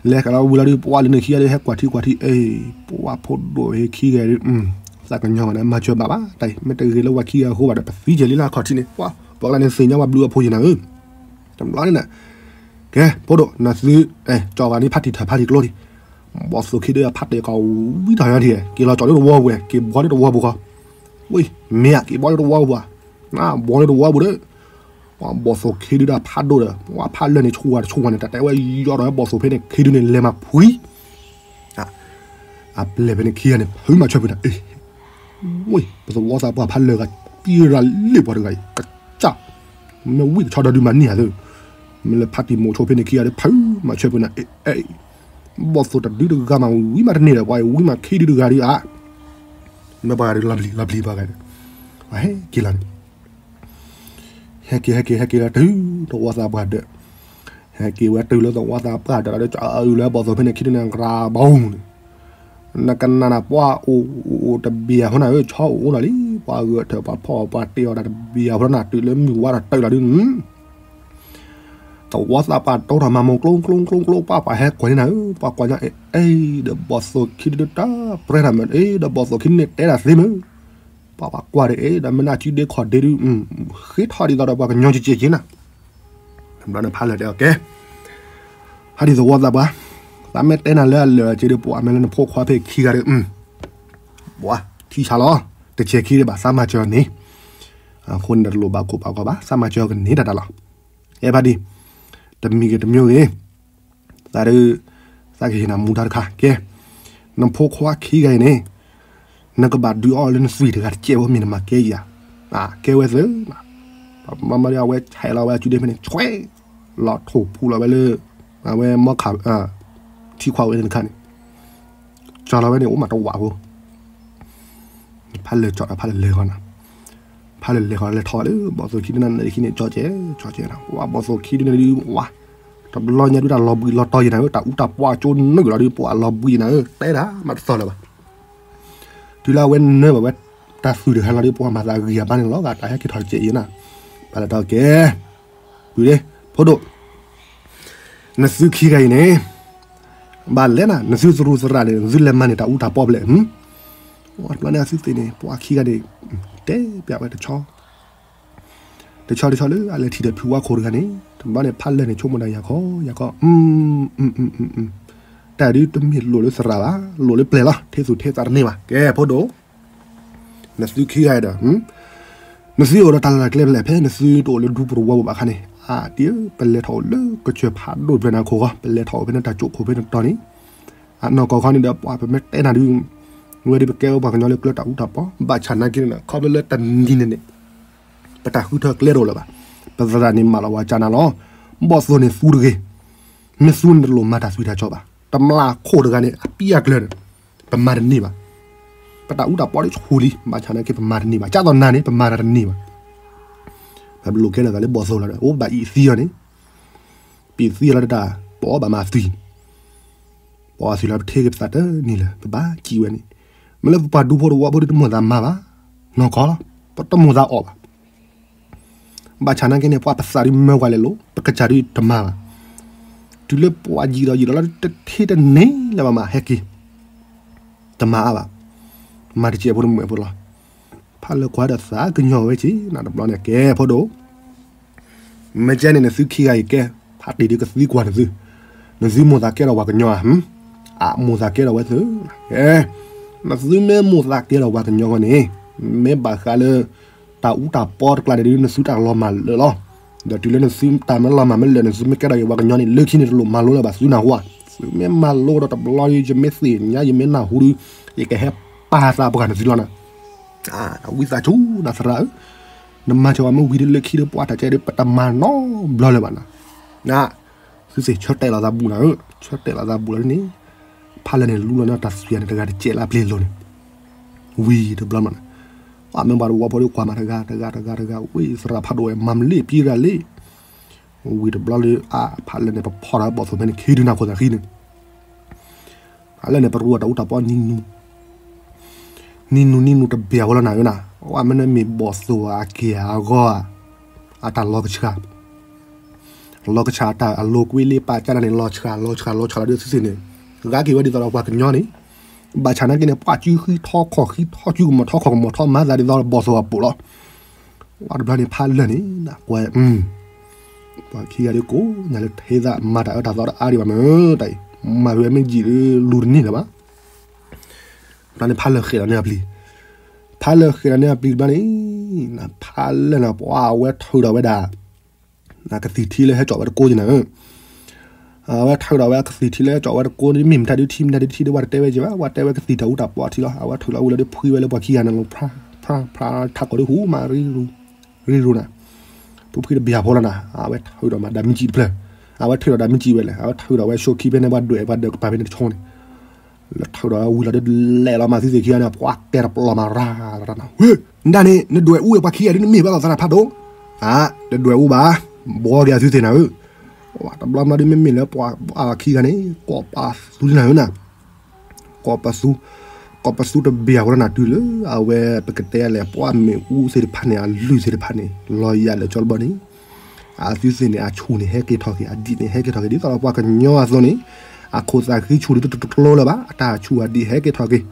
လဲၤဃဲးလီၤဝံၤလီၤဒီး ပှၤလၢန့ၣ်ခံဂၤဒီး ဟဲကွၢ်ထံကွၢ်ထံ အ့ ပှၤဖိဒိၣ်ဟဲခံဂၤဒီး သးကညီၤဘၣ်န့ၣ် မၤစၢၤဘၣ်ဘၣ် တၢ်အံၤ မ့ၢ်တဂ့ၤလၢဝဲခံဂၤအဃိဘၣ်ဒီး ပသံကဲၤလံလၢအခီၣ်ထံးန့ၣ် ပှၤ ပှၤကျါန့ၣ်သ့ၣ်ညါဝဲဘျုးအဖိယံၤနၤဧၢ တဘျီန့ၣ်ဒီး ကဲ ဖိဒိၣ် နသု ကၠီဂၤန့ၣ် ဖါတံၢ်ထၢၣ်ဖါတံၢ်ကျိဒံး ဘီၣ်သိၣ်ခံဒုး ဖါတံၢ်ကီၢ်ဝံထီၣ်ညါဒံး က့ၤလီၤကၠီလၢတဝီပူၤ က့ၤဘီလၢတဝီပူၤဃီ ဝံ မ့ၢ်ဧါ က့ၤဘီလၢတဝီပူၤဧါ ဘီလၢတဝီပူၤဒီး ပှၤဘီၣ်သိၣ်ခံဒုးဒၣ်ဖးဒိၣ်ဒီး ပှၤဖးလၢာ်န့ၣ် ဆူၣ်ဝါတဆူၣ်ဝါန့ၣ် တၢ်တဲဝဲယီၤဒီးဘီၣ်သိၣ်ဖဲန့ၣ် ခံဒုးန့ၣ် လဲၤမၤဖှံ အပျဲၢ်ဖဲန့ၣ်ခံဂၤန့ၣ် ဖုမၤဆၢပှၤန့ၣ် အ့ ဝံ ပသဝီသးပှၢ်ဖးလၢာ်ဂၤ ပံရၤလ့ၣ်ပှၤတဂၤအံၤ ကစၢ် မ့ၢ်ဝံတဆီဒီးဒုးမၤန့ၢ်ဧါသၢ မ့ၢ်လၢဖါတံၢ်မိၣ်ဆိဖဲန့ၣ်ခံဂၤဒီး ဖုမၤဆၢပှၤန့ၣ် အ့ အ့ ဘီၣ်သိၣ်တဒုးတဂၤမး ဝံမးတန့ၢ်ဒီး ပှၤဝံမးခံဒုးတဂၤဒီးဧါ မ့ၢ်ပှၤဂၤဒုးလီၤပျံၤလီၤပျံၤပှၤဂၤဒီး ပှၤဟဲက့ၤလီၤန့ၣ် ဟဲက့ၤ ဟဲက့ၤ ဟဲက့ၤလီၤတုၤသဝီသးပှၢ်ဒၢး ဟဲက့ၤဝဲတုၤလၢသဝီသးပှၢ်ဒၢးလီၤဒီး အအုးလၢဘီၣ်သိၣ်ဖဲန့ၣ်ခံဒုးန့ၣ် ရၤဘီန့ၣ် နကနၣ်နၤပှၤအိၣ်အိၣ်တဘျီဖိနၤဧၢ ဆီအိၣ်အိၣ်လီၤလံ ပှၤဂဲၤထၢၣ်ပှၤဖီၣ်ပှၤတ့အီၤတၢ်တဘျီဖိနၤ တုၤလၢမုၢ်ဝါဒီးတုၤလီၤဒုး သဝီသးပှၢ်တိထီၣ်မၤမိၢ်ကျိကျိကျိကျိ ပှၤပှၤဟဲကွၢ်န့ၢ်နၤဧၢ ပှၤကွၢ်ညါအ့ၣ်အ့ၣ် ဒီးဘီၣ်သိၣ်ခံဒုးတၢ်ပြဲတၢ်မ့ၢ်အ့ၣ် ဒီးဘီၣ်သိၣ်ခံဒုးန့ၣ်တဲတၢ်သ့မ့ၢ် ပှၤပှၤကွၢ်ဒီးအ့ၣ် ဒီးမ့ၢ်နၤစုဒ့ခီၣ်ဒ့ဒုး ဃ့ထီၣ်ဒ်သိးဒီးပှၤကညီကက့ၤက့ၤနၤ ဘျီန့ၣ်ဖးလၢာ်တဲအီၤကဲ ဖါတံၢ်သဝီသးပှၢ် သးမ့ၢ်တဲနၤလၢအလၢာ်အက့ဒီး ပှၤမ့ၢ်လၢနဖိခွါဖဲခံဂၤဒီး ပှၤထံဆါလီၤ တဆဲးခံဒံးဘၣ် သးမၤစၢၤန့ၣ် အဃိန့ၣ်တလိၣ်ဘၣ်ခိၣ်ဘၣ်ဂီၤဘၣ် သးမၤစၢၤကန့ၢ်တၢ်တၢ်လီၤ အဲဖါတံၢ် တမံၤဂ့ၤတမံၤဂ့ၤ သးဒုး သးကဟ့ၣ်နၤမူဒါတခါ ကဲ နဖိခွါခံဂၤအံၤန့ၣ် နကဘၣ်ဒုးအီၤလၢနသွံၣ်တဂၤတကဲးဖိမ့ၢ်နမၤကဲယၤ ကဲဝဲသ့ မ့ၢ်မ့ၢ်ဒီးအဝဲဆဲးလီၤဝဲအစုဒ့ဖဲန့ၣ် ဆွဲ လီၤထိၣ်ဖူလီၤဝဲလၢ အဝဲမီခး ထံခွါဝဲန့ၣ်တခါန့ၣ် ကၠီလီၤဝဲန့ၣ် အိၣ်မးတဝးဖိ ဖးလၢာ်ကၠီဒီးဖးလၢာ်လဲၤဃီနၤ ဖးလၢာ်လဲၤဃီလဲၤထီၣ်လၢ ဘီၣ်သိၣ်ခံဒုးန့ၣ်ခံန့ၣ် ကၠီကဲ ကၠီကဲနၤ ပှၤဘီၣ်သိၣ်ခံဒုးန့ၣ်ဒုး ဝါ တဘျီညါဒုးတၢ်လီၤဘှံးလီၤတီၤယံၤနၤဧၢ တၢ်အူတၢ်ပှၢ်ကၠိနုာ်လီၤဒုး ပှၤလီၤဘှံးယံၤနၤဧၢ တဲတၢ်မးတသီၣ်လၢၤဘၣ် တုၤလၢအဝဲနၢဘၣ်ဝဲ တၢ်သွံၣ်တဂၤဟဲလီၤဒုး ပှၤမၤသးဂံၢ်အဘါန့ၣ်လီၤဂာ် တၢ်ဟဲက့ၤထီၣ်တစဲးအံၤနၤ ဖးလၢာ်တဲအီၤကဲ ပုၢ်ဒ့ ဖိဒိၣ် နသုခံဂၤအံၤန့ၣ် ဘၣ်လဲၣ်နၤ နသုသရူးသရၣ်န့ၣ် နသုလဲၤမၤန့ၢ်တၢ်အူတၢ်ပီဖဲလဲၣ်. တဘျီန့ၣ်အသုသ့ၣ်န့ၣ် ပှၤခံဂၤန့ၣ် တဲပျးဝဲတဆီ တဆီတဆီလၢအလဲၤထံၣ်ဒီးဖုဝါခိၣ်တဂၤန့ၣ် တဘျီန့ၣ် ဖးလၢာ်န့ၣ် ဆိကမိၣ်ဒၣ်ယၤခီ ယၤခီ တၢ်ဒုးတမ့ၢ်လိၣ်လၢသရၣ်ဘၣ်, လိၣ်လၢပျဲၢ်လီၤ, ထဲသူၣ်ထဲသးတန့ၢ်ဘၣ်. ကဲ ဖိဒိၣ်, နသုခံဂၤဒီး နသုအိၣ်ဒီးတၢ်လၢတၢ်ကျဲဖဲလဲၣ်, ဖဲနသုတအိၣ်လၢဒူပရူၤဝီပူၤဘၣ်အခါန့ၣ်, အါ တံၢ် ပလဲၤထီၣ်အိၣ်လၢကစၢၢ်ဖးဒိၣ်ဖဲန့ၣ်ခိၣ်ဃီ, ပလဲၤထီၣ်အိၣ်ဖဲန့ၣ်တၢ်ကၠိခိၣ်ဖဲန့ၣ်တတီၤန့ၣ်, အနီၢ်ကီၢ်ခီန့ၣ်ဒီး ပှၤပမ့ၢ်တဲနၤဒုး ဝဲဒၣ်ပကဲဝဲပှၤကညီလၢကျဲတၢ်အူတၢ်ပီ, ဘၣ်ဆၣ်နာ်က့န့ၣ် ခီဖျိလၢတနံၤန့ၣ်န့ၣ် ပတၢ်ဃုထၢကျဲတအိၣ်လၢၤဘၣ်, ပသရၣ်န့ၣ်မၤလီၤဝဲကၢ်နၤလီၤ, ဘီၣ်သိၣ်န့ၣ်သူတဂ့ၤ, မ့ၢ်သူန့ၣ်တလိၣ်မၤတၢ်သွံၣ်တၢ်စီဘၣ်, တမျၢ်ခိၣ်တဂၤန့ၣ် အပံအကျၢၤန့ၣ် ပမၤတန့ၢ်ဘၣ်, ပတၢ်အူတၢ်ပီန့ၣ်ဆူၣ်လံ, ဘၣ်ဆၣ်နာ်က့ပမၤတန့ၢ်ဘၣ်, ကၢ်သိးနၤန့ၣ် ပမၤတၢ်တန့ၢ်ဘၣ်, ပဘၣ်လိၣ်ကဲထီၣ်သးလၢဘီၣ်သိၣ်လီၤဒီး အိၣ်ဘၣ်အံၤသံအီၤန့ၣ်, ပံာ်သံအီၤလီၤတၢ် ပအီၣ်ဘၣ်မၤသွံၣ် ပအီၣ်သွံၣ်လီၤ ပထံၣ်က့ၤပသးတနံၤလၢ ပဘၣ်စံးဝဲန့ၣ်, မ့ၢ်လၢပပှၤဒူဖိတဝီဖိဒုးတမိၣ်သးမၤဘၣ်, နီၢ်ကီၢ်လီၤ, ပတမိၣ်သးအီၣ်ဘၣ်, ဘၣ်ဆၣ်နာ်က့န့ၣ် ပှၤပသးဒုးမၢဝဲလဲၤလိၤ ပကစၢ်ဒုးတမၤဘၣ်, တုၤလၢပှၤယံာ်ဒီးယံာ်ဒီးလီၤ တထံၣ်တန့ၢ်လၢၤဘၣ်မး ဟဲက့ၤ, တမၤအါဘၣ်, မၤတစဲးဖိတမုာ်ဖိလီၤ, ဖးလၢာ်ကွၢ်ဒီးသးကညီၤဝဲက့ၤ နတဘျီန့ၣ် ကဲ ဖိဒိၣ် မ့ၢ်ကဲန့ၣ် နသုခံဂၤအံၤကဲ, ဖးတံၢ်ဒုးကသံကွၢ်နသု, နသုမိၣ်သးကဲထီၣ်ပှၤကညီဧါ, အမိၣ်သးကဲထီၣ်ဝဲသု, ကဲ, နသုမ့ၢ်မိၣ်သးကဲထီၣ်ပှၤကညီဃီန့ၣ်, မ့ၢ်ဘၣ်ဃးလၢ တၢ်အူတၢ်ပီတကျါန့ၣ်ဒုး နသုတၢ်လီၤမၢ်လၢာ်လီၤ, ဒီးတုၤလၢနသုတၢ်မ့ၢ်လီၤမၢ်မ့ၢ်လၢာ် နသုမ့ၢ်ကဲထီၣ်က့ၤပှၤကညီန့ၣ် လၢခံန့ၣ်တလိၣ်မၤလိလၢၤဘၣ်သုနၢ်ဟူဧါ, သုမ့ၢ်မၤလိဒီးတဘျီဒုး ယမ့ၢ်သ့ၣ်ညါ ယမ့ၢ်နၢ်ဟူဒုး, ယကဟဲပာ်သးပှၢ်နသုလီၤနၤ ဝံသးစူၤ နသရၣ်ဧၢ, နမၤစၢၤဝဲမ့ၢ်ဝံၤဒုး လၢခံဒုး ပှၤတၢ်ကဲဒုး ပတမၤနီတဘျီလၢၤဘၣ်နၤ, န, သုသ့ၣ်ဆၢတဲာ်လီၤသးဘူးနၤဧၢ, ဆၢတဲာ်လီၤသးဘူးလီၤန့ၣ်, ဖးလၢာ်န့ၣ် လူလီၤန့ၢ်တၢ်သွံၣ်န့ၣ် တဂၤတစဲးလၢအပျ့ၤလိၤန့ၣ်, ဝံၤတဘျီမးနၤ, ပှၤမ့ၢ်ပှၤတဝီဖိဒုးကွၢ်မးတဂၤတဂၤတဂၤတဂၤ ဝံသရၣ်ဖးဒိၣ်ဝဲ မၤမလ့ၣ်ပံရၣ်လ့ၣ်, ဝံၤတဘျီလၢ အါ ဖးလၢာ်န့ၣ် ပဖီၣ်ဒီးဘီၣ်သိၣ်ဖဲန့ၣ် ခံဒုးနၢ်ခိၣ်သးဃံန့ၣ် ဖးလၢာ်န့ၣ် ပရူအတၢ်အူတၢ်ပီနံၤနူၤ, နံၤနူၤနံၤနူၤတဘၣ်ဝဲလီၤနၤဧၢနၤ, အဝဲမ့ၢ်န့ၣ်မ့ၢ်ဘီၣ်သိၣ်အက့ၢ်အဂီၢ်ဧါ, အတၢ်လီၤကဆှၣ်, လီၤကဆှၣ်တၢ်အလိၤကွံလ့ပာ်ကၢ်နၤန့ၣ် လီၤဆှၣ်လီၤဆှၣ်လီၤဆှၣ်လီၤဒုး သုသ့ၣ်န့ၣ်, ဂၤက့ၤဝဲဒ်သိးဒီးပှၤကညီန့ၣ်, ဘၣ်ဆၣ်နာ်က့န့ၣ် ပှၤစုဃံထီခီၣ်ဃံထီ စုကမီၤထီခီၣ်ကမီၤထီ မၤသးဒ်သိးဒီးဘီၣ်သိၣ်အပူၤလီၤ ဝံၤတဘျီန့ၣ် ဖးလၢာ်န့ၣ် နကွၢ်, ပှၤခံဂၤဒုးကိးညါလၢထဲသးမၤတၢ်အၢတၢ်သီတအါဒံးဘၣ်မ့ၢ်တၢ်အံၤ, မၤဖဲမ့ၢ်ယံာ်ဒုးလူၤတန့ၢ်လၢၤဘၣ်, တဘျီန့ၣ်ဖးလၢာ်ဃဲးလီၤန့ၢ်အပျံၤ, ဖးလၢာ်ဃဲးလီၤန့ၢ်အပျံၤတဘျီန့ၣ်, ဖးလၢာ်န့ၣ် ပှၤအဝဲထုးထီၣ်ဝဲဒၣ် ကသံၣ်ထံလၢဟဲကၠီၣ်ဝဲတကိးက့ၤနၤဧၢ, အဝဲထုးထီၣ်ဝဲကသံၣ်ထံလၢဟဲကၠီၣ်ဝဲတကိးန့ၣ် မ့ၢ်မတၤဒုးထံ မတၤဒုးထံဒုး ပှၤတတဲဝဲက့ၤဘၣ်, ပှၤတဲဝဲကသံၣ်တၢ်အူတၢ်ပီထံလီၤ, အဝဲထုးလီၤဝံၤလီၤဒုးဖှံဝဲလၢပှၤခံဂၤန့ၣ်လီၤ, ဖျါဖျါထးကိးဒုးဟူးမး ရံရူၤနၤ, ပူၤဖှံတဘျီဖိလီၤနၤ, အဝဲထုးထီၣ်မးဒၣ်မ့ၢ်ကံၣ်တဖျၢၣ်, အဝဲထုးထီၣ်ဒၣ်မ့ၢ်ကံၣ်ဝဲလဲၣ်, အဝဲထုးထီၣ်ဝဲဆိခံဖဲန့ၣ် ပှၤဒွဲၣ်ပှၤဒွဲၣ်ကပၤဖဲန့ၣ်တဆီန့ၣ် လၢထုးဒီးဝံၤလီၤဒုးလဲၤလီၤမးသုသ့ၣ်ခံဂၤန့ၣ် ပှၤကဲတပျီၤမးရၤရၤနၤ, ဝဲ, နဒၣ်န့ၣ် နဒွဲၣ်အူဝဲပှၤခံဂၤဒုး နမ့ၢ်ဘၣ်လီၤသရၣ်ဖးဒိၣ်, အါ, တဒွဲၣ်အူဘၣ်, ဘီက့ၤအသုသ့ၣ်နၤဧၢ, တဘျီမးဒုးမ့မ့ၢ်လၢပှၤအခံဂၤန့ၣ် ကိးပသူလံနၤဧၢနၤ ကိးပသူ, ကိးပသူတဘၣ်ဝဲလီၤနၤ တုၤလၢအဝဲပကတဲလဲၣ် ပှၤမ့ၣ်အူသ့ၣ်တဖၣ်န့ၣ် အလုၢ်သ့ၣ်တဖၣ်န့ၣ် လီၤယၤလၢာ်ကၠီတဘီန့ၣ်, အသုသ့ၣ်န့ၣ် အဆူၣ်န့ၣ်ဟဲက့ၤထီၣ်က့ၤ အဒံးန့ၣ်ဟဲက့ၤထီၣ်က့ၤ ဒ်သိးဒီးပှၤကညီအသိးန့ၣ်, အခိၣ်သးဃံဆူၣ်ဒ်တကျိလၢၤဘၣ် အတၢ်ဆူၣ်အဒံးဟဲက့ၤထီၣ်က့ၤ,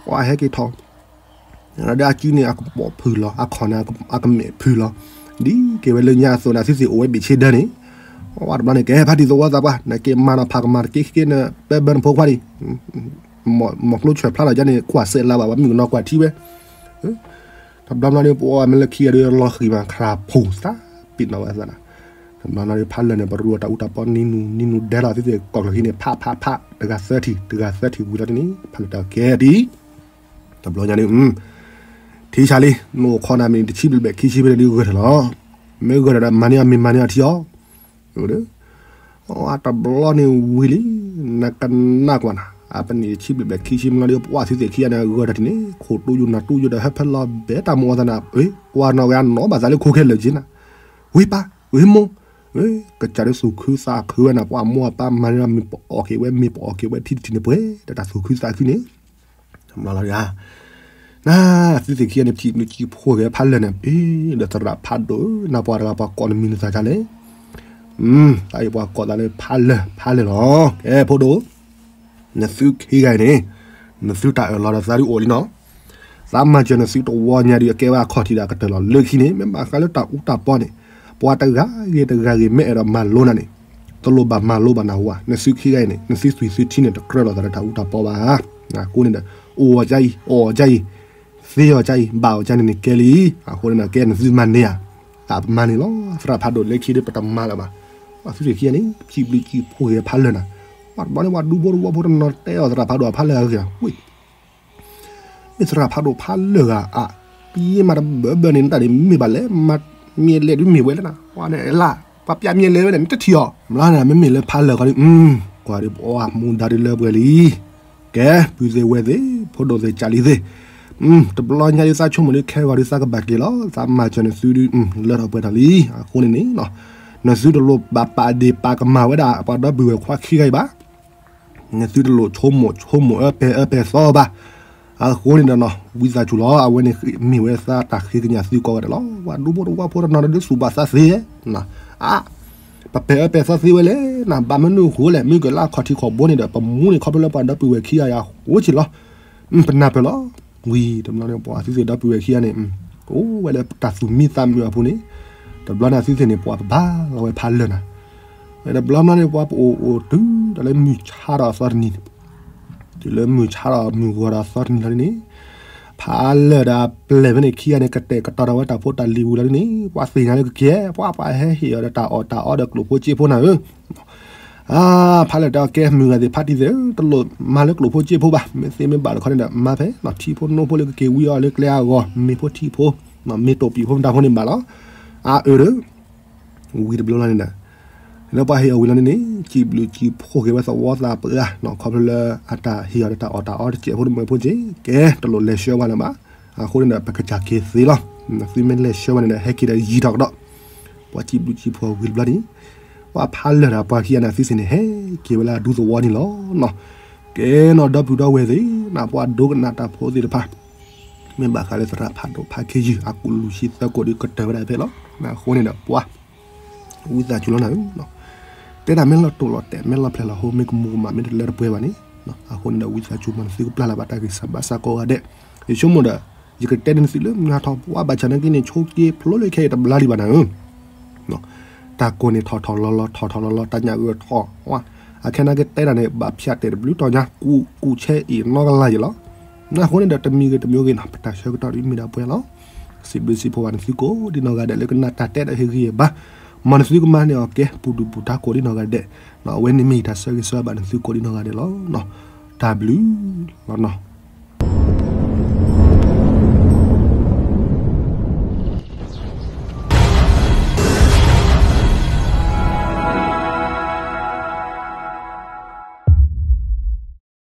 ပှၤဟဲက့ၤထီၣ် ဒီးအစုန့ၣ် အကပိာ်ဖုၣ်လီၤ အခီၣ်န့ၣ် အကမဲာ်ဖုၣ်လီၤ, ဒ်က့ၤဝဲလၢညါအသိးန့ၣ် အသုသ့ၣ်အိၣ်ဝဲဘ့ၣ်ဆ့ဒၢန့ၣ်, ဝဲတဘျီန့ၣ် ကဟဲဖးတံၢ်သဝီသးပှၢ် နက့ၤမၤနီၤဖးကမၤတက့ၢ်က့ၢ်နပၢဘၢနဖိခွါဒံး, မီၢ်ကျိဆဲးဖျါလီၤယါန့ၣ် ကွၢ်စဲးလါဘၣ် ပှၤမုၣ်ကနီၤကွၢ်ထံဝဲ, တဘျီဘျီန့ၣ် ပှၤမ့ၢ်လၢခံဂၤဒုးလီၤဃံၤမး ခရၣ်ဖိသးပ့ၤနီၣ်ဝဲသးနၤ, တဘျီဘျီန့ၣ် ဖးလၢာ်န့ၣ် ပရူအတၢ်အူတၢ်ပီနံၤနူၤနံၤနူၤဒဲလီၤ သုသ့ၣ်ကိးကျၢၤခံန့ၣ် ဖးဖးဖး တဂၤသၢထံၣ် တဂၤသၢထံၣ်ဝံၤလီၤတန့ၣ် ဖးလၢာ်တၢ်ကဲဒ် တဘျီညါန့ၣ် ထံဆါလံ နအိၣ်ခိးနၤမံးနံးတဆံဘျဲၣ်ဘျဲၣ်ခံဆံဖဲန့ၣ်ဒုးဂၢၢ်ထီၣ်လီၤ, မ့ၢ်ဂၢၢ်ထီၣ်ဒီး မၤန့ၢ်အီၤမ့ၢ်မၤန့ၢ်အီၤထံအီၤ, တဘျီန့ၣ်ဝံၤလံ, နကနၣ်ကွၢ်နၤ, အပနံးတဆံဘျဲၣ်ဘျဲၣ်ခံဆံမ့ၢ်လီၤဒီး ပှၤသုသ့ၣ်ခံဂၤန့ၣ် ဂၢၢ်ထီၣ်တန့ၣ် ခိၣ်တူၢ်ယိာ်နၢ်တူၢ်ယိာ်ဒီး ဟဲဖဲလီၤဘဲတၢ်မူအီၤသးနၤ, ကွၢ်နီၣ်ဝဲအနီၢ်ဘၣ်သးလၢခိခဲလၢာ်က့နၤ, ဝ့ၢ်ပၢ် ဝ့ၢ်မိၢ်, ကစၢ်ဒုးသူၣ်ခုသးခုဝဲနၤ ပှၤမိၢ်အပၢ်မၤန့ၢ်မ့ၢ်ပအီၣ်က့ၤဝဲ မ့ၢ်ပအီၣ်က့ၤဝဲထံတထံၣ်န့ၣ်ပှဲၤ ဒီးတၢ်သူၣ်ခုသးခုန့ၣ် တဘျီလီၤဒုးဧါ, နသုသ့ၣ်ခံဂၤန့ၣ် ပစံးဘျုးစံးဖှိၣ်က့ၤဖးလၢာ်န့ၣ် ဒီးသရၣ်ဖးဒိၣ်ဧၢ နပှၤတဂၤပှၤကိးနမံၤနသးဒ်လဲၣ်, တၢ်အံၤပှၤကိးသးလၢဖးလၢာ် ဖးလၢာ်လီၤ, ကဲဖိဒိၣ် နသုခံဂၤအံၤန့ၣ် နသုတၢ်အၢၣ်လီၤဒီးသးဒုအိၣ်လံနီၤ. သးမၤစၢၤနသုတဝီညါဒုး အကဲဝဲအခီၣ်ထံးဒီးအကတၢၢ်လီၤ. လၢခံန့ၣ် မ့ၢ်ဘၣ်ဃးလၢတၢ်အူတၢ်ပီန့ၣ် ပှၤတဂၤဂ့ၤတဂၤဂ့ၤ မ့ၢ်အဲၣ်ဒိးမၤလိနၤန့ၣ် တလိၣ်ဘၣ်မၤလိဘၣ်နၢ်ဟူဧါ. နသုခံဂၤအံၤန့ၣ် နသုသွံၣ်သုထံန့ၣ် တကြၢးလိာ်သးဒီးတၢ်အူတၢ်ပီဘၣ်. အဃိန့ၣ်ဒီး အိၣ်အီၤကအံၤ အီၣ်အီၤကအံၤ သ့အီၤကအံၤ ဘၣ်အီၤကန့ၣ်န့ၣ်ကဲလံ. အဃိန့ၣ်ဒီး ကဲနသုမၤန့ၢ်ဧါ. အပမၤန့ၢ်လီၤ သရၣ်ဖးဒိၣ် လၢခံဒုးပတမၤလၢၤဘၣ်. အသုသ့ၣ်ခံဂၤန့ၣ် စံးဘျုးစံးဖှိၣ်က့ၤဖးလၢာ်နၤ. ပှၤတဘျီန့ၣ် ပှၤဒူဖိတဝီဖိတနီၤတဲအီၤ သရၣ်ဖးဒိၣ်အဖးလၢာ်ဂ့ၤဂ့ၤ မ့ၢ်သရၣ်ဖးဒိၣ်ဖးလၢာ်ဂၤအါ, ပယ့မၤတဘၢဘၢန့ၣ် နတၢ်န့ၣ်မ့ၢ်ဘၣ်လဲၣ်, မ့ၢ်လဲၣ်ဒုးမ့ၢ်ဝဲလဲၣ်နၤ, ပှၤန့ၣ်လၢ ပှၤပျဲမ့ၢ်လဲၣ်ဝဲလဲၣ် နတထံၣ်အီၤ, မ့ၢ်လီၤန့ၣ် မ့မ့ၢ်လၢဖးလၢာ်ခီဒုး, ကွၢ်ဒုး ပှၤမူဒါဒုးလၢပှဲၤလံ, ကဲ ပုၢ်သ့ၣ်ဝဲၢ်သ့ၣ် ဖိဒိၣ်သ့ၣ်ကၢ်လံၤသ့ၣ်, တဘျီညါဒုးသးဆိကမိၣ်ဒုး ခဲဂီၤဒုးသးကဘၣ်က့ၤလီၤ, သးမၤစၢၤနသုဒုး လၢထီၣ်ပှဲၤထီၣ်လံ, အဃိန့ၣ်န့ၣ် နသုတလိၣ်ဘၣ်ပာ်ဒ့ၣ်ပာ်ကမၣ်ဝဲဒၣ် ပှၤဒီပုၢ်ဝဲၢ်ခွါခံဂၤအံၤဘၣ် နသုတလိၣ်ဆိကမိၣ်ဆိကမိၣ်အၢပဲာ်အၢပဲာ်သီဘၣ်. အဃိန့ၣ်ဒီးနီၤ ဝံသးစူၤလီၤ, အဝဲန့ၣ်မ့ၢ်ဝဲသးတၢ်ဃ့ကညးသုကိးဂၤဒဲးလီၤ. ပှၤဒူဖိတဝီဖိတနီၤဒုးသူၣ်ဘၣ်သးသ့, အါ, ပပဲာ်အၢပဲာ်သီသ့ဝဲလဲၣ်နၤ, ဘၣ်မနုၤအဃိလဲၣ်, မ့ၢ်ကလၢအခီၣ်ထံးခီၣ်ဘိန့ၣ်ဒီး ပမူန့ၣ်ခီဖျိလၢပှၤဒီပုၢ်ဝဲၢ်ခံဂၤအံၤအဃိက့ၤလီၤ. ပနၢ်ပၢၢ်လီၤ. ဝံၤတဘျီန့ၣ် ပှၤသုသ့ၣ်ဒီပုၢ်ဝဲၢ်ခံဂၤန့ၣ် အိၣ်ဝဲလၢတၢ်သူၣ်မံသးမုာ်အပူၤန့ၣ်, တဘျီန့ၣ်သုသ့ၣ်န့ၣ် ပှၤပဘါလီၤဝဲဖးလၢာ်နၤ, တဘျီဘျီန့ၣ် ပှၤပအိၣ်အိၣ်တုၤဒီးလၢမုၢ်ဆါဒီးအသီတနံၤ, တုၤလၢမုၢ်ဆါဒီးမုၢ်ဂီၤဒီးအသီတနံၤလီၤဒ်န့ၣ်, ဖးလၢာ်ဒီးပျဲၢ်ဖဲန့ၣ်ခံဂၤန့ၣ် ကတဲာ်ကတီၤဒီးဝဲတၢ်ဖိတၢ်လံၤဝံၤလီၤဒ်န့ၣ် ပှၤသ့ၣ်ညါလၢကကဲ, ပှၤပှၤဟဲဟ့ၣ်အီၤဒီးတၢ်အီၣ်တၢ်အီဒီးကျိာ်ဖိစ့ဖိနၤဧၢ အါ, ဖးလၢာ်တဲအီၤ ကဲမုၢ်ဂၤသ့ၣ်ဖးတံၢ်သ့ၣ်ဧၢ, တလိၣ်မၤလၢကျိာ်ဖိစ့ဖိဘၣ်, မ့ၢ်သ့မ့ၢ်ဘၣ်တခီန့ၣ်ဒီး မၤဖဲနီၤ ထံဖိနိဖိလၢကက့ၤဝံအီၤလၢကျဲအဂီၢ်, မ့ၢ်ဖိထံဖိ, မ့ၢ်တိာ်ပံာ်ဖိမတၤဖိန့ၣ်ဘၣ်လီၤ. အါအၢဒီး ဝံၤတဘျီလီၤန့ၣ်ဒီး လၢပှၤဟ့ၣ်အီၤဝံၤလီၤန့ၣ်န့ၣ် စံးဘျုးစံးဖှိၣ်က့ၤဝဲသဝီသးပှၢ်နီၤ, ခီဖျိလၢအတၢ်ဟ့ၣ်အီၤဒီးတၢ်အီၣ်တၢ်အီတစဲးဖိတမှဲၤဖိက့ၤ, ကဲ တလိၣ်လဲၤဆှၢဝဲလၢၤဘၣ်. အဃိန့ၣ်ဒီး ပကစၢ်က့ၤသ့လီၤ. သုမ့ၢ်လဲၤဆှၢဝဲန့ၣ်ဒီး ဟဲက့ၤဒီးယံာ်ထီၣ်ကဒီး, ပှၤစံးဘျုးစံးဖှိၣ်ဝံၤတဘျီန့ၣ် ပှၤဖးလၢာ်ဒီးပှၤခံဂၤန့ၣ် သုသ့ၣ်န့ၣ် ဟဲက့ၤဝဲလၢအဒူသဝီန့ၣ်လီၤ. ကဲနီၤ ဒီပုၢ်ဒီဝဲၢ်သ့ၣ်နၤ, ပှၤဒိကနၣ်တၢ်ဖိသ့ၣ်တဖၣ်, မ့ၢ်ဘၣ်ဃးလၢသရၣ်ဖးဒိၣ်ဖးခ့ယုၢ် အကူၣ်လူၤဆံသၢကိးဒုးကတၢၢ်ဝဲဒၣ်ဖဲလီၤ. အဃိန့ၣ်ဒီးပှၤ ဝံသးစူၤလီၤနၤဧၢ, တဲတၢ်မ့ၢ်လီၤတိၢ်လီၤတဲာ် မ့ၢ်လီၤဖျဲၣ်လီၤဟိ မ့ၢ်ကမူၤကမၣ်မ့ၢ်တလၢတပှဲၤဘၣ်န့ၣ်, အဃိန့ၣ်ဒီး ဝံသးစူၤမး နသုကပျၢ်လၢ်ဘၣ်တၢ်ဂံၢ်စၢ်ဘါစၢ်ကိးဂၤဒဲး, ယဆိကမိၣ်ဒီး ယကတဲန့ၢ်သုလၢမုၢ်ဟါထီၣ် ပှၤဘၣ်ဆၣ်နာ်က့န့ၣ် ဆိက့ၤဖျိလၢခဲအံၤတဘျါလံဘၣ်နၤဧၢ တၢ်ကိၢ်န့ၣ်ထီၣ်ထီၣ်လီၤလီၤ ထီၣ်ထီၣ်လီၤလီၤ တၢ်ညၣ်အုးထီၣ်ဝါ, အခဲနာ်က့တဲတၢ်န့ၣ် ဘၣ်ဖၠးတဲာ်တဘျုးတီၤညါ ကူၣ်ကူၣ်ဆဲအံၤနီၢ်ကလၢ်ယံၤလီၤ. အဃိန့ၣ်ဒီးတမံၤဂ့ၤတမံၤဂ့ၤနီၤ ပတၢ်ဆၢကတီၢ်ဒ်မ့ၢ်ဒၣ်ပှဲၤလီၤ. စံးဘျုးစံးဖှိၣ်ဘၣ်နသုကိးဒ်နီၢ်ဂၤဒဲးလၢကနၣ်တၢ်တဲဒီးဟ့ၣ်ဂံၢ်ဟ့ၣ်ဘါ, မ်နသုကမၤန့ၢ်အီၤကဲ ပူၤဒုၣ်ပူၤဒါကိးဒ်နီၢ်ဂၤဒဲး, အဝဲန့ၣ်မ့ၢ်ယတၢ်ဆၢဂ့ၤဆၢဝါဘၣ်နသုကိးဒ်နီၢ်ဂၤဒဲးလီၤ. တၢ်ဘျုးလီၤနီၤ.